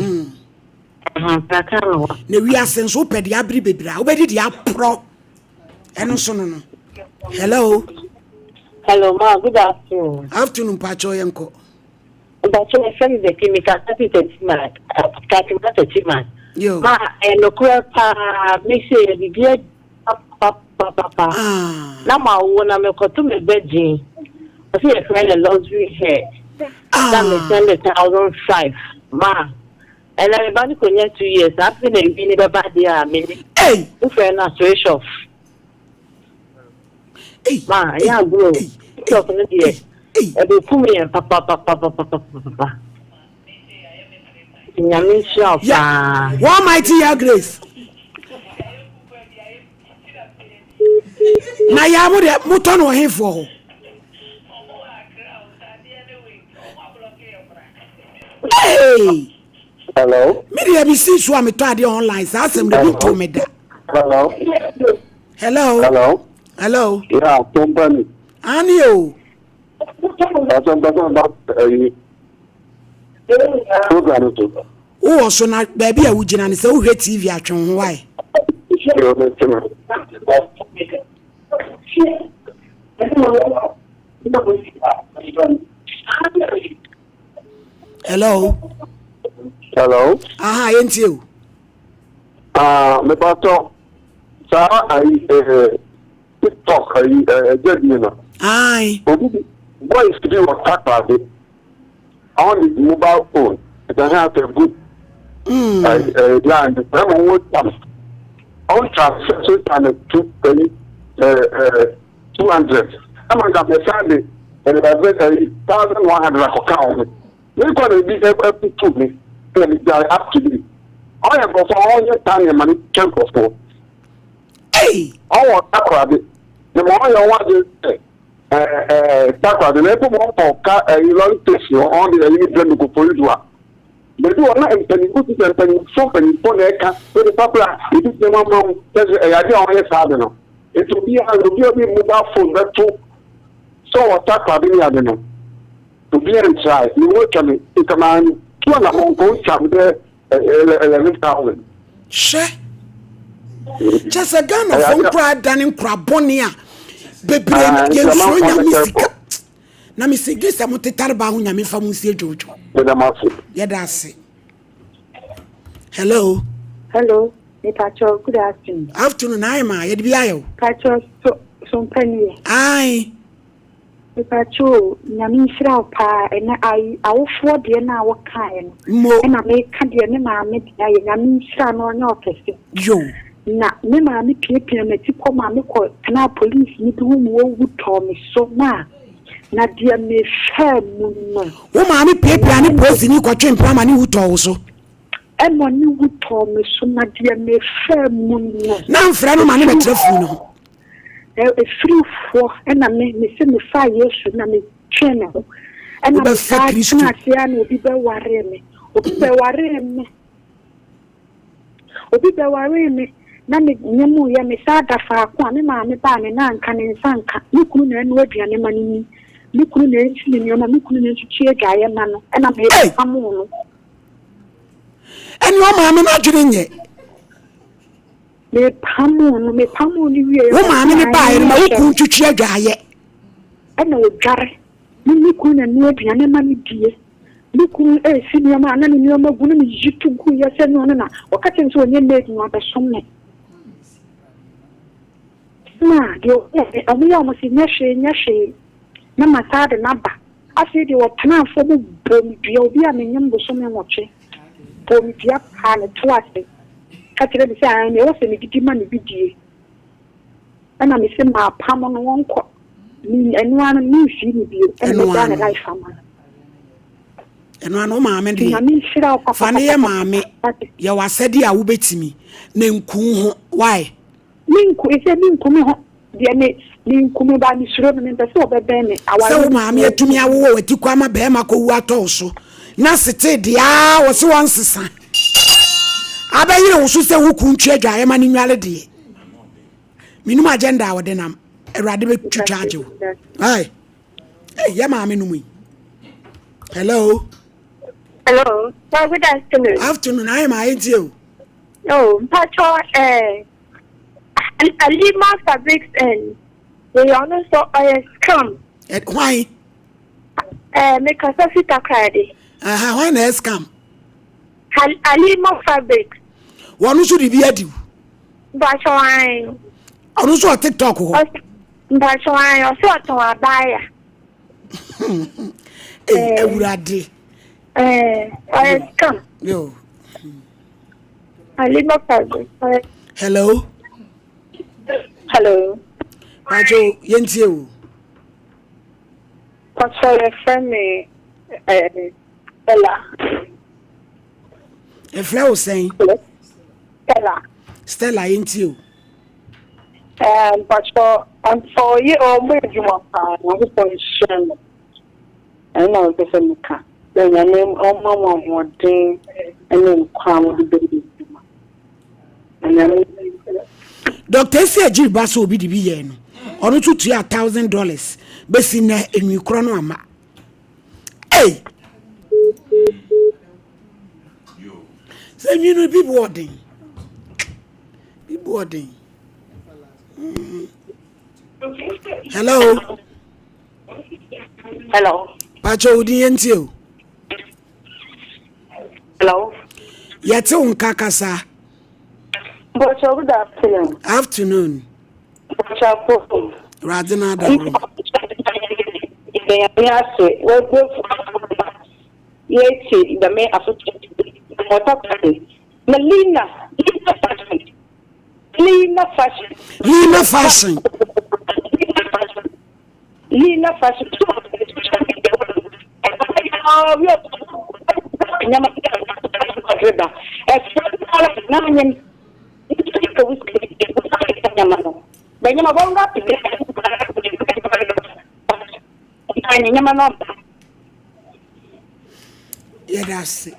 Ɛhɛn, praka no wɔ. Na wiase nso wopɛ deɛ abere bebree a wobɛdi deɛ aporɔ. Ɛno nso no no. Hello. Hello, ma. Good afternoon. Afternoon, Mpacho yɛnkɔ. Mpacho, yɛfrɛ me Becky. Mekasa fi Techiman, Katima Techiman. Yo. Ma, ɛnokorɛ paa, me sɛ yɛ biribi papapapa. Na ma wo na mekɔto me ba gyin. Ɔsɛ yɛfrɛ no luxury hair. Na me send 1,500 ma ɛnɛ me ba no kɔnya 2 years, afei na ewi ne bɛba deɛ a me ni. Wofrɛ no a switch off. Ma ɛnyɛ agorɔ o. TikTok no deɛ ɛbɛkum yɛn papapapapapapa. Nyame nhyira wo paa. One mighty year grace. Na yɛ mo deɛ motɔ no ɔhefoɔ hɔ. Hey! Hello. Me deɛ me si so a metɔ adeɛ online saa asɛm de bi nto me da. Hello. Hello. Hello. Hello. Yeah, company. Ani o. Asɛm pɛsɛ ba ɛyi program so. Wowɔ so na baabi a wogyina no sɛ wohwɛ TV atwe wo ho wae. Yɛ ɔbɛ tena. Hello. Hello. Aha, yɛntie o. Ah, mepatɔ saa ayi ɛɛ TikTok ayi ɛɛ ɛgya bi no. Ayi. Obi bi boys bi wɔ Takoradi on the mobile phone it has a good ɛɛ ɛɛ line ɛma wɔn tam ɔn transfer so tan to ɛyi ɛɛ ɛɛ 200 ɛma nka mɛ san de ɛɛ ɛyi 1,100 akɔka wɔn ho. Me kɔ na ebi ɛputu me ɛna me gyae up to date. Ɔyɛ nkurɔfoɔ a ɔnyɛ saa nneɛma no kyɛ nkurɔfoɔ. Ɔwɔ Takoradi na ma ɔyɛ ɔwɔ adwene sɛ ɛɛ ɛɛ Takoradi na epo ma ɔkɔ ka ɛyi lɔri station ɔn de ɛyi ne brɛ me Koforidua. Baabi wɔ na mpanyinfo ti sɛ mpanyinfo mpanyinfo na ɛka sɛ nipa bra ebi gyina mu ama wo kyɛ sɛ ɛyɛ adeɛ a ɔyɛ saa ade no. Nti obiara obi a ɔde mobile phone bɛto sɛ ɔwɔ Takoradi ne ade no. Obiara ntrae, me ho atwa me, nka mantu anammɔn mpo ntwa me bɛyɛ 11,000. Hwɛ! Kyɛ sɛ Ghanafoɔ nkoraa adane nkora bɔne a bebree no yɛnsuro Nyame sika. Na mese gye sɛ motetare baa ho Nyame mfa mo nsie dwodwo. Yɛda ase. Hello. Hello, mepakyɛw, good afternoon. Afternoon, ayi ma, yɛde bi ayɛ o. Pakyɛw, so, so mpani yɛ? Ayi. Mepakyɛw o, Nyame nhyira wo paa, ɛnɛ ayi awofoɔ deɛ no a wo kaeɛ no, Mo. ɛna meka deɛ me maame deɛ ayɛ, Nyame nhyira no ɔnyɛ ɔkɛse. Yo. Na me maame piapia m'akyi kɔ maa me kɔ tenaa police ni bi ho ma owu tɔɔ me so ma na deɛ me faa mu no. Wo maame piapia ne polisini kɔtwe mpena ma ne wu tɔɔ wo so. Ɛna ne wu tɔɔ me so na deɛ me faa mu no. Na mfrɛ no ma ne bɛtena funu no ho. Ɛfiri hɔ na me, mese mefaa Yesu na metwee me ho. Ɛna Wobɛfa metaa Kristo. tena ase ara na obi bɛwaree me. Obi bɛwaree me. Obi bɛwaree me na me nyemuiɛ, me saa da faako a me maame baa ne nan nka, ne nsa nka. Me kunu na ɛnoa aduane ma no ni. Me kunu na ɛnsi ne nneɛma, me kunu na ɛntwitwi adwaeɛ ma no. Ɛna Ei! mepamoo no. Ɛne ɔmaame no adwene nyɛ. Mepamoo no, mepamoo no wieeɛ Wo maame no baeɛ no ma wo kunu twitwi adwaeɛ. Ɛna ɔdware. Me me kunu na ɛnoa aduane ma me die. Me kunu resi nneɛma a na ne nneɛma gu na meyi to guiɛ sɛ ne ɔno na ɔka kyerɛ me sɛ ɔnyɛ maid na wabɛsom me. Na deɛ ɔyɛɛ me, wɔyɛ wɔn se nyɛ hwee nyɛ hwee na masan de no aba. Afei deɛ ɔtenaa fam bɔɔ me dua, obi a menyem bosome nwɔtwe bɔɔ me dua paa ne to ase ka kyerɛɛ me sɛ aane ɛwɔ sɛ medidi ma no bi die. Ɛna mese mapam no ɔnkɔ, me ɛno ara no memfii no bio ɛna Ɛno mɛgyaa ara ne no. life ama no. Ɛno ara no wo maame Nti deɛ Nyame nhyira wo fa no yɛ papapapapa. maame, yɛ w'asɛdeɛ a wobɛtumi na nku wo ho, why? Menku, ɛsɛ menku me ho deɛ me menku me ba mesuro no mempɛ sɛ ɔbɛbɛn me aware Sɛ wo no maame atumi awowɔ w'ati kɔ ama bɛrima kɔwu atɔ wo so na setee deɛ aa wɔse wɔnsesa abɛyere wo so sɛ wo kun twe adwaeɛ ma no nnware deɛ menim agenda a wɔde nam awurade bɛtwitwa agye wo ai ei yɛ maame no mu yi hello. Hello, well, good afternoon. Afternoon, ayɛ ma ayɛ ntie o. Oh, mpatsɔ eh, Alima Fabrics and wei ɔno nso ɔyɛ scam. Ɛ hwan? Eh, mekasa fi Takoradi. Aha, hwan na ɛyɛ scam? Alima Fabrics. Wɔn nso de bi adi o. Mpatsɔ ayi. Ɔno nso wɔ TikTok hɔ. Mpatsɔ ayi, ɔsɛ ɔtɔn abaya. Ei, Awurade. Ɛɛ, ɔyɛ scam. Yo. Alima Fago. Hello. Hello. Pacho, yɛntie o. Pacho, yɛfrɛ me eh, Stella. Yɛfrɛ wo sɛn? Stella. Stella, yɛntie o. Eh, Pacho, amfa ɔyɛ ɔbɔ adwuma paa, Nyankopɔn nhyira no. Ɛno na mepɛ sɛ meka, sɛ Nyame ɔmma mo ahoɔden ne nkwa a mode bɛyɛ adwuma. Na Nyame. Doctor Esi Agyiri ba sɛ obi de bi yɛɛ no, ɔno nso tuaa $1,000 bɛsi nnɛ enwi korɔ no amma. Ei! Sɛ nwi no bi bu ɔden. Bi bu ɔden. Hello. Hello. Pacho wo din yɛntie o. Hello. Yɛte wo nka kasa. Pacho good afternoon. Afternoon. Pacho apo. Awurade na adaworo. Yɛnyame ase wɔabuefo yɛti dɛm afotu mɔta kwade na Lina Lina fashion Lina fashion Lina fashion Lina fashion Yɛda ase.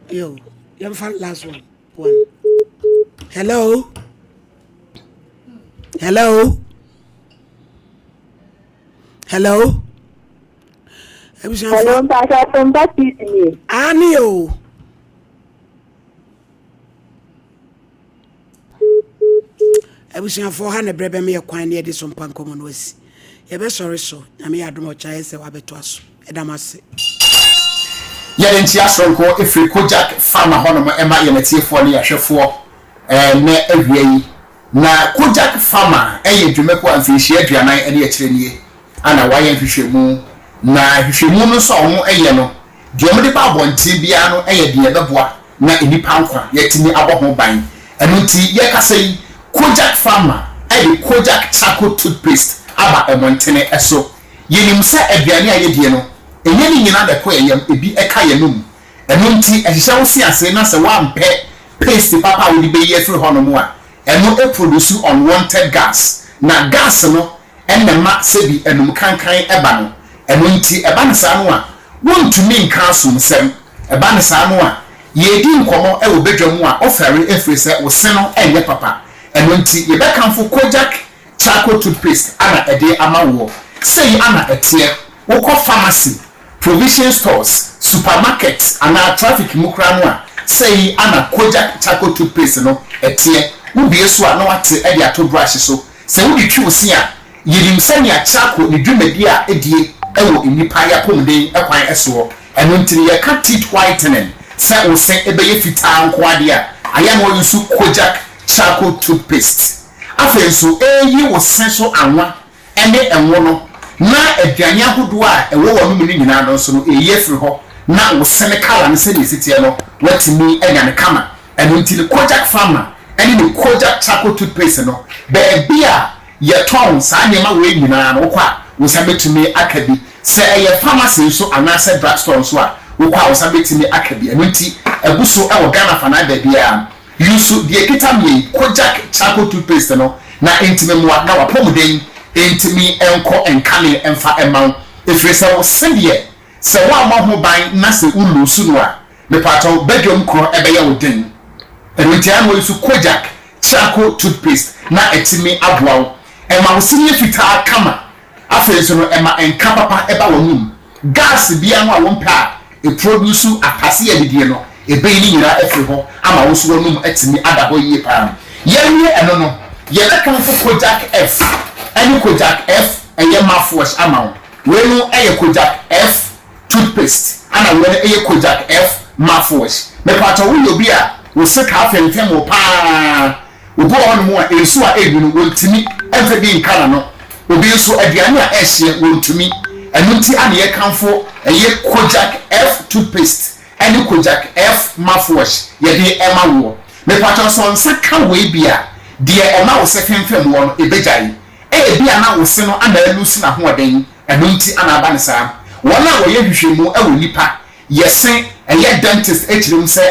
Yo, yɛmfa last one. One. Hello. Hello. Hello. Hello, Mpasha Sompa TV nie. Ani o. Abusuafoɔ ha na berɛ bɛma yɛ kwan ne yɛde so mpa nkɔmmɔ no asi. Yɛbɛsɔre so, Nyame yɛ adom a ɔkyena yɛ sɛ wabɛtoa so. Yɛda mo ase. Yɛde nkyea soronko firi Kojak Pharma hɔnom ma yɛn atiefoɔ ne yɛn ahwɛfoɔ ɛnnɛ awia yi. Na Kojak Pharma yɛ dwumakuo a mfirinhyia 40 ne akyire nie na wɔayɛ nhwehwɛmu. Na nhwehwɛmu no nso a wɔyɛ no, deɛ wɔde ba abɔnten biara no yɛ deɛ ɛbɛboa na nnipa nkwa yɛatumi abɔ ho ban. Ɛno nti yɛrekasa yi, Kojak Pharma de Kojak Charcoal Toothpaste aba mmɔntene so. Yɛnim sɛ aduane a yɛdie no, ɛnyɛ ne nyinaa na ɛkɔ yɛn yam, ebi ka yɛn anom. Ɛno nti ɛhyehyɛ wo se ase na sɛ woampɛ paste papa a wode bɛyi afiri hɔnom a, ɛno produce unwanted gas. Na gas no na ɛma sɛbi anum kankan ba no. Ɛno nti ɛba no saa no a, wontumi nka asomsɛm. Ɛba no saa no a, yɛredi nkɔmmɔ wɔ badwa mu a, wofɛre ɛfiri sɛ wo se no nyɛ papa. Ɛno nti yɛbɛkamfo Kojak Charcoal toothpaste ana ɛde ama woɔ. Sei ana ɛteɛ, wokɔ pharmacy, provision stores, supermarket anaa traffic mu koraa no a, sei ana Kojak Charcoal toothpaste no ɛteɛ. Wobue so a na wate de ato brush so. Sɛ wode twi wo se a, yɛnim sɛnea charcoal ne dwumadie a ɛdie wɔ nnipa yapomuden kwan soɔ. Ɛno nti no yɛka teeth whitening, sɛ wo se bɛyɛ fitaa nko ara deɛ a, ayɛ na woayusu Kojak Charcoal toothpaste. Afei nso, eyi wo se so anwa ne ngo no, na aduane ahodoɔ a ɛwɔ w'anom no nyinaa no nso no, eyi afiri hɔ, na wo se no colour no sɛdeɛ ɛsi teɛ no, woatumi anya no kama. Ɛno nti no, Kojak Pharma ne ne Kojak Charcoal Toothpaste no, baabi a yɛtɔn saa nneɛma wei nyinaa no, wokɔ a, wo nsa bɛtumi aka bi. Sɛ ɛyɛ pharmacy nso anaasɛ drugstore nso a, wokɔ a, wo nsa bɛtumi aka bi. Ɛno nti, abu so wɔ Ghana afanaa baabiara. Use deɛ ɛkita meɛ yi, Kojak charcoal toothpaste no, na ɛntumi mmoa na w'apɔmuden ntumi nkɔ nkane mfa mma wo. Ɛfiri sɛ wo se deɛ, sɛ woammɔ ho ban na sɛ wo loose no a, mepaatɔw, badwam korɔ ɛbɛyɛ wo den. Ɛno nti ara na wɔuse Kojak charcoal toothpaste na atumi aboa wo. Ɛma wo se no yɛ fitaa kama. Afei nso no, ɛma nka papa ba w'anom. Gas biara no a wompɛ a ɛproduce apase a adidie no, ɛbɛyi ne nyinaa afiri hɔ ama wo nso w'anom atumi ada hɔ yie paa. Yɛawie ɛno no, yɛbɛkamfo Kojak F ne Kojak F ɛyɛ mouthwash ama wo. Wei no yɛ Kojak F toothpaste ɛna wei no yɛ Kojak F mouthwash. Mepakyɛw woyɛ obi a wo se taa fɛmfɛm wo paa? Obi wɔ hɔnom a, nsu a ɛnwunu, wɔntumi mfa bi nka n'ano. Obi nso, aduane a ɛhyeɛ, wɔntumi. Ɛno nti a na yɛkamfo ɛyɛ Kojak F toothpaste ɛne Kojak F mouthwash yɛde ɛma woɔ. Mepakyɛw sɛ nsa ka wei bi a, deɛ ɛma wo se femfem woɔ no ɛbɛgyae. Ebia na wo se no ana alusi n'ahoɔden, ɛno nti ana aba no saa. Wɔn a wɔyɛ nhwehwɛmu wɔ nnipa yɛ se, ɛyɛ dentist kyerɛ mu sɛ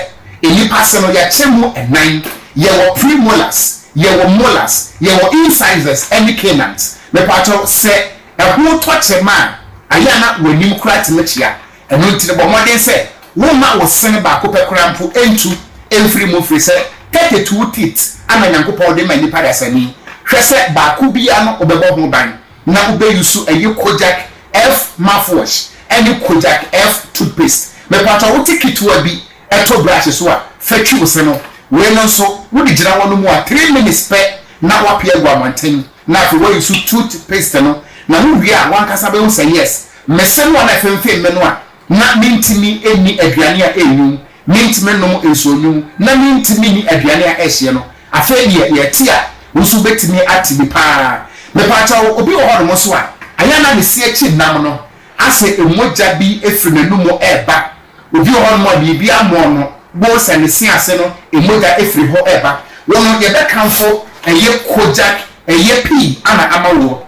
nnipa se no yɛkyɛ mu nnan, yɛwɔ premolars, yɛwɔ molars, yɛwɔ incisors ɛne canines. Mepakyɛw sɛ ɛho tɔ kyɛm a, ayɛ a na w'anim koraa tumi kyea. Ɛno nti no, bɔ mmɔden sɛ womma wo sene baako pɛ koraa mpo ntu mfiri mu, ɛfiri sɛ 32 teeth na Nyankopɔn de ma nnipa dasani. Hwɛ sɛ baako biara no wobɛbɔ ho ban na wobɛyusu ɛyi Kojak F mouthwash ɛne Kojak F toothpaste. Mepakyɛw wote ketewa bi to brush so a, fa twi wo se no. Wei no nso wode gyina hɔ no mu a three minutes pɛ na woapue agu abɔnten na afei woayusu toothpaste no na wowie a w'ankasa bɛhu sɛ yes, Me se no a na ɛfemfem me no a na mentumi nni aduane a ɛnwunu, mentumi nnom nsuo nwunu, na mentumi nni aduane a ɛhyeɛ no, afei deɛ yɛte a, wo nso wobɛtumi ate bi pa ara. Mepaakyɛw, obi wɔ hɔnom nso a, ayɛ a na ne se akyi nam no asɛ mogya bi firi n'anomu reba. Obi wɔ hɔnom a biribi ammɔɔ no, wobɛhu sɛ ne se ase no mogya firi hɔ reba. Wo no, yɛbɛkamfo ɛyɛ Kojak, ɛyɛ pii ana ama woɔ.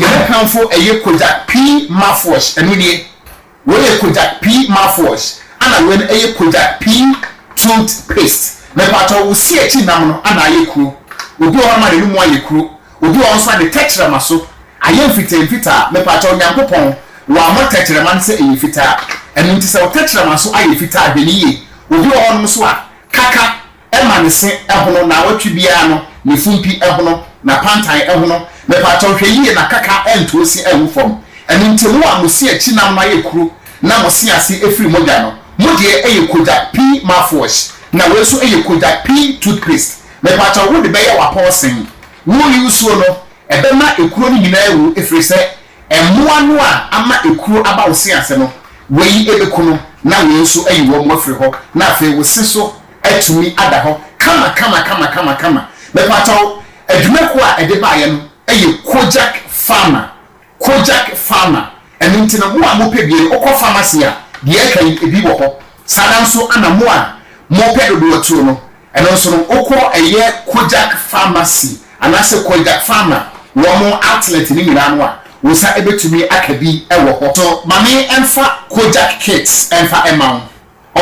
Yɛbɛkamfo ɛyɛ Kojak P mouthwash, ɛno nie. Wei yɛ Kojak P mouthwash, ɛna wei no ɛyɛ Kojak P toothpaste. Mepatɔ wo si akyi nam no ana ayɛ kuro. Obi wɔ hɔ nom a n'anum ayɛ kuro. Obi wɔ hɔ nso a ne tɛkyerɛma so ayɛ mfitaa mfitaa. Mepatɔ Nyankopɔn wammɔ tɛkyerɛma no sɛ ɛyɛ fitaa. Ɛno nti sɛ wo tɛkyerɛma so ayɛ fitaa a hwɛ no yie. Obi wɔ hɔ nom nso a kaka Ɛma ne se hono, naawɔtwe biara no ne fumpi hono, n'apantan hono. Mepakyɛw hwɛ yie na kaka antu ose angu fam. Ɛno nti mo a mo se akyi nam no ayɛ kuru na mo se ase firi mogya no, mo deɛ ɛyɛ Kojak P mouthwash na wei nso yɛ Kojak P toothpaste. Mepakyɛw wode bɛyɛ w'apɔɔsen. Wo use no ɛbɛma ekuro no nyinaa awu ɛfiri sɛ Mmoa no a ama ekuro aba wo se ase no, wei bɛku no na wei nso ayi wɔn afiri hɔ na afei wo se so atumi ada hɔ kama kama kama kama kama. Mepakyɛw, adwumakuo a ɛde baeɛ no yɛ Kojak Pharma, Kojak Pharma. Ɛno nti no, mo a mopɛ bie no, wokɔ pharmacy a, deɛ ɛka yi, ebi wɔ hɔ. Saa ara nso na mo a mopɛ dodoɔ tuo no, Ɛno nso no, wokɔ ɛyɛ Kojak Pharmacy anaasɛ Kojak Pharma wɔn outlet no nyinaa no a, wo nsa bɛtumi aka bi wɔ hɔ. So ma me mfa Kojak Kids mfa mma wo.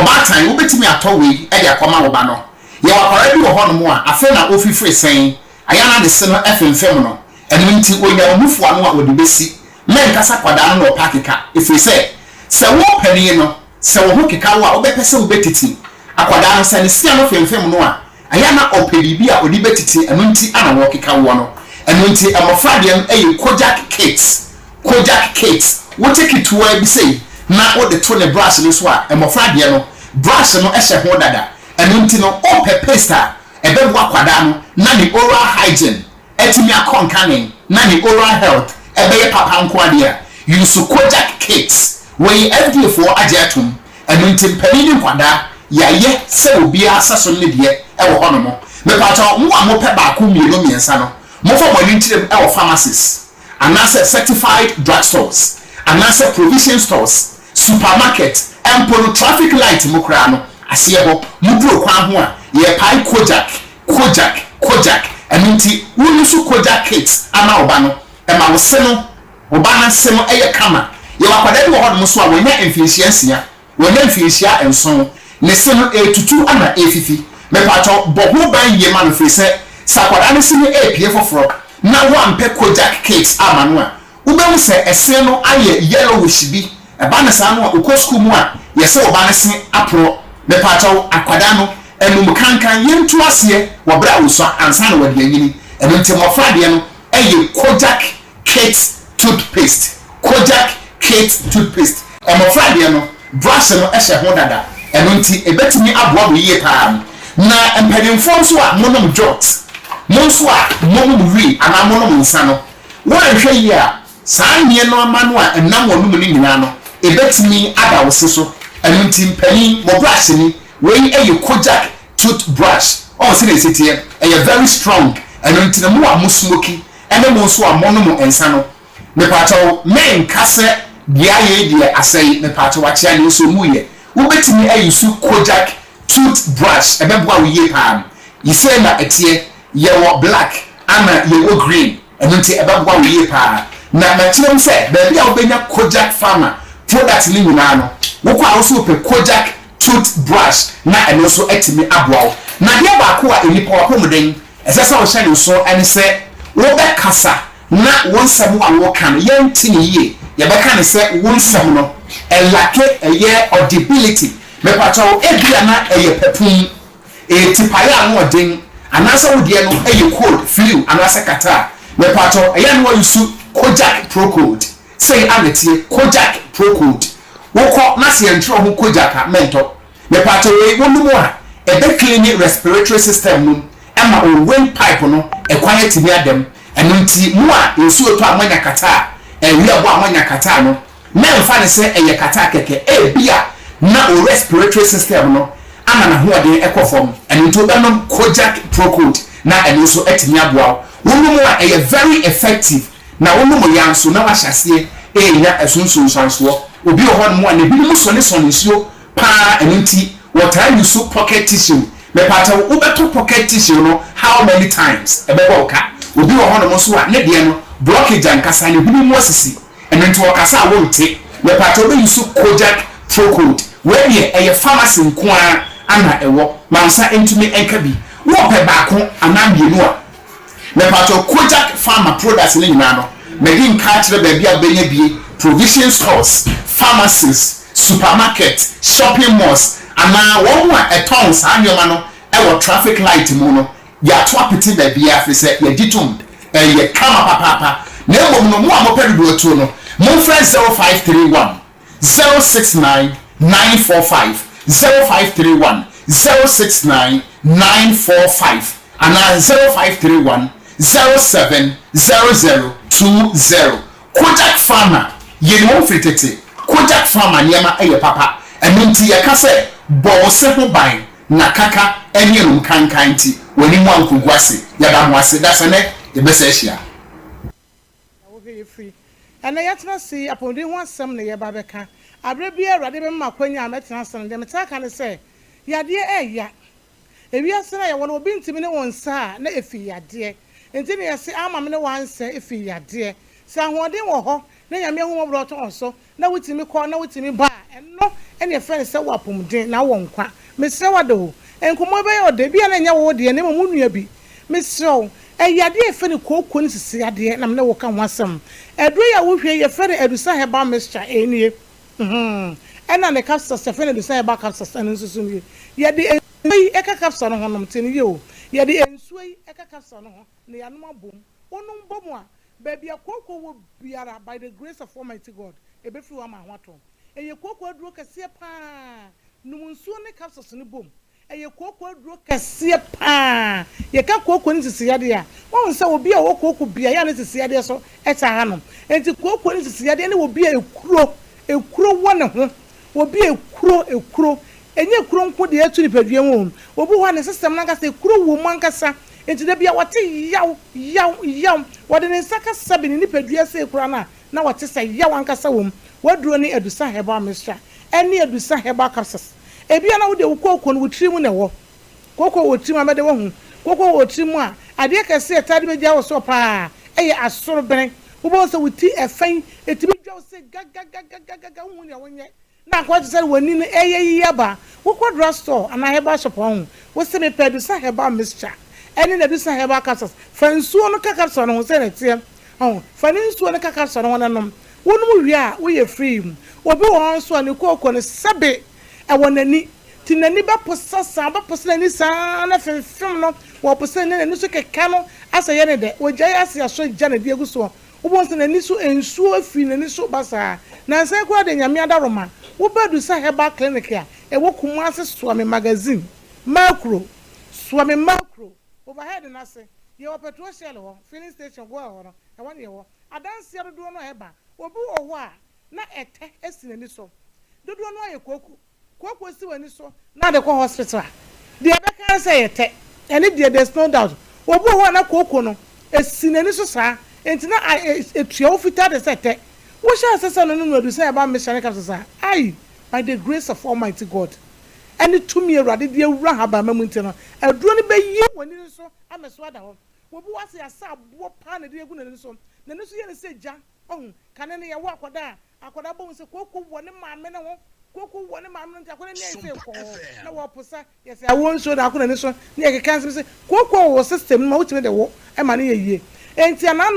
Ɔbaatan, wobɛtumi atɔ wei de akɔma wo ba no. Yɛwɔ akwadaa bi wɔ hɔnom a, afei na ɔrefifiri sɛn, ayɛ a na ne se no femfem no, ɛno nti ɔnya wo nufu ano a ɔde bɛsi. Mɛnkasa akwadaa no na ɔpɛ akeka, ɛfiri sɛ, sɛ wo panin no, Sɛ wo ho keka wo a, wobɛpɛ sɛ wobɛtiti akwadaa no. Sɛ ne sea no femfem no a, ɛyɛ a na ɔpɛ biribi a ɔde bɛtiti, ɛno nti na wɔkeka woɔ no. Ɛno nti mmɔfra deɛ no yɛ Kojak Kids. Kojak Kids. Wote ketewaa bi sei na wode to ne brush no so a, mmɔfra deɛ no, brush no hyɛ ho dada. Ɛno nti no, wopɛ paste a ɛbɛboa akwadaa no na ne oral hygiene atumi akɔ nkane na ne oral health ɛbɛyɛ papa nko ara deɛ a, use Kojak Kids. Wei FDA foɔ agye atom, ɛno nti mpanin ne nkwadaa yɛayɛ sɛ obiara sɛso ne deɛ ɛwɔ hɔ nom. Mepakyɛw mo a mopɛ baako mmienu mmiɛnsa no, momfa mo ani nkyerɛ mu ɛwɔ pharmacies anaasɛ certified drug stores anaasɛ provision stores, supermarket, mpo no traffic light mu koraa no aseɛ hɔ, moduru kwan ho a yɛrepae Kojak, Kojak, Kojak, ɛno nti wo use Kojak Kids ama wo ba no, ɛma wo se no Wo ba no ase no yɛ kama. Yɛwɔ akwadaa bi wɔ hɔnom nso a wanya mfinhyia nsia, wanya mfinhyia nson, ne se no retutu na ɛrefifi. Mepakyɛw, bɔ ho ban yie ma no firi sɛ, sɛ akwadaa no se no repue foforɔ na woampɛ Kojak Kids amma no a, wobɛhu sɛ ɛse no ayɛ yellowish bi. Ɛba no saa no a, wokɔ sukuu mu a, yɛse wo ba no se aporɔ. Mepakyɛw, akwadaa no, anum kankan, yɛntu aseɛ wɔ berɛ a ɔsua ansa na wɔde anyini. Ɛno nti mmɔfra deɛ no yɛ Kojak Kids toothpaste, Kojak Kids toothpaste. Mmɔfra deɛ no, brush no hyɛ ho dada, ɛno nti ɛbɛtumi aboa mo yie pa ara. Na mpanimfoɔ nso a monom jot, mo nso a monom wii anaa monom nsa no, woanhwɛ yie a, saa nneɛma no a ɛnam w'anom no nyinaa no, ɛbɛtumi ada wo se so. Ɛno nti mpanin, mo brush ni, wei yɛ Kojak toothbrush. Woahu sɛdeɛ ɛsi teɛ? Ɛyɛ very strong. Ɛno nti no, mo a mo smoki, ne mo nso a monom nsa no. Mepaakyɛw menka sɛ deɛ ayɛ yi deɛ asɛe, mepaakyɛw akyea nanso ɔmu yɛ. Wobɛtumi ayi so Kojak tooth brush ɛbɛboa wo yie paa. Yi sei na ɛteɛ, yɛwɔ black ana yɛwɔ green ɛno nti ɛbɛboa wo yie paa. Na makyerɛ mu sɛ baabi a wobɛnya Kojak Pharma product no nyinaa no wokɔ a wo nso wopɛ Kojak tooth brush na ɛno nso atumi aboa wo. Na adeɛ baako a nnipa w'apɔmuden ɛsɛ sɛ wohyɛ no nso ne sɛ wobɛkasa na wo nsɛm a woka no yɛnte no yie, yɛbɛka no sɛ wo nsɛm no ɛlacke ɛyɛ audibility, mepakyɛw ebia na ɛyɛ papun, ɛyɛ tipaeɛ a ano ɔden, anaasɛ wo deɛ no ɛyɛ cold, flu anaasɛ catarrh, mepakyɛw ɛyɛ a na wa use Kojak Procold, sei a na ɛteɛ, Kojak Procold, wokɔ na sɛ yɛntwerɛ ho Kojak a mɛntɔ. Mepaakyɛw wei wo nom a ɛbɛ cleane respiratory system no ama wo wind pipe no ɛkwan atumi ada mu ɛno nti mo a nsuo tɔ a moanya kataa awia bɔ a moanya kataa no mɛnfa no sɛ ɛyɛ kataa kɛkɛ ebia na wo respiratory system no ama nahoɔden ɛkɔ fam ɛno nti wobɛnom Kojak Procold na ɛno nso atumi aboa wo wo nom a ɛyɛ very effective na wonom ya nso na wahyɛ aseɛ ɛrenya ɛso nsunsuansoɔ obi wɔ hɔ nom a ne hwene mu sɔnesɔne nsuo paa ɛno nti wɔtaa use pocket tissue mepaakyɛw wobɛtɔ pocket tissue no how many times ɛbɛbɔ wo ka obi wɔ hɔnom nso a ne deɛ no blockage ankasa ne hwene mu asisi ɛno nti ɔkasa a wonte mepaakyɛw wobɛ use Kojak Procold wei deɛ ɛyɛ pharmacy nko ara ana ɛwɔ ma nsa ntumi nka bi wopɛ baako anaa mmienu a Mepakyɛw Kojak Pharma products no nyinaa no, madi nka akyerɛ baabi a wobɛnya bi, provision stores, pharmacies, supermarket, shopping malls, anaa wɔn a ɛtɔn saa nneɛma no wɔ traffic light mu no, yɛato apete baabiara ɛfiri sɛ yɛgye tom, ɛyɛ kama papaapa. Na mmom no, mo a mopɛ dodoɔ tuo no, momfrɛ 0531 069 945, 0531 069 945. Anaa 0531 07 00 20. Kojak Pharma, Yɛnim wɔn firi tete. Kojak Pharma nneɛma yɛ papa. Ɛno nti yɛka sɛ, bɔ wo se ho ban na kaka ne anom kankan nti w'anim ankɔgu ase. Yɛda mo ase. Dasɛnɛ yɛbɛsan ahyia. Na wohwɛ yɛ firi. Ɛnnɛ yɛatena ase yi, apɔmuden ho asɛm na yɛreba abɛka. Aberɛ biara Awurade bɛma me akwanya a mɛtena ase no, deɛ metaa ka ne sɛ, yadeɛ ɛɛya. Ewiase no a yɛwɔ no, obi ntumi ne wo nsa a na efi yadeɛ. Nti na yɛse ama me ne wo ansɛ efi yadeɛ. Sɛ ahoɔden wɔ hɔ na Nyame ahummɔborɔ tɔ wo so na wotumi kɔ na wotumi ba a, ɛno na yɛfrɛ no sɛ wowɔ apɔmuden na wowɔ nkwa. Mesrɛ wo Adaho, nkɔmmɔ yi bɛyɛ wo dɛ, ebia na ɛnyɛ wo deɛ na mmom wo nua bi. Mesrɛ wo, ɛyɛ adeɛ a yɛfrɛ no kooko ne sisi adeɛ na me ne wo reka ho asɛm. Aduro yi a wohwɛ yi yɛfrɛ no Adusa Herbal Mixture, ɛnie. Mhmm ɛna ne capsules yɛfrɛ no adusa herbal capsules ɛno nso so nie. Yɛde nsuo yi ɛka capsule no ho nom, tie no yie o, yɛde nsuo yi ɛka capsule no ho na yɛanom abom. Wonom bɔ mu a, baabi a kooko wɔ biara by the grace of Almighty God, ɛbɛfiri hɔ ama ho atɔ wo. Ɛyɛ kooko aduro kɛseɛ paa, nom nsuo ne capsules no bom Ɛyɛ kooko aduro kɛseɛ pa ara. Yɛka kooko ne sisiyadeɛ a, woahu sɛ obi a ɔwɔ kooko bi a, ɛyɛ a ne sisiyadeɛ so taa ha no. Enti kooko ne sisiyadeɛ ne obi a ekuro, ekuro wɔ ne ho. Obi a ekuro, ekuro, ɛnyɛ ekuro nko deɛ ɛto nipadua mu o. Obi wɔ hɔ a ne system no ankasa ekuro wɔ mu ankasa. Enti da biara ɔte yaw, yaw, yaw. Wɔde ne nsa ka sɛbe ne nipadua sei koraa no a, na wɔte sɛ yaw ankasa wɔ mu. W'aduro ne Adusa Herbal Mixture ɛne Adusa Herbal Capsules. Ebia na wo deɛ wo kooko no wo tiri mu na ɛwɔ. Kooko wɔ tiri mu a mɛde woahu. Kooko wɔ tiri mu a, adeɛ kɛseɛ a ɛtaa de bɛgya wo soɔ pa ara yɛ asorobene. Wobɛhu sɛ wo ti ɛfa yi, ɛtumi dwa wo sei gagagagagaga, wonhu deɛ wonyɛ. Na akɔyɛ te sɛ w'ani no ɛreyɛ yiyi aba. Wokɔ drug store anaa herbal shop a wohu, wose mepɛ Adusa Herbal Mixture ɛne Adusa Herbal Capsules. Fa nsuo no ka capsule no ho sɛdeɛ ɛteɛ. Ɔho, fa ne nsuo no ka capsule no ho na nom. Wonom wie a, woyɛ free. Obi wɔ hɔ nso a, ne kooko no, sɛbe ɛwɔ n'ani, nti n'ani bɛposa saa, ɔbɛposa n'ani saa na femfem no, wɔposa n'ani na n'ani so keka no asɛ yɛ ne dɛ. Wɔgyae ase asɔ gya na ɛde agu soɔ. Wobɛhu sɛ n'ani so nsuo afiri n'ani so ba saa. Nansa yi koraa deɛ Nyame adaworoma, woba Adusa Herbal Clinic a ɛwɔ Kumasi Soame Magazine, Makuro, Soame Makuro, overhead no ase, yɛwɔ petrol shell hɔ, filling station, Goil hɔ no, ɛhɔ na yɛwɔ. Adanseɛ dodoɔ no a ɛba, obi wɔ hɔ a na ɛtɛ si n'ani so. Dodoɔ no ara yɛ kooko. Kooko si w'ani so na wode kɔ hospital a, deɛ ɛbɛka ara ne sɛ ɛyɛ tɛ. Ɛno deɛ there's no doubt. Obi wɔ hɔ a na kooko no si n'ani so saa. Enti na etua wo fitaa te sɛ tɛ. Wohyɛ ase sɛ no nom adusan a ɛba mmehyɛ ne capsules a, ai, by the grace of Almighty God, ɛne tumi a Awurade de awura nhabamma mu nti no, aduro no bɛyi w'ani no so ama so ada hɔ. Obi wɔ ase yɛasa aboɔ paa na ɛde agu n'ani so. N'ani so yɛ no sɛ gya. Wahu? Kane no yɛwo akwadaa a, akwadaa bɛhu sɛ kooko wɔ ne maame no ho. Kooko wɔ ne maame no ho nti akwadaa no ani ayɛ sɛ kɔɔ na wɔreposa. Yɛsɛ awoɔ nsuo da akɔ n'ani so na yɛkeka nsɛm sɛ kooko wɔ wo system no mu a wotumi de wo ma no yɛ yie. Enti anaa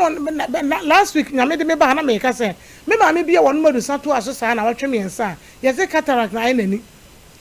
no last week Nyame de me ba ha na meka sɛ me maame bi a wɔnom adusa toaa so saa nawɔtwe mmiɛnsa a yɛse cataract na ayɛ n'ani.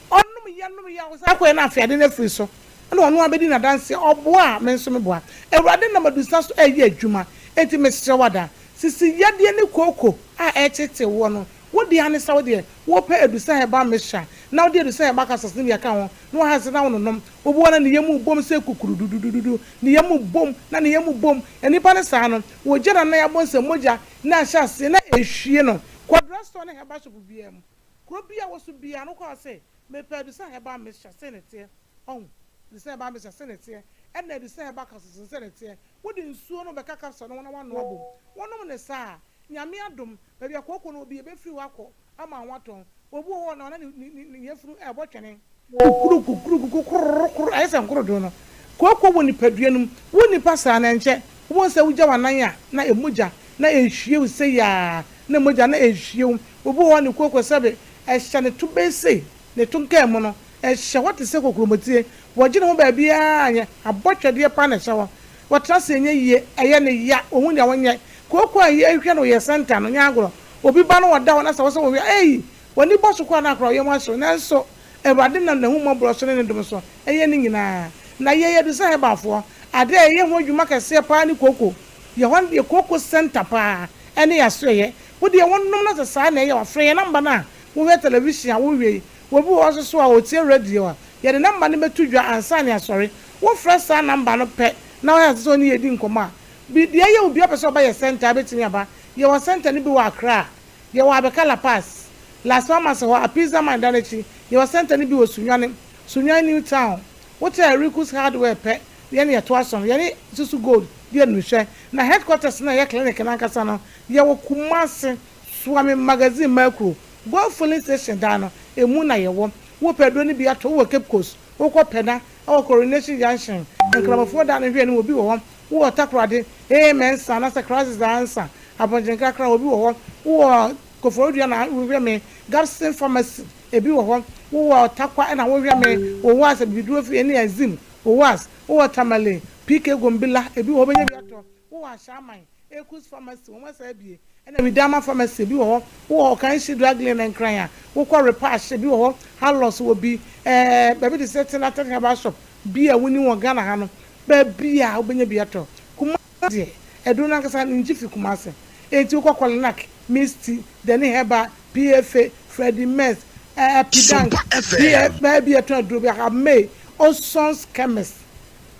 Ɔnom yɛ nom yɛ a ɔsan kɔyɛ na afei ade no afiri so na ɔno ara bɛdi n'adanseɛ. Ɔboa a me nso meboa. Awurade nam adusa so ɛreyɛ adwuma enti mesrɛ wo ada sisi yadeɛ ne kooko a ɛreteetee woɔ no Wo dea ne sɛ wo deɛ wopɛ adusa herbal mixture na wode adusa herbal capsules no bi aka ho na waha ase na wononom. Obi wɔ hɔ na ne yam rebom sɛ kukurududududu, ne yam rebom na ne yam rebom. Nnipa no saa no, wɔgya no anan abɔ nsam mogya na ahyɛ aseɛ na ɛrehwie no. Kɔ drug store ne herbal shop biara mu, kuro biara a wɔ so biara no wokɔ a wɔse mepɛ adusa herbal mixture sei na ɛteɛ, wahu, adusa herbal mixture sei na ɛteɛ, ɛna adusa herbal capsules no sei na ɛteɛ. Wode nsuo no bɛka capsule no ho na woanoa abom. Wonom no saa a, Nyame adom, baabi a kooko no wɔ bi, yɛbɛfiri hɔ akɔ ama ho atɔn. Obi wɔ hɔ a, na ne ne ne yafunu ɛrebɔ twene. Kukuru kukuru kuku kororo kororo, ayɛ sɛ nkorodo no. Kooko wɔ nipadua no mu. Wo nipa saa no, ɛnkyɛ, wobɛhu sɛ wogya w'anan a, na mogya na ɛrehwie wo sei ara, na mogya na ɛrehwie wo. Obi wɔ hɔ a, ne kooko sɛbe ɛhyɛ ne to bɛyɛ sei, ne to nkaa mu no, ɛhyɛ hɔ te sɛ kokuromotire. Wɔgye ne ho baabiara nyɛ, abɔtwɛdeɛ paa na ɛhyɛ hɔ. Wɔtena ase ɛnyɛ yie, ɛyɛ no ya, ɔhu nea ɔnyɛ. Kooko a yɛhwɛ no yɛ center no nyɛ agorɔ. Obi ba no ɔda hɔ na sɛ wosɛ wo hwɛ a, ei! W'ani bɔ so koraa na akora wo yam ahyew. Nanso Awurade nam n'ahummɔborɔ so ne ne dom so yɛ ne nyinaa. Na yɛn Adusa Herbalfoɔ, adeɛ a yɛyɛ ho adwuma kɛseɛ paa ne kooko. Yɛ hɔ no deɛ kooko center paa ne yɛn asoɛeɛ. Wo deɛ wonom na sɛ saa na ɛyɛ wo a, frɛ yɛn number no a wohwɛ television a wohwɛ yi. Obi wɔ hɔ nso so a ɔtie radio a, yɛde number no bɛto dwa ansa na yɛasɔre. Wofrɛ saa number no pɛ na woyɛ ase sɛ wo ne yɛn redi nkɔmmɔ a, Bi deɛ yɛ obi a ɔpɛ sɛ ɔba yɛ center a bɛtumi aba. Yɛwɔ center no bi wɔ Accra. Yɛwɔ Abeka La Paz, Las Palmas hɔ, Apiza Mine dan akyi. Yɛwɔ center no bi wɔ Sunyani, Sunyani New Town. Wote Ericus Hardware pɛ, yɛne yɛtoa so no. Yɛne Susu Gold di animhwɛ. Na headquarters no a ɛyɛ clinic no ankasa no, yɛwɔ Kumasi, Suame Magazine Makuro, Gold Filling Station dan no, emu na yɛwɔ. Wopɛ aduro no bi atɔ, wowɔ Cape Coast, wokɔ Pɛna, ɛwɔ Coronation Junction, Nkramofoɔ dan no hwɛ anim, obi wɔ hɔ. Wowɔ Takoradi, ee Mensah anaasɛ Crisis Ansa, Abɔnkyenkrakra, obi wɔ hɔ. Wowɔ Koforidua na wohwɛ me, Gabson Pharmacy, ebi wɔ hɔ. Wowɔ Tarkwa na wohwɛ me, Owas Abibiduro Fie ne Azim, Owas. Wowɔ Tamale, PK Gombila, ebi wɔ hɔ wobɛnya bi atɔ. Wowɔ Ashaiman, Ekus Pharmacy, wɔn asan abue, ɛna Widama Pharmacy, ebi wɔ hɔ. Wowɔ Ɔkanhyi Drug Lane Nkran a, wokɔ Repash, ebi wɔ hɔ. Halos wɔ bi, ɛɛ baabi te sɛ Tenaten Herbal Shop, bi a wonim wɔ Ghana ha no, Baabi a wobɛnya bi atɔ. Kumasi deɛ, aduro no ankasa no ngye fi Kumasi. Enti wokɔ Kolinak, Misty, Dani Herbal, PFA, Freddie Merz, Epidank, PF, baabi a yɛtɔn aduro biara, Habmay, Oson's Chemist,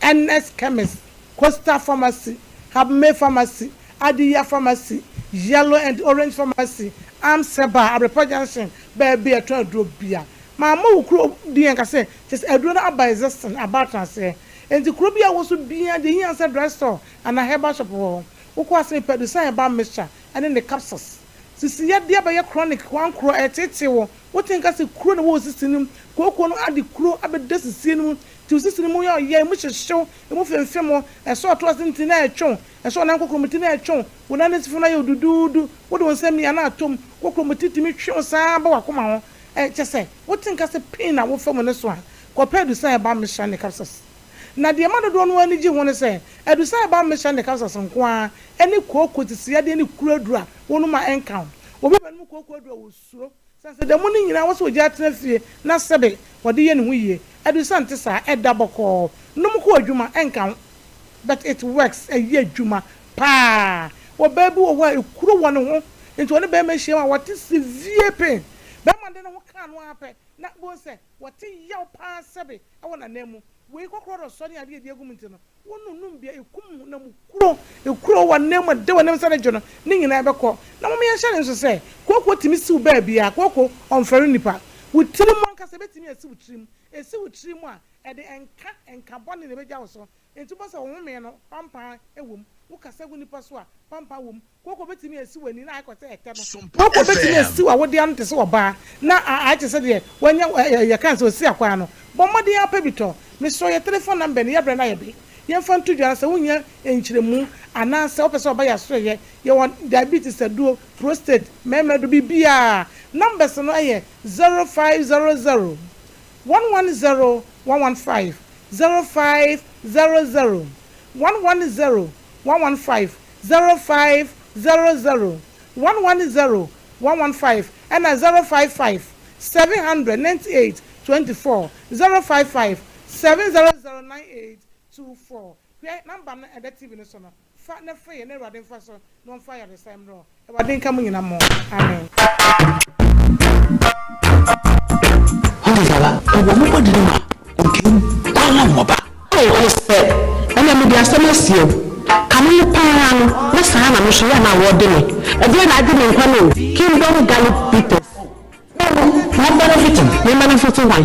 Ernest Chemist, Coastal Pharmacy, Habmay Pharmacy, Adiya Pharmacy, Yellow and Orange Pharmacy, Arms Herbal, Abrepɔ Junction, baabi a yɛtɔn aduro biara. Mammɔ wo kuro din anka sɛ, kyerɛ sɛ aduro no aba existing, aba atenaseɛ. Enti kuro bi a wɔ so biara deɛ ehia sɛ dry store anaa herbal shop wɔ hɔ. Wokɔ ase mepɛ adusan herbal mixture ɛne ne capsules. Sisi yadeɛ abɛyɛ chronic koankorɔ ɛreteetee wo. Wote nka sɛ kuro na ɛwɔ wo sisi no mu. Kooko no ade kuro abɛda sisie no mu nti wo sisi no mu yɛ ɔya, emu hyehye wo, emu femfem wo, ɛsɛ ɔto ase nti na ɛretwe wo, ɛsɛ ɔnan kokromoti na ɛretwe wo, wo nan atifi no ayɛ wo duduudu, wode wo nsa mia na atɔ mu, kokromoti tumi twe wo saa ba w'akoma ho. Ɛ, kyerɛ sɛ, wote nka sɛ pain a wofa mu no so a, kɔpɛ adusan a ɛba mixture ne capsules. Na deɛ ɛma dodoɔ no ara ani gye ho ne sɛ, adusan a ɛba mixture ne capsules nko ara ne kooko sisiyadeɛ ne kuro aduro a wonom a ɛnka ho. Obi bɛnom kooko aduro a, ɔsuro. Sane sɛ da mu no nyinaa wɔ sɛ ɔgyaa tena fie na sɛbe wɔde yɛ ne ho yie. Adusan nte saa, ɛda bɔkɔɔ. Nom kɔ adwuma, ɛnka ho. But it works, ɛyɛ adwuma paa. Ɔbaa bi wɔ hɔ a, ekuro wɔ ne ho, nti ɔne barima hyiam a, ɔte severe pain. Bɛrima de ne ho kaa no ara pɛ na bohu sɛ wɔte yaw paa sɛbe wɔ n'ananmu. Wei kɔkorɔ dɔ sɔ ne adeɛ a ɛdi agu mu nti no, wonunum bia ɛkum honam kuro, ekuro wɔ nan mu, ɛda w'anim sɛ ne dwo no, ne nyinaa bɛkɔ. Na mom yɛnhyɛ no nso sɛ, kooko tumi siw baabiara, kooko ɔmfɛre nnipa. Wo tiri mu ankasa ɛbɛtumi asi wo tirim. Ɛsi wo tiri mu a, ɛde nka, nka bɔne na ɛbɛgya wo so. Enti wobɛhu sɛ wo home no, pampan wɔ mu. Wokasa gu nnipa so a, pampan wɔ mu. Kooko bɛtumi asi w'ani na ayɛ kɔ sɛ ɛtɛ no. Kooko bɛtumi asi w'awodeɛ ano te sɛ ɔbaa na ayɛ te sɛ deɛ wanya yɛka no sɛ ɔsi akwaa no. Bɔ mmɔden ara pɛ bi tɔ. Mesrɛ wo yɛ telefon number no yɛbrɛ no ayɛ be. Yɛmfa nto dwa na sɛ wohia nkyerɛmu anaa sɛ wopɛ sɛ wɔba yɛn asoɛeɛ, yɛwɔ diabetes aduro, prostate, mmarima aduro, biribiara. Numbers no yɛ 0500 110 115, 0500 110 115, 0500 110 115 ɛna 055 798 24, 055 700 9824. Hwɛ number no ɛda TV no so no, fa na frɛ yɛn na Awurade mfa so na ɔmfa ayaresa mmrɛ wo. Awurade nka mo nyina mo. Amen. Ɔde aba ɔwɔ mo bɔde no ma ɔntwam kwan na wɔba. Oh ɔsɛ ɛnɛ mede asɛm asie wo Kane no paa ara no na saa na me nso yɛ a na wɔde me Ɛdeɛn na agye me nkwa no o Kingdom Garlic Bitters Oh, na benefit me benefit hwan?